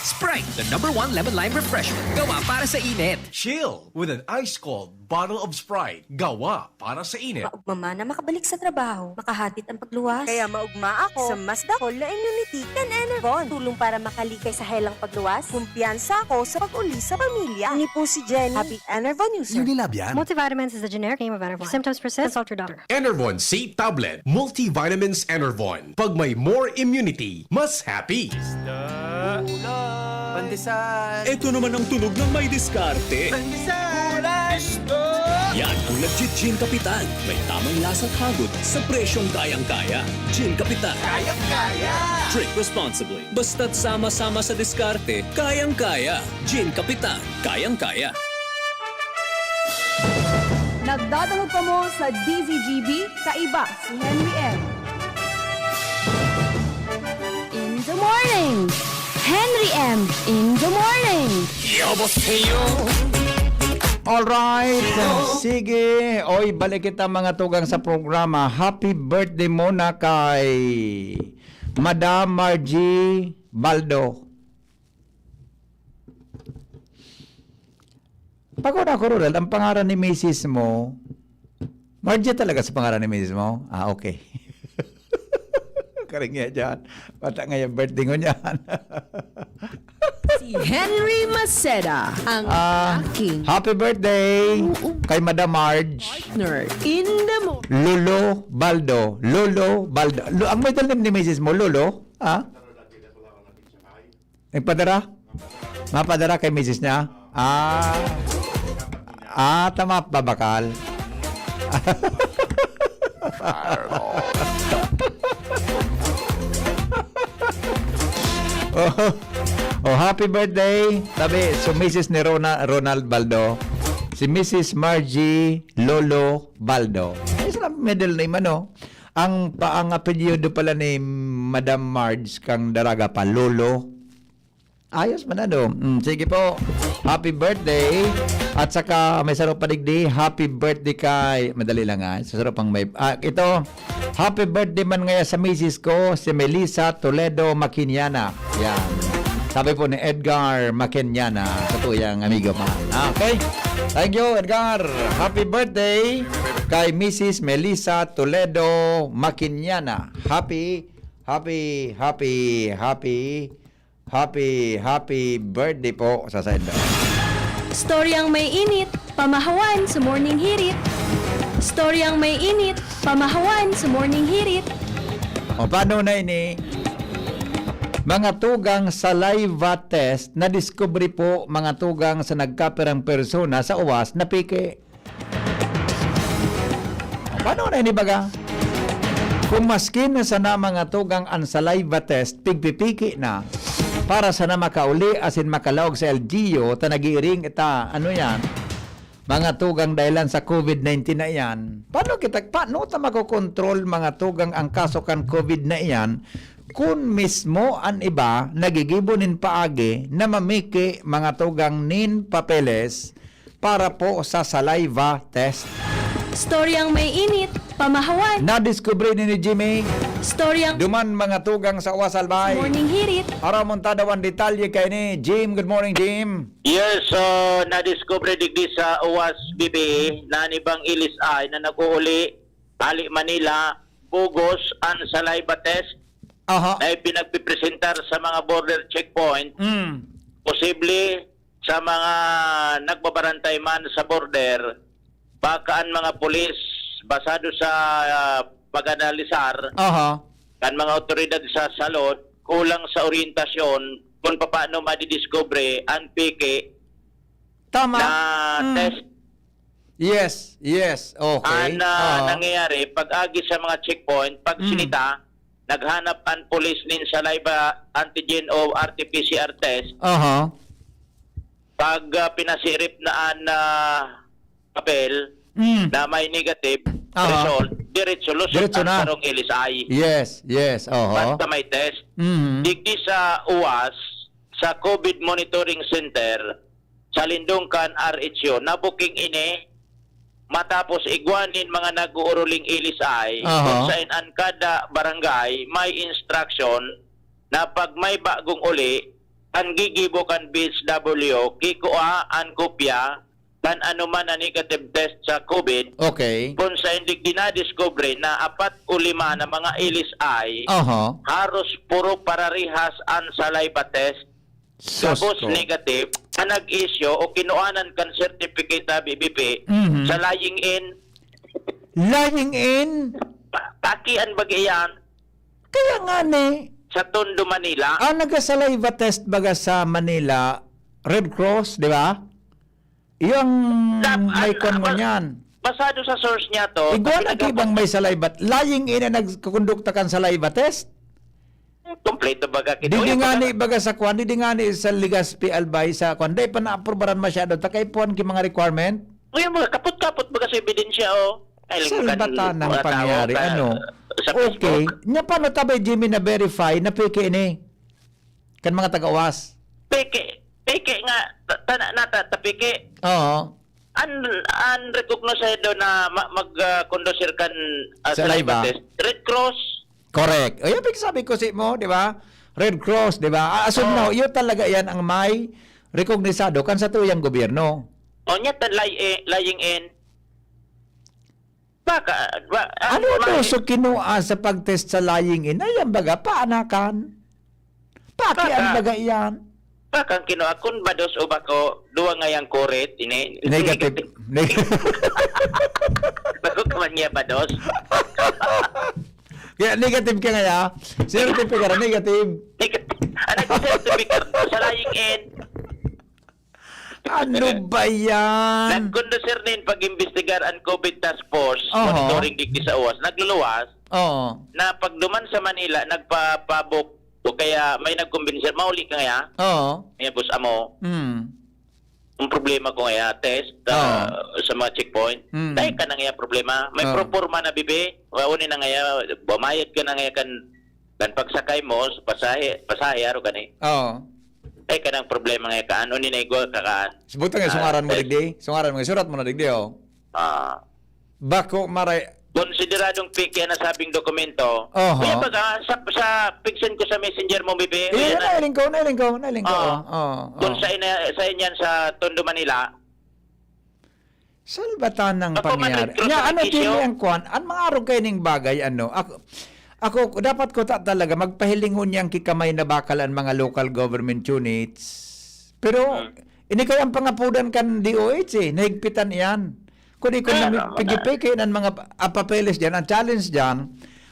Sprite, the number one lemon lime refreshment. Gawa para sa init. Chill with an ice cold bottle of Sprite. Gawa para sa init. Maugma man na makabalik sa trabaho, makahatid ang pagluwas. Kaya maugma ako sa mas dakol na immunity kan Enervon. Tulong para makalikay sa helang pagluwas. Kumpiyansa ako sa pag-uli sa pamilya. Ini po si Jenny. Happy Enervon user. Unilab yan. Multivitamins is the generic name of Enervon. If symptoms persist, consult your doctor. Enervon C Tablet. Multivitamins Enervon. Pag may more immunity, mas happy. Isda. Pandesal. Ito naman ang tunog ng may diskarte. Pandesal. Isda. Yan ang nagji-Gin Kapitan. May tamang lasa at hagod sa presyong kayang-kaya. Gin Kapitan. Kayang-kaya. Drink responsibly. Basta't sama-sama sa diskarte, kayang-kaya. Gin Kapitan. Kayang-kaya. Nagdadangog kamo sa D Z G B, kaiba si Henry M. In the morning. Henry M in the morning. Alright. Sige. Oy, balik kita, mga tugang, sa programa. Happy birthday muna kay Madam Margie Baldo. Pag-una ko, Ronald, ang pangaran ni misis mo, Margie talaga sa pangaran ni misis mo? Ah, okay. Karing niya dyan. Bata nga yung birthday ko niyan. Si Henry Maceda, ang Ah, aking happy birthday Oo. kay Madam Marge. Partner in the mo- Lolo Baldo. Lolo Baldo. Lo, ang middle name ni misis mo, Lolo? Ha? Nagpadara? Mapadara kay misis niya? Ah. Ah, tama, babakal. Oh, oh, happy birthday. Sabi, so misis ni Rona-, Ronald Baldo. Si misis Margie Lolo Baldo. Isa lang middle name, ano? Ang pa-, ang apelyido pala ni Madam Marge kang Daraga pa, Lolo. Ayos man, ano? Mm, sige po. Happy birthday. At saka may saro pa digdi, happy birthday kay, madali lang, ah. Sa saro pang may, ah, ito, happy birthday man ngaya sa misis ko, si Melissa Toledo Maquiniana. Yan. Sabi po ni Edgar Maquiniana, sa tuyang amigo pa. Ah, okay. Thank you, Edgar. Happy birthday kay misis Melissa Toledo Maquiniana. Happy, happy, happy, happy, happy, happy birthday po sa sendo. Storyang may init, pamahawan sa morning hirit. Storyang may init, pamahawan sa morning hirit. O, paano na ini? Mga tugang saliva test, nadiskubre po, mga tugang, sa nagkapirang persona sa uwas na piki. Paano na ini baga? Kung maskin na sana, mga tugang, ang saliva test, pigpipiki na, para sana makauli asin makalaog sa L G U, ta nag-iiring ita, ano yan? Mga tugang, dahilan sa covid nineteen na yan. Paano kita, paano ta makokontrol, mga tugang, ang kaso kan covid na iyan, kun mismo an iba nagigibo nin paagi na mamiki, mga tugang, nin papeles para po sa saliva test? Storyang may init, pamahawan. Nadiskubre ni, ni Jimmy. Storyang Duman, mga tugang, sa Uwasal Bay. Morning hirit. Aramon ta daw an detalye kay ni Jim. Good morning, Jim. Yes, so nadiskubre digdi sa Uwas B B, na nibang ilis ay na nag-uuli hali Manila, bugos an saliva test Aha. na ipinagpipresentar sa mga border checkpoint. Mm. Posible sa mga nagbabarantay man sa border, baka an mga pulis, basado sa, ah, pag-analisar Aha. kan mga otoridad sa salud, kulang sa oryentasyon kung paano madidiscover ang peke Tama. na Mm. test Yes, yes. Okay. ang ah, Oo. nangyayari pag-agi sa mga checkpoint, pag Mm. sinita, naghanap ang pulis nin saliva antigen o R T P C R test. Aha. Pag ah, pinasirip na ang ah, papel Mm. na may negative Aha. result, diretso lusot Diretso ang na. sarong ilisay. Yes, yes. Oho. Basta may test. Mhm. Digdi sa uwas, sa COVID Monitoring Center, sa Lindong kan R H U, nabuking ini matapos igwa nin mga nag-uuruling ilisay, Aha. kung saan ang kada barangay may instruction na pag may bagong uli, ang gigibo kan B H W, kikua ang kopya kan anuman na negative test sa COVID, Okay. kung saan digdi nadiskubre na apat o lima na mga ilisay, Aha. haros puro pararihas ang saliva test, Sus gabos ko. negative, na nag-issue o kinuanan kan certificate na B B P Mhm. sa lying in, Lying in. pa- pakian baga iyan Kaya nga ni, sa Tondo, Manila. ang nag-saliva test baga sa Manila, Red Cross, di ba? Yung Dap- may an- kwan an- ngunyan. Basado sa source niya to, Igwa kasi na nagapos- bang may saliva, lying in na nagkukondukta kan saliva test? Kompleto baga kita. Di, di Yung nga baga- ni baga sa kwan, di, di nga ni sa Legazpi, Albay, sa kwan, di pa naaprubaran masyado, takay puan ki mga requirement. Uy, mga kapot-kapot baga sa ebidensya, oh. Ay, Salbatan ng pangyari, ano? Sa Okay. Facebook. Nya paano tabay, Jimmy, na-verify na peke ini? Kan mga taga-uwas? Peke, peke nga, ta- tana na ta, ta peke. Oo. An, an recognosado na ma, mag-conducir kan ah, Saliva. Saliva test. Red Cross. Correct. O, yan, sabi ko si mo, di ba? Red Cross, di ba? Ah, assume Oo. no, yun talaga yan ang may rekognisado kan sa tuyang gobyerno. O niya, ta, ly, eh, lying in. Baka, ba, Ano ma- daw so kinua sa pag-test sa lying in? Ayan baga, paanakan. Pakian Baka- baga iyan. Baka ang kinua, kun bados o bako, duwa nga yang kurit, ini. Negative. Neg- Bako ka man niya bados. Kaya negative ka nga, ya. Certificate ka na negative. Neg-, ang nag-certificate sa lying in. Ano ba yan? Nag-conducir nin pag-imbestigar ang COVID Task Force, Oho. monitoring digdi sa uwas. Nagluluwas Oo. na pagduman sa Manila, nagpapabok o kaya may nagkumbinser, mauli ka nga, Oo. may bus amo. Hmm. Ang problema ko nga, test ah, sa mga checkpoint. Mm. Dahil ka na nga problema. May Oo. proforma na bibi. Wauni na nga, bumayad ka na nga kan, kan pagsakay mo, sa pasahe, pasahe, aro ka ni. Oo. Ay, kanang problema nga kaan, uni na igwa ka kaan. Subutang nga, Ah, sungaran mo test. digdi. Sungaran mo, surat mo na digdi, oh. Ah, Bako, maray. Konsideradong peke ang nasabing dokumento. Oho. Kaya baga, sa, sa pigsan ko sa messenger mo, bibi. Iya, Yan na. nailing ko, nailing ko, nailing ko. Oo. Oh, oh, Kung oh. sa, ina, sa inyan sa Tondo, Manila, Salbatan ng Ako man, pangyari. nag-cross Nya, sa ano, isyu. Jimmy, ang kwan? Ang mga arog kayo ning bagay, ano? Ako, ako, dapat ko ta talaga, magpahilingon niyang kikamay na bakal ang mga local government units. Pero, Hmm. ini kaya ang pangapudan kan D O H eh, nahigpitan iyan. Kung di ko Kaya na naman, pigipiki ng mga pa- papeles dyan, ang challenge dyan,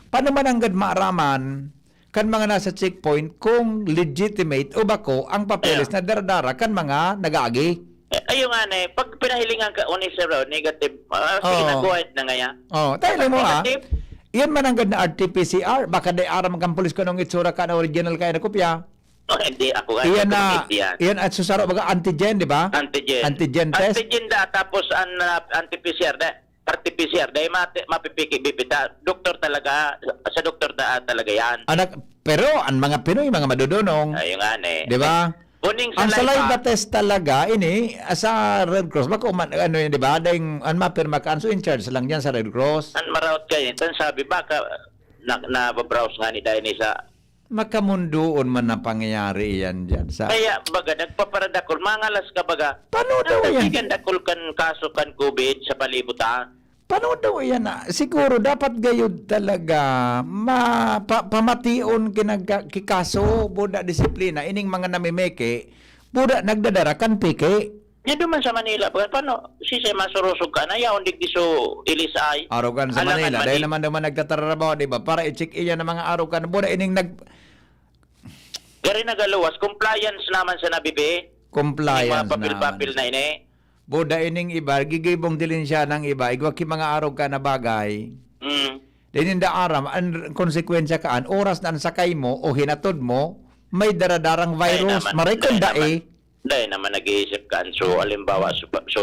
paano man ang gad maaraman kan mga nasa checkpoint kung legitimate o bako ang papeles Yeah. na daradara kan mga nag-aagi? Eh, ayun nga na eh, pag pinahilingan ka, unis, bro, negative, ah, sige Oo. na, go ahead na nga yan. Oh, tayo mo ah. Negative? Iyan man ang gad na R T P C R, baka di aram kang pulis ko nung itsura ka na original ka na kopya. Oh, hindi, ako nga, Iyan hindi na, ko yan. Iyan at susaro, baga antigen, di ba? Antigen. Antigen test? Antigen da, tapos an, ah, anti-P C R da. R T-P C R, dahil mati, mapipiki, bibita. Doktor talaga, sa, sa doktor da talaga yan. Anak, pero ang mga Pinoy, mga madudunong. Ayun nga, eh. Di ba? Uning Ang saliva saliva. Test talaga, ini, ah, sa Red Cross, bako man, ano yun, di ba? Dahil, ang mapirma ka, ang so in charge lang yan sa Red Cross. Ang maraot kayo, ito ang sabi, baka na, nababrowse nga ni dahil ni sa Makamundoon man na pangyayari yan dyan. Sa, Kaya baga, nagpaparadakol, mangalas ka baga. Paano daw yan? Nagdasigan dakol kan kaso kan COVID sa palibot, ha? Paano daw yan? Ah? Siguro dapat gayud talaga ma, pa, pamation kinagka, kikaso, buda disiplina, ining mga namimeke, buda nagdadara kan peke. Yan naman sa Manila, baga, paano? Si Sir masurusog ka na, yaon digdi so ilis ay. Arogan sa Alangan Manila, mali. Dahil naman naman nagtatrabaho, di ba? Para i-check iyan ng mga arogan. Buda ining nag... Diri nagaluwas, compliance naman sa nabibi. Compliance Yung mga papel-papel naman. na ini. Buda ining iba, gigibong dilin siya ng iba, igwa ki mga arog ka na bagay. Mm. Dininda aram, ang konsekwensya kaan, oras na ang sakay mo o hinatod mo, may daradarang Dai virus. naman, Maray kung dai dai. naman. Dai naman nag-iisip kaan. So, alimbawa, so, so,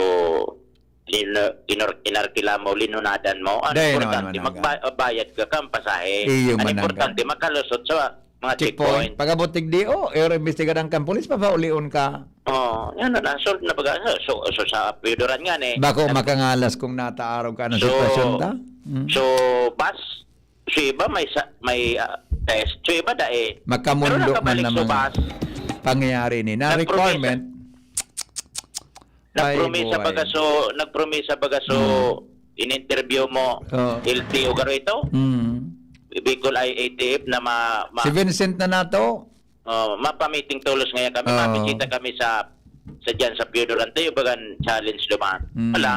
in-, inor-, inarkila mo, linunadan mo. Ang Dai naman importante, manangga. magba-, bayad ka kang pasahe. Iyo Ang manangga. importante, makalusot sa mga Checkpoint. checkpoint. Pag-abot tigdi, oh, eh, imbestigaran kang pulis, papaulion ka. Oh, yan na, na-solve na baga. So, so, so, sa Pioduran nga, eh. Bako Nag- makangalas kung nataarog ka ng So, sitwasyon ta? Mm. so, bus, so iba may sa, may, ah, test. So iba dai. Makamundo Pero man nakabalik na sa mga bus. pangyayari ni. Na Nagpromisa. requirement, Ay, Nagpromisa buhay. baga so, nagpromisa baga so, Mm. in-interview mo, Oh. L T O garo ito? Mm. Bicol I A T F na ma-, ma- Si Vincent na nato. Oh, mapamiting tolos ngayon kami, Oh. mabisita kami sa, sa dyan sa Pio Durante, yung bagang challenge duman. Mm. Wala.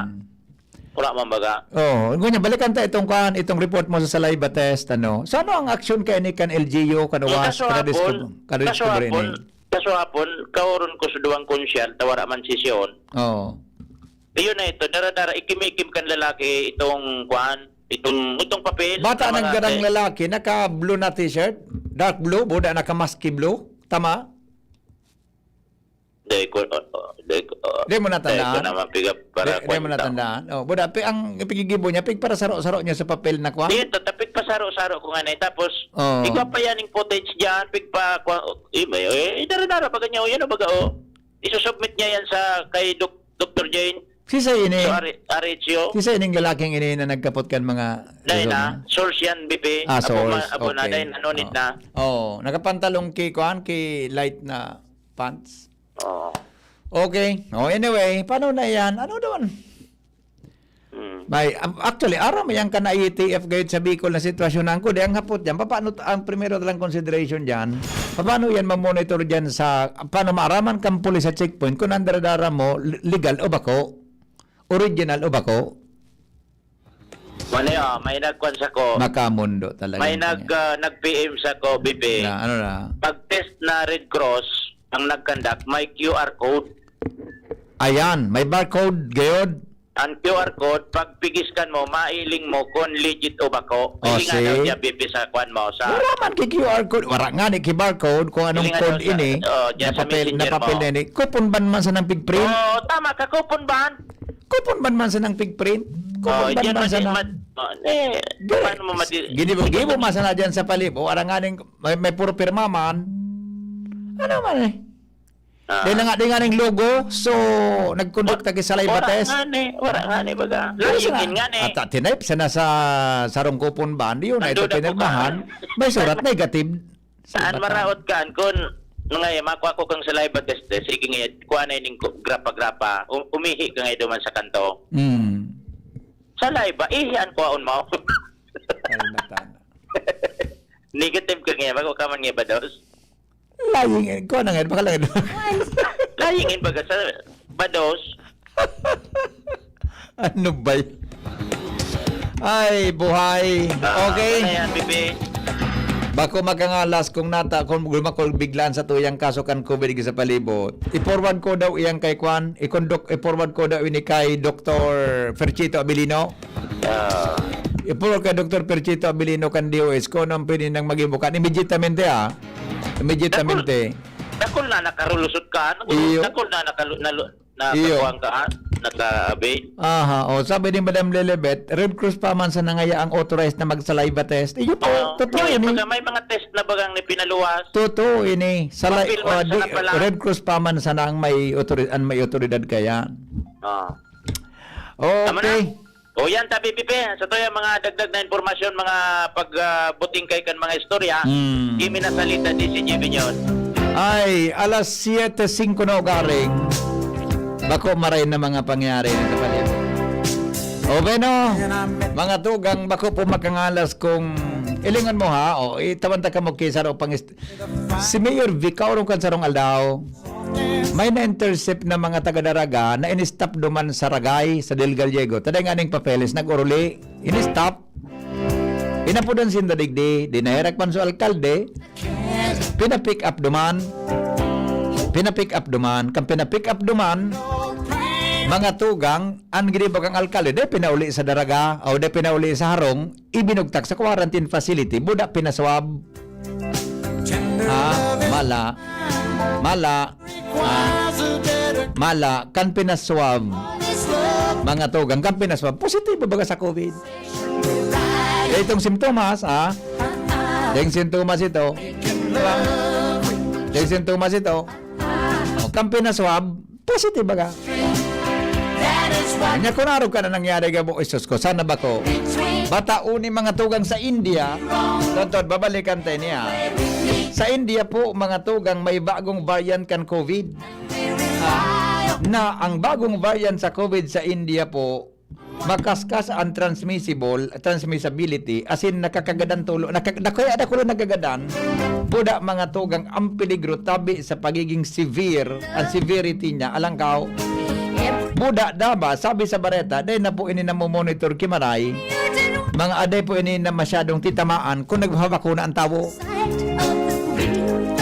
Wala man baga. Oh, ngunyan, balikan ta itong kuan, itong report mo sa saliva test, ano. So, ano ang aksyon kay ni kan L G U, kan Yung UAS, kaso kada hapon, discover, kada kaso discover hapon, ini? kaso hapon, kauron ko sa duwang konsyal, tawara man sesyon. Oh. Iyon na ito, dara-dara, ikim-ikim kan lalaki itong kuan, itong, itong papel Bata na mga nagdarang te- lalaki, naka-blue na t-shirt, dark blue, buda naka-maski blue. Tama? Di ko, oh, oh, di ko, oh, Di mo natandaan? di ko naman piga para Di, di mo kwenta. natandaan? Oh, buda, pi-, ang pigigibo niya, pigparasaro-saro niya sa papel na kuan? Di, ta-, ta-, pigpasaro-saro ko nga na, eh. Tapos, Oh. igwa pa yan yung footage dyan, pigpa-, kwa-, eh, may, eh, dara-dara, baga niya, oh, yan, oh, baga, oh. Isusubmit niya yan sa, kay Doc-, Doktor Jane. Si sa ini? Sa R-, R H U. Si sa ining lalaking ini na nagkapot kan mga Dahil na, Luzon? source yan, B P. Ah, Apo ma-, source. apo na, Okay. dahil nanunit Oh. na. Oh, nakapantalong ki, kuan, ki light na pants. Oo. Okay. Oh, anyway, paano na yan? Ano doon? Hmm. May, um, actually, aram yan ka na I A T F gayud sa Bicol na sitwasyon na ko. Di ang hapot dyan, paano t-, ang primero talang consideration dyan? Paano yan mamonitor dyan sa, paano maaraman kang pulis sa checkpoint kung ang daradara mo, l-, legal o bako? Original o bako? Mali, oh, may nagkwan sa ko. Makamundo talaga May yan. nag, ah, nag-P M sa ko, B P. Na, ano na? Pag-test na Red Cross ang nagkandak, may Q R code. Ayan, may barcode, gayod. Ang Q R code, pag pigiskan mo, mailing mo kung legit o bako. Oh, Ilingan daw see? niya, B P, sa kwan mo, sa Wala man ki Q R code, wala nga ni ki barcode kung anong Ilingan code daw sa, ini. oh, dyan sa Napapel, messenger napapel mo. na ini. Coupon ban man sa nang pigprint? Oh, tama ka, coupon ban. Coupon ban man sa nang pigprint? Coupon Oh, ban diyan man madi-, sana? mad-, oh, eh, Di, paano mo madi-, gibo-gibo man sana dyan sa palibot. Wala nga ning, may, may puro pirma man. Ano man eh? Ah. Di na nga, di nga ning logo. So, nagkondukta ki saliva Wala test. nga ni, wala nga ni, baga. Pero Lying sana, in nga ni. at, at tinipe sana sa sarong coupon ban. Yun na Ang ito duda ko pinirmahan. ka. May surat, negative. Saan Saan ba ta? maraot ka, Ancon? Nga, eh, makuha ko kang saliva test, eh. Sige nga, kuha na ining ku-, grapa-grapa. U-, umihi ka nga duman sa kanto. Mm. Saliva, ihi an kuhaon mo. Ay, mata na. Negative ka nga, bago ka man nga bados. Lying, eh. Kuha na nga, baka lang. Lying in baga sa bados. Ano ba y-, ay, buhay. Ah, Okay. ano yan, Bibi? Bako makangalas kung nata, kung gumakol biglaan sa tuyang kaso kan COVID sa palibot. I-forward ko daw iyang kay Kwan, i-conduct, i-forward ko daw ini kay Doktor Ferchito Abilino. Ah. I-forward kay Doktor Ferchito Abilino kan D O S kung anong pwede nang mag-ibukan. Immediatamente, ah. Immediatamente. Dakul na nakarulusot ka. Ano? Iyo. Dakul na nakalu-, nalu-, Iyo. Nakakuha ka, ha? Naka-, abi? Aha, oh, sabi ni Madam Lilibet, Red Cross pa man sa nangaya ang authorized na mag-saliva test. Iyo po, Oo. totoo Yung ini. mga, may mga test na bagang ni pinaluwas. Totoo ini. Sa li-, Papel man oh, sana di, pala. Red Cross pa man sana ang may authori-, ang may autoridad kaya. Ah. Tama na? Okay. O yan, tabi, Pipe. Sa to yung mga dagdag na impormasyon, mga pag, ah, buting kay kan mga istorya, Hmm. Kimi na salita, D C G Binyon. Ay, alas siyete singko na ugaring. Bako maray na mga pangyari na kapalibot. O bueno, mga tugang, bako po makangalas kung ilingon mo ha, o itawan ta ka mo kisar o pangist-, si Mayor Vic, kaurong kan sarong aldaw, may na-intercept na mga taga-Daraga na in-stop duman sa Ragay, sa Del Gallego. Taday nga ning papeles, nag-uruli, in-stop. Inapodan sinda digdi, di naherak man sa alkalde. Pina-pick up duman. Pina-pick up duman. Kan pina-pick up duman, mga tugang, an ginibo kan alkalde, dai pinauli sa Daraga, o dai pinauli sa harong, ibinugtak sa quarantine facility, buda pinaswab. Ha? Mala. Mala. Ah, mala, kan pinaswab. Mga tugang, kan pinaswab, positibo baga sa COVID. Itong simptomas, ha? Ding sintomas ito. Ding sintomas ito. O, kan pinaswab, positive baga. Nya kun arog ka na nangyari gabo, "Isus ko, sana ba ko?" Bataon ni mga tugang sa India. Totoo, babalikan tayo niya. Sa India po, mga tugang, may bagong variant kan COVID. Ah, na ang bagong variant sa COVID sa India po, makaskas an transmissible, transmissibility, asin nakakagadan tulo, naka-, na-, kaya dakulo nagagadan, buda mga tugang ang peligro tabi sa pagiging severe, ang severity niya, alangkaw. Buda daba, sabi sa bareta, dai na po ini namomonitor ki maray. Mga aday po ini na masyadong titamaan kung nagbabakuna ang tawo.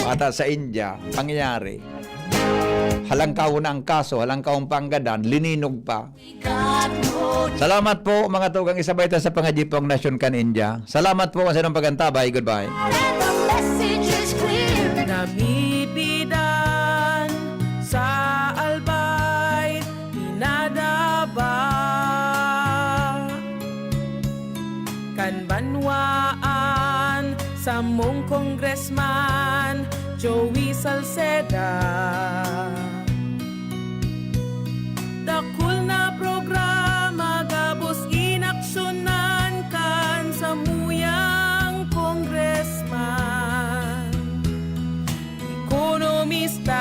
Ata sa India, pangyayari. Halangkaw na ang kaso, halangkaw ang panggadan, lininog pa. Salamat po, mga tugang, isabay ta sa pangadyi pong nasyon kan India. Salamat po sa inyong pag-antabay. Goodbye. Namipidan sa Albay, pinadaba kan banwaan, samong Congressman Joey Salceda. Dakul na programa gabos inaksyonan kan samuyang congressman. Ekonomista